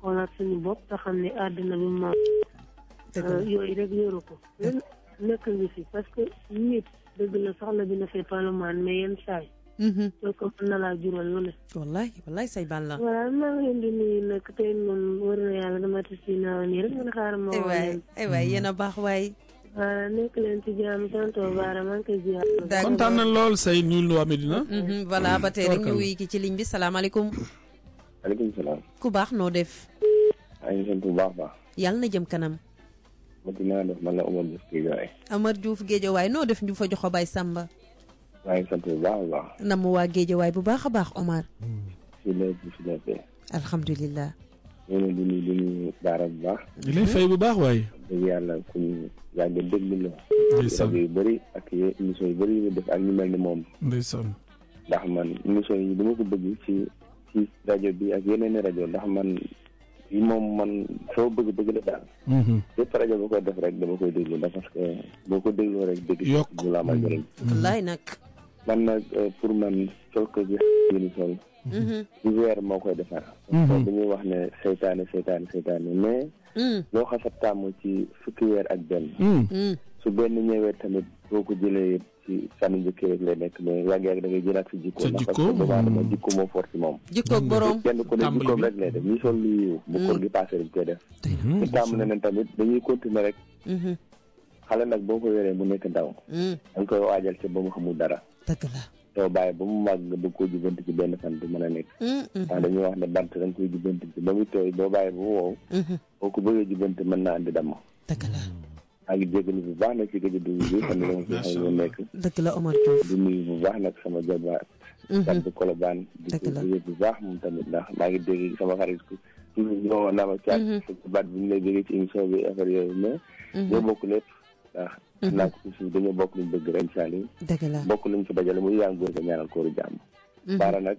xoolaat suñu bopp te xam ne àddina bi moom. yooyu rek yoru ko. nekk ngi fi parce que nit dëgg la soxla bi na fee palumaan mais yenn saay. soo ko mën na laa jural lu ne. wallaay say bal la. voilà maa ngi leen di nuyu nag tey moom war na yàlla dama tis si naaw nii rek mën a xaaral ma woo leen. waay yéen a baax waay. nekk leen ci jàmm tonton Baara maa ngi koy ziar. kontaan na lool say nuyu waa Medina. voilà ba tey rek ñu wuy ki ci ligne bi salaamaaleykum. maaleykum salaam. ku baax noo def. maa ngi sant bu baax. yàlla na jëm kanam. Medina def man la Omar Diouf Géejawaay. Omar Diouf Géejawaay noo def ñu fa jox ko Baye Samba. maa ngi sant bu baax. namm waa Géejawaay bu baax a baax Omar. si lépp. alhamdulilah. ñu ngi leen di nuyu Baara bu baax. di lay fay bu baax waaye. dëgg yàlla ku ñu yàgg a déglu la. ndeysaan yu bëri ak émission yu bëri yu ñu def ak ñu mel ni moom. ndeysaan. ndax man émission yi dama ko bëgg ci rajo bi ak yeneen i rajo ndax man yi moom man soo bëgg la daal. bépp rajo ba koy def rek dama koy déglu ndax parce que boo ko dégloo rek dégg. yokk bu la amal njëriñ. wallaay nag. man nag pour man sol ko gi yéen sol. ci weer moo koy defar. kon dañuy wax ne seytaane mais. loo xasa tàmm ci fukki weer ak benn. su benn ñëwee tamit boo ko jëlee ci sànni njëkk rek lay nekk mais yàgg da ngay jëlaat si jikko. sa jikko ndax parce que jikko moo fort ci moom. jikkoog borom kenn ku ne jikkoog rek lay def ñi sol lu yiw bu koor gi passé dañ koy def. ñu tàmm ne nen tamit dañuy continuer rek. xale nag boo ko yoree mu nekk ndaw. da nga koy waajal ca ba mu xamul dara. dëgg la. soo bàyyi ba mu màgg nga bëgg koo jubbanti ci benn fan du mën a nekk. ndax dañuy wax ne bant da nga koy jubbanti ci ba muy tooy boo bàyyi ba mu wow. boo ko bëggee jubbanti mën naa andi damm. dëgg la. maa ngi jégalu bu baax nag ci gëj a dugg bi xam ne dama fi xëy na nekk. dëgg la Omar Diouf. di nuyu bu baax nag sama jabaar. sant Colobane. dëgg la di bu baax moom tamit ndax maa ngi dégg sama xarit ku toujours ñoo naa ma caat. baat bi ñu lay déggee ci émission bi affaire yooyu mais. ñoo bokk lépp ndax. naa ko toujours dañoo bokk luñ bëgg rek incha allah. dëgg la bokk luñ ci dajale muy yaa ngi góor ga ñaanal kóoru jàmm. Baara nag.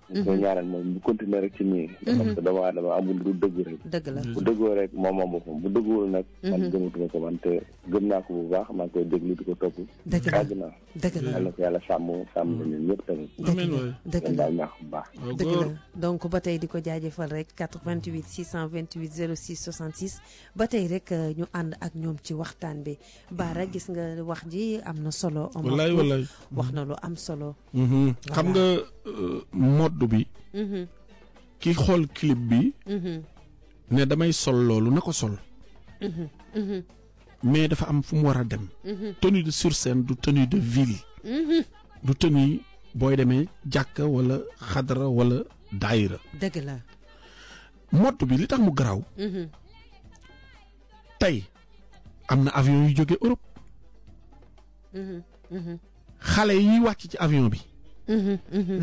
ñu koy ñaanal moom bu continuer rek ci nii. parce que dama amul lu dëgg rek. dëgg la bu dëggoo rek moom boppam bu dëgguwul nag. man gëmatuma ko man te gëm naa ko bu baax maa ngi koy déglu di ko topp. dëgg la yàgg naa. dëgg la yàlla ko yàlla sàmm na ñun ñëpp tamit. dëgg la dëgg la daal ñaax bu baax. dëgg la donc ba tey di ko jaajëfal rek 88 628 06 66 ba tey rek ñu ànd ak ñoom ci waxtaan bi Baara gis nga wax ji am na solo. wallaay wax na lu am solo. xam nga mode bi. ki xool clip bi. ne damay sol loolu na ko sol. mais dafa am fu mu war a dem. tenue de sur scène du tenue de ville. du tenue booy demee jàkka wala xadra wala daayira. dëgg la. mode bi li tax mu garaaw. tey am na avion yu jóge Europe. xale yi wàcc ci avion bi.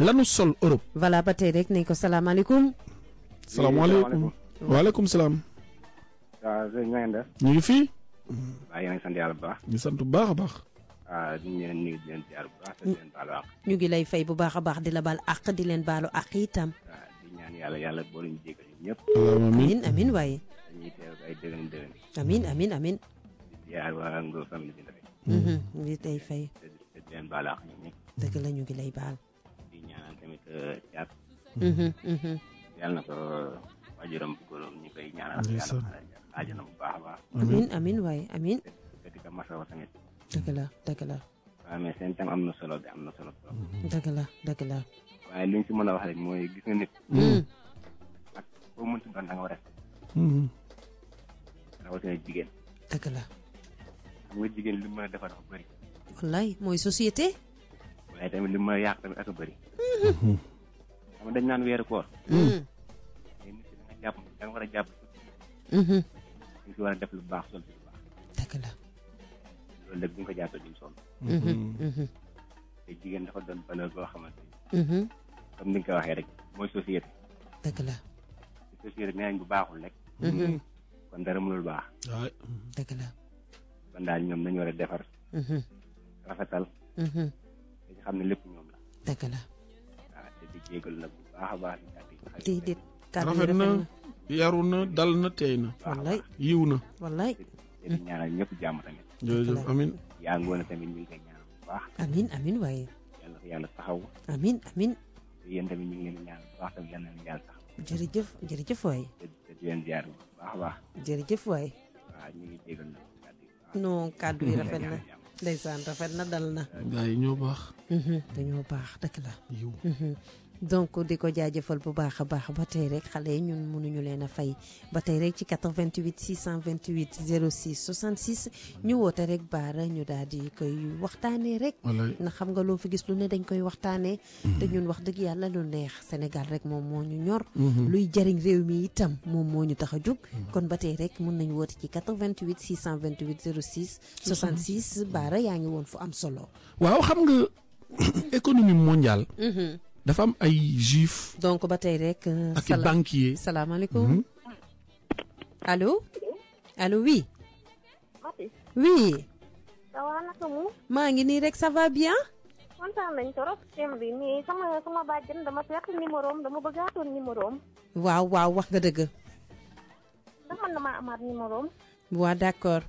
lanu sol Europe. voilà ba tey rek nañ ko salaamaaleykum. salaamaaleykum. waaleykum salaam. waaw sëñ na ngeen def. ñu ngi fii. waaw yéen a ngi sant yàlla bu baax. ñu sant bu baax a baax. waaw ñu ngi leen nuyu di leen ziar bu baax te di leen baalu àq. ñu ngi lay fay bu baax a baax di la baal àq di leen baalu àq itam. waaw di ñaan yàlla boole ñu jégal ñëpp. amin waaye. dañuy teew ay déwén. amin. ziar waa Ngor famille bi rek. li tey fay. te leen baal ak ñoom ñëpp. dëgg la ñu ngi lay baal. di ñaanal tamit caat. yàlla na ko waajuram bu góor ñu koy ñaanal. yàlla aajana bu baax a baax. amin waaye amin. te di ko masawa tamit. dëgg la. waaw mais seen tam am na solo de am na solo. dëgg la. waaye li ñu si mën a wax rek mooy gis nga nit. ak boo mënti doon da nga war a. rawatina jigéen. dëgg la. xam nga jigéen li mu mën a defar dafa bëri. wallaay mooy société. waaye tamit li mu mën a yàq tamit ak a bëri. xam nga dañ naan weeru koor. mais nit ki da nga war a jàpp. ñu si war a def lu baax sol si lu baax. dëgg la. loolu lépp bu ñu ko jàppee duñ sonn. te jigéen dafa doon valeur boo xamante ni. comme ni nga ko waxee rek mooy société. dëgg la. te société nee nañ bu baaxul rek. kon dara mënul baax. dëgg la. kon daal ñoom nañu war a defar. rafetal. dañu xam ne lépp ñoom la. dëgg la. waaw te di jégalu nag bu baax a baax. déedéet. rafet na yaru na dal na teey na. wallaay yiw na. wallaay. te di ñaanal ñëpp jàmm tamit. jërëjëf amin. yaa ngoone tamit ñu ngi koy ñaanal bu baax. amin waaye. yàlla ko yàlla taxaw. amin. te yéen tamit ñu ngi leen di ñaanal bu baax tamit yàlla na yàlla taxaw. jërëjëf waaye. te di leen ziar bu baax a baax. jërëjëf waaye. waaw ñu ngi jégal na non kàddu yi rafet na ndeysaan rafet na dal na. gaa yi ñoo baax. dañoo baax dëgg la. yiw. donc di ko jaajëfal bu baax a baax ba tey rek xale yi ñun mënuñu leen a fay ba tey rek ci 88 628 06 66 ñu woote rek baara ñu daal di koy waxtaanee rek. na xam nga loo fi gis lu ne dañ koy waxtaanee. te ñun wax dëgg yàlla lu neex Sénégal rek moom moo ñu ñor. luy jariñ réew mi itam moom moo ñu tax a jóg. kon ba tey rek mën nañu woote ci 88 628 06 66 baara yaa ngi woon fu am solo. waaw xam nga économie mondiale. dafa am ay juif. donc ba tey rek. ak i banquier. salaamaaleykum. allo. oui. oui. maa ngi nii rek ça va bien. kontaan nañ trop thème bi nii sama bàjjen dama perte numéro am dama bëggaatoon numéro am. waaw wax nga dëgg. ndax man damaa amaat numéro am. waaw d'accord.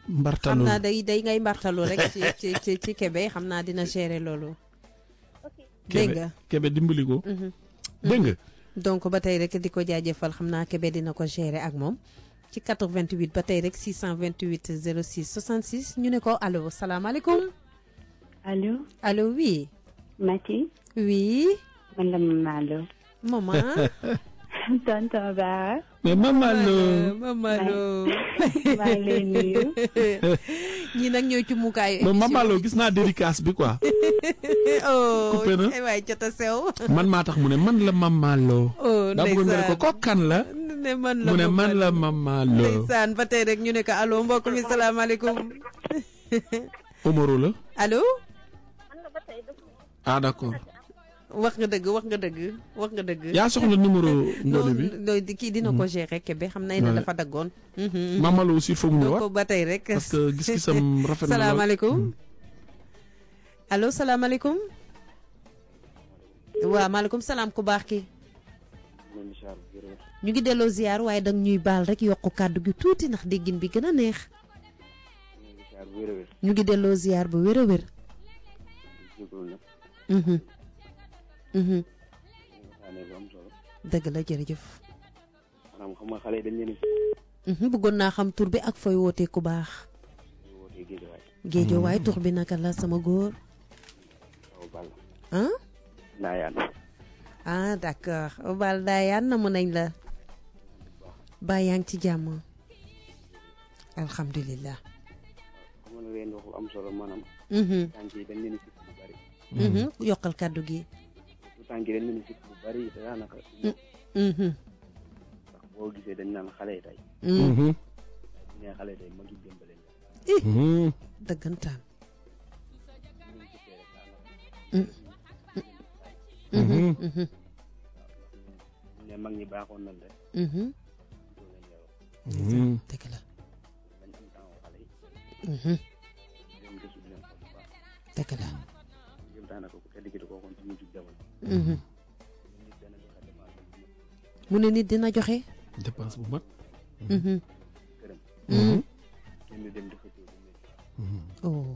mbartalu xam naa day ngay mbartalu rek ci Kébé xam naa dina gérer loolu. dégg nga Kébé dimbali ko. dégg nga. donc ba tey rek di ko jaajëfal xam naa Kébé dina ko gérer ak moom ci 88 ba tey rek 628 06 66 ñu ne ko allo salaamaaleykum. allo oui. Mati. oui. man la Mama Lo. maman. tonton Ba. mais Mama Lo. Mama Lo. maa ngi lay nuyu. ñii nag ñooy ci mukaayu. mais Mama Lo gis naa dédicace bi quoi. coupé na waay jota sew. man maa tax mu ne man la Mama Lo. daa bëggoon nga ne ko kan la. mu ne man la Mama Lo. ndeysaan ba tey rek ñu ne ko allo mbokk mi salaamaaleykum. Omaro la. allo. ah d'accord. wax nga dëgg. yaa soxla numéro ngoone bi. non kii dina ko gérer Kébé xam na dafa daggoon. Mama Lo aussi il faut mu ñëwaat. donc ba tey rek. parce que gis-gisam rafet na lool. salaamaaleykum. allo salaamaaleykum. waaw maaleykum salaam ku baax ki. ñu ngi delloo ziar waaye danga ñuy baal rek yokku kàddu gi tuuti ndax déggin bi gën a neex. ñu ngi delloo ziar bu wér a wér. dëgg la jërëjëf. xam nga xale yi dañ leen bëggoon naa xam tur bi ak fooy wootee ku baax. Géejawaay tur bi naka la sama góor. ah. Ndaayaan. ah d'accord Obal Ndaayaan namu nañ la. ba yaa ngi ci jàmm. alhamdulilah. xam nga leen wax am solo maanaam. tànk yi dañ leen sikk bu bari. yokkal kàddu gi. tànk yi dañ leen sikk bu bari daanaka. ndax boo gisee dañ naan xale yi tey. ne xale yi tey mag yi démbale la. dëggantaan. ne mag ñi baaxoon nañ rek. dëgg la. dañ am temps xale yi. leen gëstu di leen xool bu baax. dëgg la. yëpp daanaka ku tedd gi da koo xoon ci mujj jamono. mu ne nit dina joxe. dépense bu mat. këram. ñu dem di xëccoo bu métti. oh.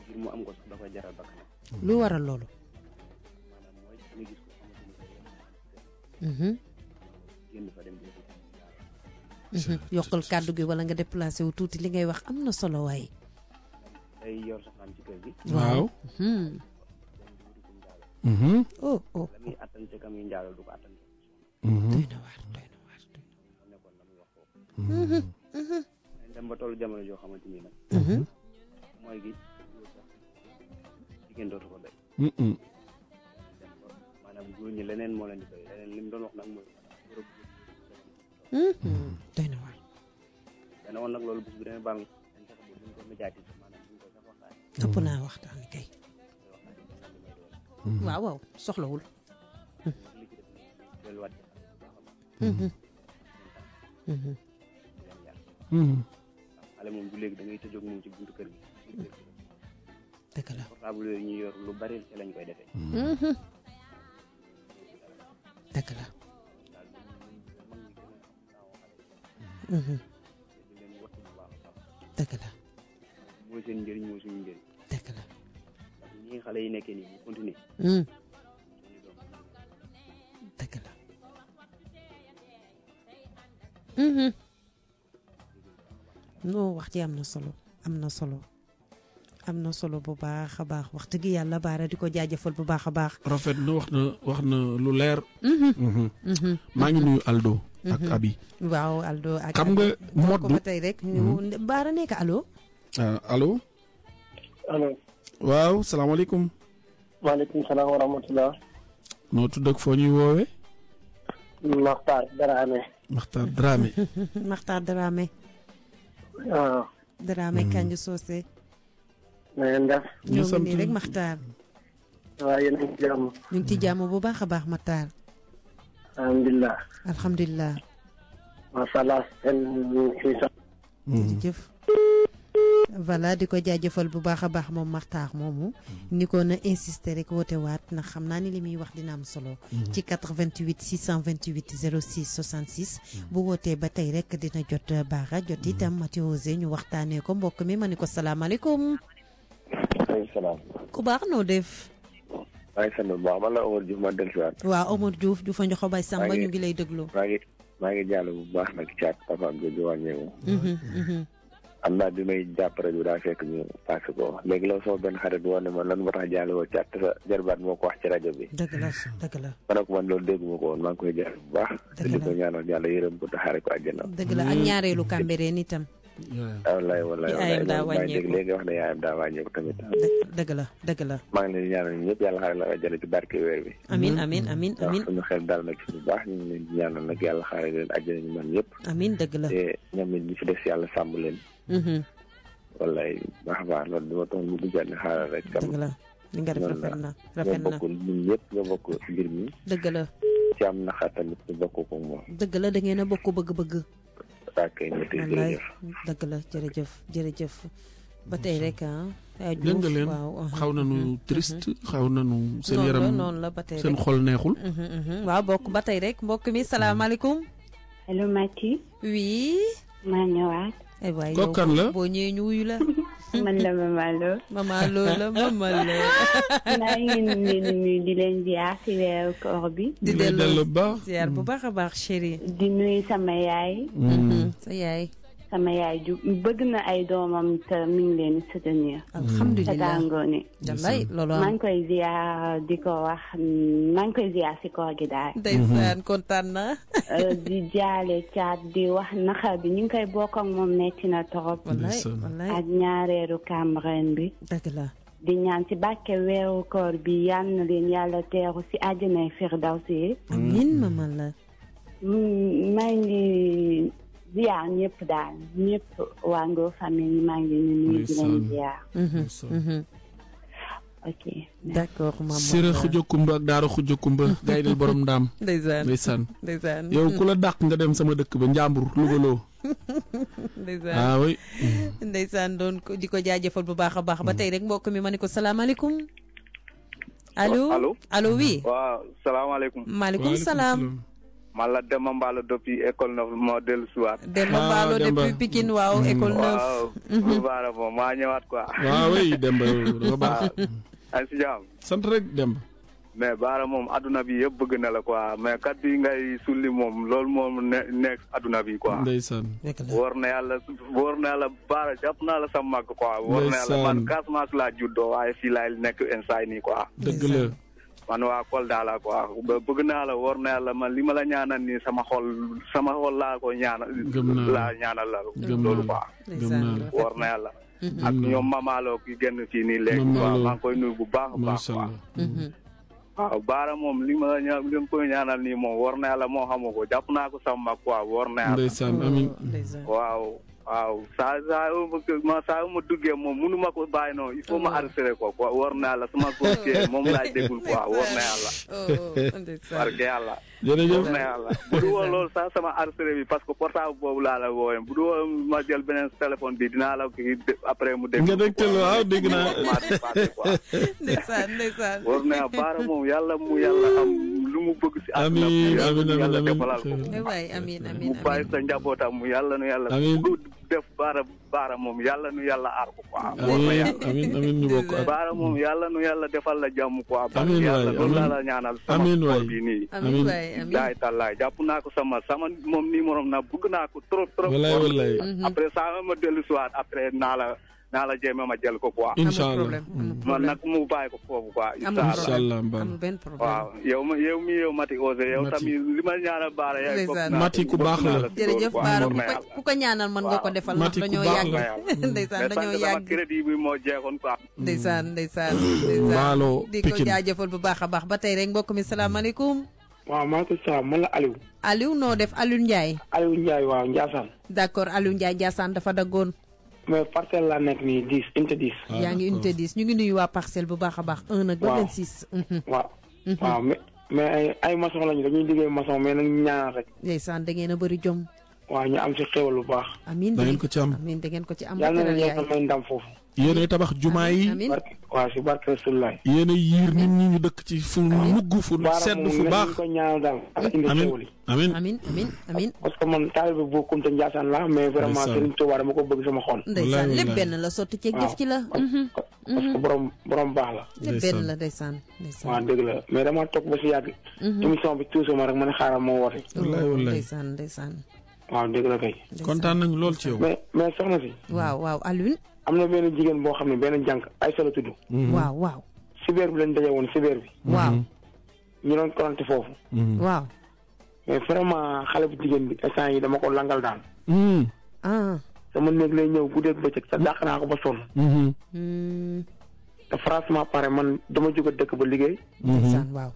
ngir mu am ko sax da koy jaral bakkanam. lu waral loolu. maanaam mooy nga gis ko xamante ni génn fa dem di yokkal kàddu gi wala nga déplacé wu tuuti li ngay wax am na solo waaye. day yor soxnaam ci kër gi. waaw. oh oh. la muy attan ca kam yi njaalal du ko attan. doy na waar doy na waar. nekkoon la muy wax foofu. dem ba tollu jamono joo xamante ni nag. mooy gi jigéen dootu ko doy. dem ba maanaam góor ñi leneen moo leen di doy leneen li mu doon wax nag mooy. doy na waar. dana woon nag loolu bés bu demee baal nga dañ fexe ba duñ ko médiatiser maanaam duñ ko sax waxtaan. ëpp naa waxtaan kay. waaw waaw soxlawul. li ci def delluwaat ci xale moom bu léegi da ngay tëjoog moom ci buntu kër gi. dëgg la portable yooyu ñu yor lu bari ci lañ koy defee. dëgg la. dëgg la. mooy seen njëriñ mooy suñu njëriñ. dëgg la. parce que ñi xale yi nekkee nii bu continuer. dëgg la. non wax ji am na solo am na solo am na solo bu baax a baax wax dëgg yàlla baara di ko jaajëfal bu baax a baax. rafet na wax na lu leer. maa ngi nuyu Aldo. ak Abi. waaw Aldo ak xam nga moddu ba tey rek ñu baara nekk allo. allo. allo. waaw salaamaaleykum. maaleykum salaam wa rahmatulah. noo tudd ak foo ñuy woowee. Maxtaar Dramé. Maxtaar Dramé. Maxtaar Dramé. waaw. Dramé Kanji Socé. na ngeen def. ñoo ngi nii rek Maxtaar. waaw yéen a ngi ci jàmm. ñu ngi ci jàmm bu baax a baax Maxtaar. alhamdulilah. alhamdulilah. macha allah seen émission. jërëjëf. voilà di ko jaajëfal bu baax a baax moom Maxtaar moomu. ni ko na insister rek woote waat ndax xam naa ni li muy wax dina am solo. ci 88 628 06 66. bu wootee ba tey rek dina jot baaxa jot itam Mathiosé ñu waxtaanee ko mbokk mi ma ni ko salaamaaleykum. waaleykum salaam. ku baax noo def. maa ngi sant bu baax man la Omar Diouf ma dellusiwaat. waaw Omar Diouf du fa njoxo bay Samba ñu ngi lay déglu. maa ngi jàll bu baax nag caat papa am jooju wàññeeku. am naa bi may jàpp rajo daa fekk ñu passé ko léegi la sama benn xarit woon ne ma lan moo tax jàll woo caat te sa jarbaat moo ko wax ci rajo bi. dëgg la dëgg la. ma ne ko man loolu dégguma ko woon maa ngi koy jàll bu baax. dëgg la te di ko ñaanal yàlla yërëm ko taxaare ko àjjana. dëgg la ak ñaareelu Cambérène itam. wallaay wallaay yaayam daa wàññeeku léegi wax ne yaayam daa wàññeeku tamit. dëgg la dëgg la. maa ngi leen di ñaanal ñëpp yàlla xaare la àjjana ci barke weer bi. amiin amiin amiin amiin. suñu xel dal nag ci bu baax ñu ngi leen di ñaanal nag yàlla xaare leen àjjana ñu man ñëpp. amiin dëgg la. te ñoom it ñi fi des yàlla sàmm leen. wallaay baax a baax loolu dama toog mu duggaat ne xaaral rek. dëgg la li nga def rafet na rafet na ñoo bokk ñun ñëpp ñoo bokk mbir mi. dëgg la. ci am naxaat tamit ñu bokk ko moom. dëgg la da ngeen a bokk bëgg-bëgg. ok jërëjëf. dëgg la jërëjëf jërëjëf. ba tey rek dégg nga leen xaw nañu triste xaw nañu seen yaram noonu la ba tey seen xol neexul. waaw bokk ba tey rek mbokk mi salaamaaleykum. allo Mati. oui. maa ñëwaat. waaye kooku kan la boo ñëwee ñu wuyu la. man la Mama Lo. Mama Lo la Mama Lo. maa ngi leen di nuyu di leen ziar ci weeru koor bi. di dellu ziar bu baax a baax chéri. di nuyu sama yaay. sa yaay. sama yaay ju bëgg na ay doomam te mi ngi leen di soutenir. alhamdulilah tàngoone. wallaay loolu am maa ngi koy ziar di ko wax maa ngi koy ziar si koor gi daal. ndeysaan kontaan na. di jaale caat di wax naxar bi ñu ngi koy bokk ak moom metti na trop. wallaay wallaay ak ñaareelu Cambérène bi. dëgg la. di ñaan ci bàkke weeru koor bi yal na leen yàlla teeru si àjjanay firdawsi. amiin mama la. maa ngi ziar ñëpp daal ñëpp waa Ngor famille maa ngi nuyu di leen ziar. ok d'accord maman Sira Xuja Kumba ak Daara Xuja Kumba gay del borom ndaam. ndeysaan yow ku la dàq nga dem sama dëkk ba Njàmbur Lugaloo. ndeysaan ah oui. ndeysaan doon ko di ko jaajëfal bu baax a baax ba tey rek mbokk mi ma ne ko salaamaaleykum. allo allo allo oui. waaw salaamaaleykum. maaleykum salaam. man la Demba Mballo depuis école 9 moo dellu si waat. Demba Mballo depuis Pikine waaw école 9. waaw lu baara moom maa ñëwaat quoi. waaw oui Demba dafa baax. ay si jàmm. sant rek Demba. mais baara moom adduna bi yëpp bëgg na la quoi mais kat bi ngay sulli moom loolu moom nekk adduna bi quoi. ndeysaan. wóor na yàlla baara jàpp naa la sa mag quoi. wóor na yàlla man Casamance laa juddoo waaye fii laay nekk instant nii quoi. dëgg la. man waa Kolda la quoi bëgg naa la wóor na yàlla man li ma la ñaanal nii sama xol laa ko ñaanal. laa ñaanal la loolu quoi. wóor na yàlla. ak ñoom mamaaloo ki génn fii nii léegi quoi maa ngi koy nuyu bu baax a baax quoi. waaw baara moom li ma koy ñaanal nii moom wóor na yàlla moo xamu ko jàpp naa ko sama mag quoi wóor na yàlla. ndeysaan amiin. waaw saa yu ma duggee moom mënu ma ko bàyyi noonu il faut ma arrêté ko quoi wóor na yàlla sama ko kii moom laay déggul quoi wóor na yàlla. barke yàlla. jërëjëf wóor na yàlla bu du woon loolu sax sama arrêté bi parce que portable boobu laa la wooyee bu du woon ma jël beneen téléphone bi dinaa la kii après mu dégg. nga dégg waaw dégg naa. ndeysaan. wóor na yàlla baara moom yàlla am lu mu bëgg si. amiin yàlla defalal ko. amiin mu bàyyi sa njabootam mu yàlla nu yàlla. def baara moom yàlla nu yàlla aar ko quoi. amiin ñu bokk baara moom yàlla nu yàlla defal la jàmm quoi. amiin yàlla loolu laa la ñaanal. amiin sama waay bi nii. amiin waay daay tallaay jàpp naa ko sama moom numéro na bëgg naa ko trop. wallaay après ça ma dellu si waat après naa la jéem a ma jël ko quoi. incha allah man nag mu bàyyi ko foofu quoi. incha allah amul benn problème. waaw yow Mati Osé yow tamit li ma ñaanal baara yaay bokk naa Mati ku baax la jërëjëf baara ku ko ñaanal mën nga ko defal ndax dañoo yàgg ndeysaan dañoo yàgg crédit bi moo jeexoon quoi. ndeysaan Mballo di ko jaajëfal bu baax a baax ba tey rek mbokk mi salaamaaleykum. waaw maaleykum salaam man la Aliou. Aliou noo def Aliou Ndiaye. Aliou Ndiaye waaw Ndiassane. d'accord Aliou Ndiaye Ndiassane dafa daggoon. mais parcelle laa nekk nii 10 unité 10. yaa ngi unité 10 ñu ngi nuyu waa parcelle bu baax a baax. 1 nag ba 26. waaw mais ay maçon lañu dañuy liggéey maçon mais nag ñaanal rek. ndeysaan da ngeen a bëri jom. waaw ñu am ci xéwal bu baax. amiin da ngeen ko ci am amiin da ngeen ko ci am. yàlla na leen yàlla may ndam foofu. yéenay tabax jumaa yi. waaw si barke Rasulullah. yéenay yiir nit ñi ñu dëkk ci fu mugg fu sedd fu baax. ko ñaanal daal ak indi xéwal yi. amiin parce que man taalibe bu Koumta Ndiassane la mais vraiment Serigne Touba dama ko bëgg sama xol. ndeysaan lépp benn la sotti ceeg jëf ci la. parce que borom baax la. lépp benn la ndeysaan. waaw dëgg la mais dama toog ba si yàgg. émission bi toujours ma rek ma ne xaaral moo woote. wallaay ndeysaan. waaw dëgg la kay. kontaan nañu lool ci yow. mais soxna si. waaw Alioune. am na benn jigéen boo xam ne benn jànk ay solo tudd. waaw. cyber bi lañ daje woon cyber bi. waaw. ñu doon korante foofu. waaw. mais vraiment xale bu jigéen bi instant yi dama ko langal daal. sama néeg lay ñëw guddeeg bëccëg sa dàq naa ko ba sonn. te franchement pare man dama jóge dëkk ba liggéey. ndeysaan waaw.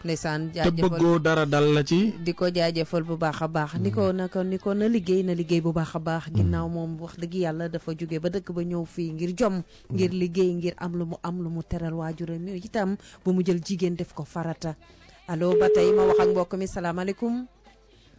ndeysaan te bëggoo dara dal la ci. di ko jaajëfal bu baax a baax. ni ko na liggéey bu baax a baax. ginnaaw moom wax dëgg yàlla dafa jóge ba dëkk ba ñëw fii ngir jom. ngir liggéey ngir am lu mu teral waajuram yi itam bu mu jël jigéen def ko farata. allo ba tey ma wax ak mbokk mi salaamaaleykum.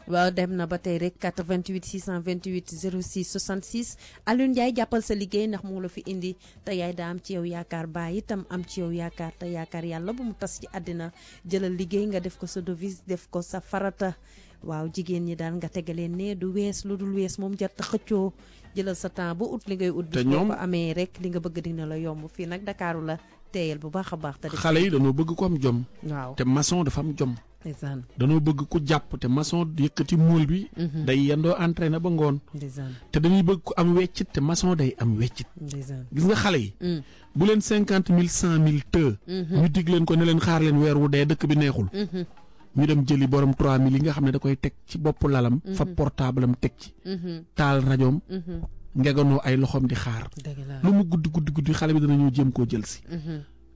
waaw dem na ba tey rek 88 628 06 66 Alioune Ndiaye jàppal sa liggéey ndax moo la fi indi te yaay daa am ci yow yaakaar baay itam am ci yow yaakaar te yaakaar yàlla bu mu tas ci àddina jëlal liggéey nga def ko sa devise def ko sa farata waaw jigéen ñi daal nga tegaleen ne du wees lu dul wees moom jarta xëccoo jëlal sa temps ba ut li ngay ut. bis boo ko amee rek li nga bëgg dina la yomb fii nag Dakaaru la teeyal bu baax a baax. te xale yi dañoo bëgg ko am jom. waaw te maçon dafa am jom. ndeysaan dañoo bëgg ku jàpp te maçon yëkkati mool bi. day yendoo entraîné ba ngoon. ndeysaan te dañuy bëgg ku am weccit te maçon day am weccit. ndeysaan gis nga xale yi. bu leen 50 000 100 000 të. ñu dig leen ko ne leen xaar leen weer wu dee dëkk bi neexul. ñu dem jëli borom 3000 yi nga xam ne da koy teg ci bopp lalam. fa portable am teg ci. taal rajoom. ngeganoo ay loxoom di xaar. lu mu guddi xale bi dana ñëw jéem koo jël si.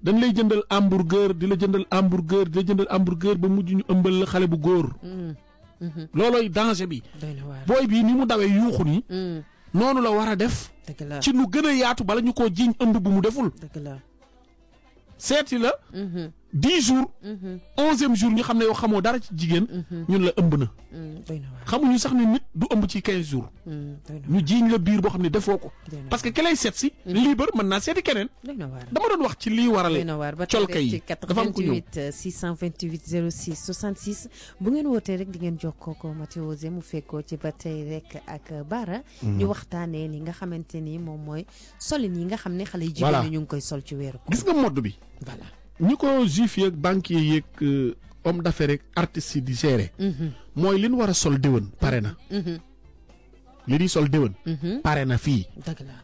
dañ lay jëndal hamburger di la jëndal hamburger ba mujj ñu ëmbal la xale bu góor. loolooy danger bi. booy bii ni mu dawee yuuxu ni noonu la war a def. ci lu gën a yaatu bala ñu koo jiiñ ëmb bu mu deful. seeti la. 10 jours. 11e jour ñu xam ne yow xamoo dara ci jigéen. ñun la ëmb na. xamuñu sax ne nit du ëmb ci 15 jours. ñu jiiñ la biir boo xam ne defoo ko. parce que ki lay seet si. libre mën naa seeti keneen. dama doon wax ci lii waral. colka yi dafa am ku ñëw 628 06 66 bu ngeen wootee rek di ngeen jokkoo ko Mathieu Ose mu fekkoo ci ba tey rek ak Bara. ñu waxtaanee li nga xamante ni moom mooy solin yi nga xam ne xale yu jigéen ñu ngi koy sol ci weeru ko. gis nga mode bi. voilà ñi ko juif yeeg banquier yeeg homme d'affaires ak artistes yi di gérer. mooy li ñu war a sol déwén pare na. li di sol déwén. pare na fii. dëgg la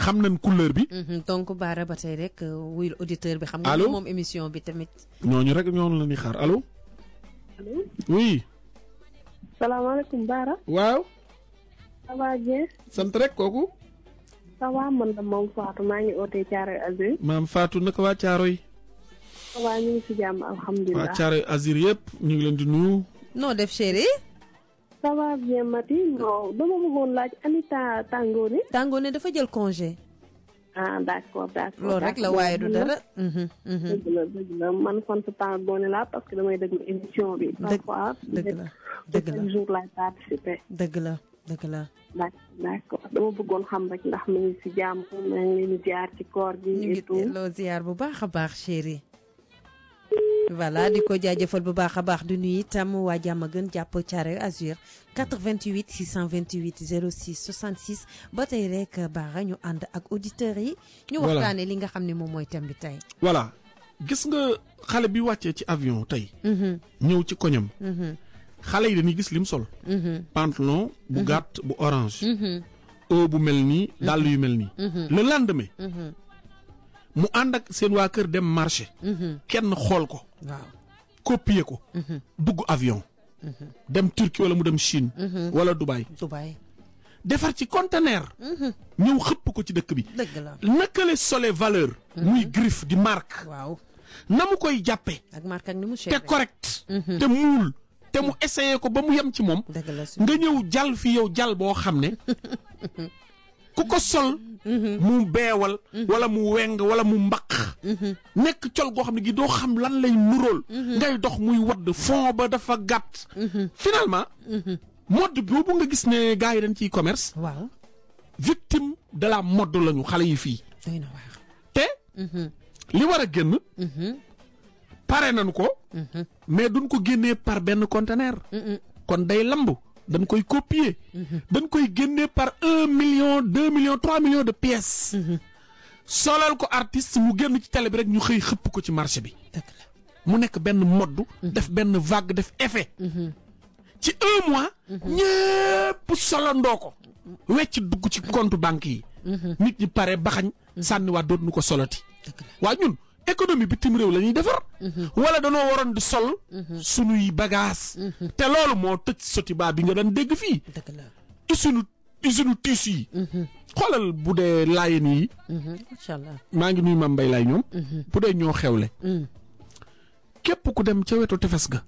xam nañ couleur bi. donc Bara ba tey rek wuyul auditeur bi. xam nga moom émission bi tamit. ñooñu rek ñooñu la ñuy xaar allo. allo. oui. salaamaaleykum Bara. waaw. ça va bien. sant rek kooku. ça va man la moom Fatou maa ngi ootee Thiaroye Azur. maam Fatou naka waa Thiaroye. waaw ñu ngi si jàmm alhamdulilah. waa Thiaroye Azur yëpp ñu ngi leen di nuyu. noo def chéri. ça va bien Mati non dama bëggoon laaj Anita Tangone. Tangone dafa jël congé. ah d'accord d'accord. loolu rek la waaye du dara. dëgg la man fan sa Tangone la parce que damay déglu émission bi. parfois dëgg la chaque jour laay participer. dëgg la. d'accord dama bëggoon xam rek ndax mu ngi si jàmm maa ngi leen di ziar ci koor gi. ñu ngi loo ziar bu baax a baax chéri. voilà di ko jaajëfal bu baax a baax du nuyu itam waa jàmm gën jàpp Thiaroye Azur 88 628 06 66 ba tey rek Bara ñu ànd ak auditeurs yi. ñu waxtaanee li nga xam ne moom mooy thème bi tey. voilà gis nga xale bi wàccee ci avion tey. ñëw ci koñam. xale yi dañuy gis lim sol. pantalon bu gàtt bu orange. bu mel nii dàll yu mel nii. le lendemain. mu ànd ak seen waa kër dem marché. kenn xool ko. waaw copier ko. dugg avion. dem Turquie wala mu dem Chine. wala Dubaï. defar ci conteneur. ñëw xëpp ko ci dëkk bi. dëgg la naka la solee valeur. muy griffe di marque. waaw na mu koy jàppee. ak marque ak ni mu te correct. te muul. te mu essayé ko ba mu yem ci moom. nga ñëw jàll fi yow jàll boo xam ne. ku ko sol. mu beewal. wala mu weng wala mu mbaq. nekk col goo xam ne gi doo xam lan lay nuróol. ngay dox muy wadd fond ba dafa gàtt. finalement. mode boobu nga gis ne gars yi dañ ciy commerce. waaw victime de la mode lañu xale yi fii. te. li war a génn. pare nañu ko. mais duñ ko génnee par benn conteneur. kon day lamb. dañ koy copier. dañ koy génnee par 1 million 2 millions 3 millions de pièces. solal ko artiste mu génn ci télé bi rek ñu xëy xëpp ko ci marché bi. mu nekk benn mode. def benn vague def effet. ci 1 mois. ñëpp solandoo ko. wecc dugg ci compte banque yi. nit ñi pare baxañ. sànniwaat dootuñu ko solati. waa ñun économie bitim réew la ñuy defar. wala danoo waroon di sol. sunuy bagage te loolu moo tëj Sotiba bi nga daan dégg fii. usine tissu yi. xoolal bu dee laayeen yi. macha allah maa ngi nuyu Mame Mbaye laay ñoom. bu dee ñoo xewle. képp ku dem ca wetu tefes ga.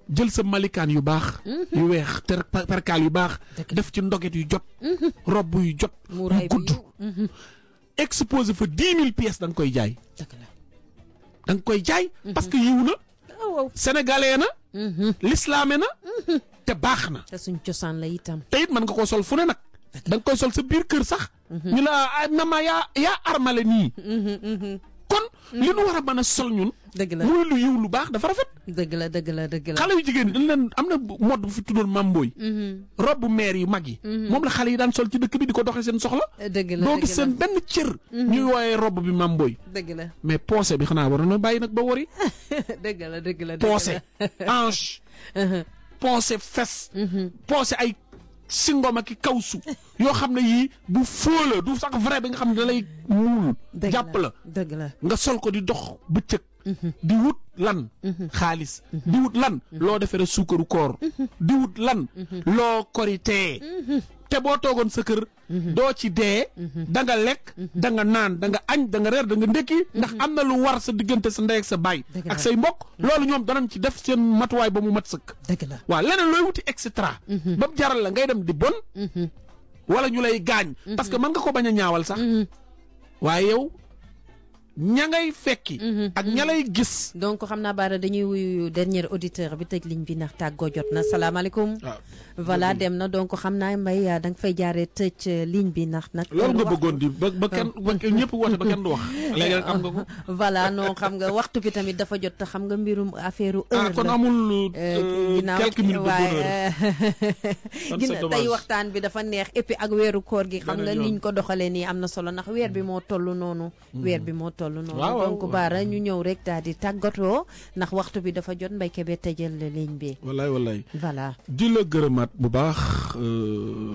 jël sa malikaan yu baax. yu weex perkaal yu baax. def ci ndoget yu jot. robb yu jot. yu gudd. exposé fa 10 000 pièces da nga koy jaay. da nga koy jaay. parce que yiw na. sénégalais na. lislaame na. te baax na. te suñ cosaan la itam. te it mën nga koo sol fu ne nag. da nga koy sol sa biir kër sax. ñu la nama yaa armale nii. kon li nu war a mën a sol ñun. dëgg la muy lu yiw lu baax dafa rafet. dëgg la dëgg la dëgg la. xale yu jigéen ñi dañ leen am na mode bu fi tuddoon Mamboy. robe mère yu mag yi. moom la xale yi daan sol ci dëkk bi di ko doxee seen soxla. dëgg la doo gis seen benn cër. ñuy wooyee robe bi Mamboy. dëgg la mais poosé bi xanaa waroon na bàyyi nag ba wari. dëgg la dëgg la poosé hanche. poosé fes. poosé ay singom ak i kawsu yoo xam ne yii bu fóola du sax vrai bi nga xam ne da lay muul. jàpp la dëgg la nga sol ko di dox bëccëg. di wut lan. xaalis di wut lan. loo defere suukaru koor. di wut lan. loo koritee. te boo toogoon sa kër. doo ci dee. da nga lekk. da nga naan da nga añ da nga reer da nga ndekki. ndax am na lu war sa diggante sa ndey ak sa baay. ak say mbokk. loolu ñoom danañ ci def seen matuwaay ba mu mat sëkk. dëgg la waaw leneen looy wuti et cetera. ba mu jaral la ngay dem di bon. wala ñu lay gaañ. parce que mën nga ko bañ a ñaawal sax. waaye yow ña ngay fekki ak ña lay gis. donc xam naa Bara dañuy wuyu dernier auditeur bi tëj ligne bi ndax tàggoo jot na salaamaaleykum. voilà dem na donc xam naa Mbaye da nga fay jaaree tëj ligne bi ndax nag. loolu nga bëggoon di ba kenn ñëpp woote ba kenn du wax. léegi rek am nga ko. voilà non xam nga waxtu bi tamit dafa jot te xam nga mbirum affaire heure la. kon amul quelques minutes de bonheur. ginnaaw tey waxtaan bi dafa neex et puis ak weeru koor gi xam nga niñ ko doxalee nii am na solo ndax weer bi moo toll noonu. weer bi moo toll noonu. donc Bara ñu ñëw rek daal di tàggatoo ndax waxtu bi dafa jot Mbaye Kébé tëjal ligne bi. wallaay voilà di la gërëmaat bu baax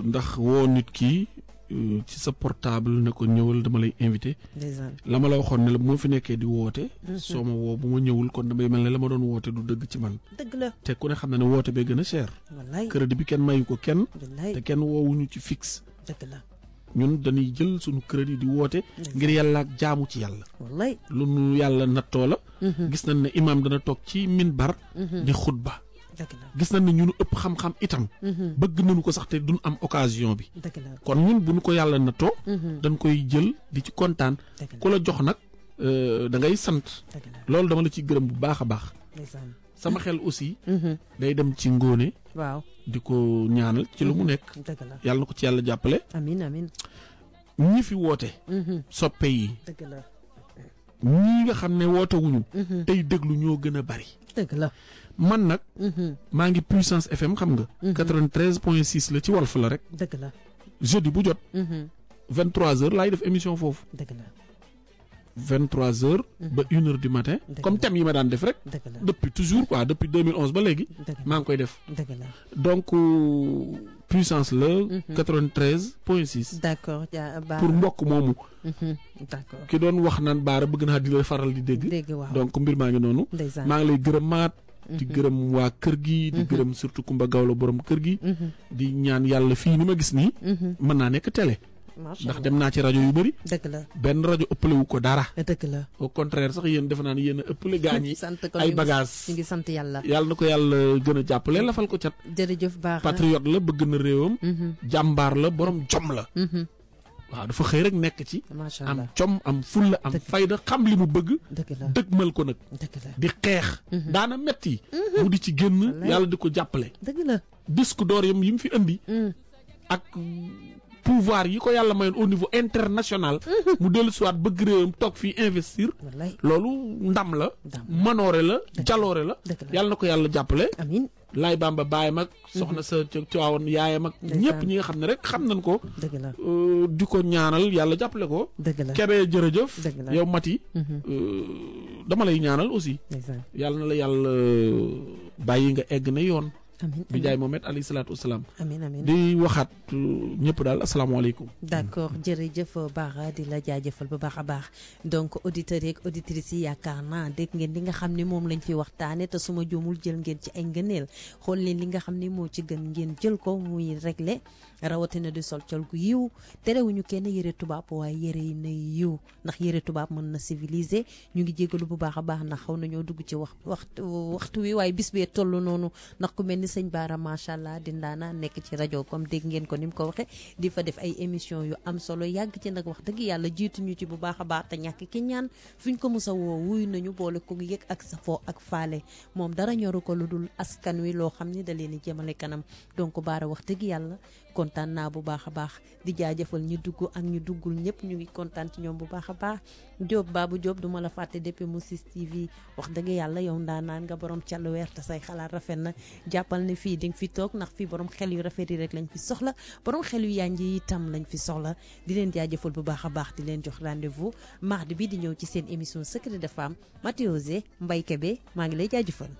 ndax woo nit ki ci sa portable ne ko ñëwal dama lay invité. la ma la waxoon ne la bu ma fi nekkee di woote. soo ma woo bu ma ñëwul kon damay mel ne la ma doon woote du dëgg ci man. dëgg la te ku ne xam na ne woote bee gën a cher. wallaay crédit bi kenn mayu ko kenn. te kenn woowuñu ci fixe. dëgg la. ñun dañuy jël suñu crédit di woote ngir yàlla ak jaamu ci yàlla. wallaay lu nu yàlla nattoo la. gis nañ ne imaam dana toog ci minbar di xutba. gis nañ ne ñunu ëpp xam-xam itam. bëgg nañu ko sax te duñ am occasion bi. kon ñun bu ñu ko yàlla nattoo. dañ koy jël di ci kontaan. ku la jox nag da ngay sant. loolu dama la ci gërëm bu baax a baax. sama xel aussi. day dem ci ngóone. waaw di ko ñaanal ci lu mu nekk. yàlla na ko ci yàlla jàppale. amiin amiin. ñi fi woote. soppe yi. dëgg la. ñii nga xam ne woote wuñu. tey déglu ñoo gën a bari. dëgg la. man nag. maa ngi puissance FM xam nga. 93.6 la ci Walf la rek. dëgg la. jeudi bu jot. 23h laay def émission foofu. dëgg la. 23h. ba 1h du matin. comme thème yi ma daan def rek. depuis toujours quoi depuis 2011 ba léegi. maa ngi koy def. dëgg la. donc puissance la. 93.6. d'accord pour mbokk moomu. d'accord ki doon wax naan Bara bëgg naa di la faral di dégg. waaw donc mbir maa ngi noonu. maa ngi lay gërëmaat. di gërëm waa kër gi. di gërëm surtout Kumba Gawlo borom kër gi. di ñaan yàlla fii ni ma gis nii. mën naa nekk télé. ndax dem naa ci rajo yu bëri. dëgg la benn rajo ëppale wu ko dara. dëgg la au contraire sax yéen defe naa ne yéen a ëppale gaañ yi. sant ko ay bagages ñu ngi sant yàlla. yàlla na ko yàlla gën a jàppale lafal ko cat. jërëjëf baax patriote la bëgg na réewam. jàmbaar la borom jom la. waaw dafa xëy rek nekk ci. macha am allah com am fulla am fayda xam li mu bëgg. dëgg la dëgmal ko nag. dëgg la di xeex. daana metti mu di ci génn yàlla di ko jàppale. dëgg la disque d'or yi mu fi indi. ak pouvoir yi ko yàlla mayoon au niveau international. mu dellu siwaat bëgg réewam toog fii investir. loolu ndam la. manoore la jaloore la. yàlla na ko yàlla jàppale. amiin laay bamba baayam ak soxna sa Tiwaawan yaayam ak ñëpp ñi nga xam ne rek xam nañ ko. dëgg la di ko ñaanal yàlla jàppale ko. dëgg la Kébé jërëjëf. yow Mati. dama lay ñaanal aussi. yàlla na la yàlla bàyyi nga egg na yoon. amiin bi jaay Mohamed alayhi salaatu wasalaam. amiin amiin di waxaat ñëpp daal asalaamaaleykum. d'accord jërëjëf Bara di la jaajëfal bu baax a baax donc auditeurs yeeg auditrices yi yaakaar naa dégg ngeen li nga xam ne moom lañ fi waxtaane te suma juumul jël ngeen ci ay ngëneel xool leen li nga xam ne moo ci gën ngeen jël ko muy réglé rawatina di sol col gu yiw terewuñu kenn yëre tubaab waaye yëre yi na yiw ndax yëre tubaab mën na civiliser ñu ngi jégalu bu baax a baax ndax xaw nañoo dugg ci waxtu wi waaye bis bee toll noonu ndax ku mel ni sëñ Bara macha allah di ndaana nekk ci rajo comme dégg ngeen ko ni mu ko waxee di fa def ay émission yu am solo yàgg ci nag wax dëgg yàlla jiituñu ci bu baax a baax te ñàkk ki ñaan fuñ ko mos a woo wuy nañu boole ko yëg ak sa foo ak faale moom dara ñoru ko lu dul askan wi loo xam ni da leen di jëmale kanam donc Bara wax dëgg yàlla kontaan naa bu baax a baax di jaajëfal ñi dugg ak ñu duggul ñëpp ñu ngi kontaan ci ñoom bu baax a baax Diop Babou Diop du ma la fàtte depuis mu 6TV wax dëgg yàlla yow ndaanaan nga borom callu weer te say xalaat rafet na jàppal ne fii di nga fi toog ndax fii borom xel yu rafet yi rek lañ fi soxla borom xel yu yànj yi itam lañ fi soxla di leen jaajëfal bu baax a baax di leen jox rendez-vous mardi bi di ñëw ci seen émission secret de femme Mathieu Mbaye Kébé maa ngi lay jaajëfal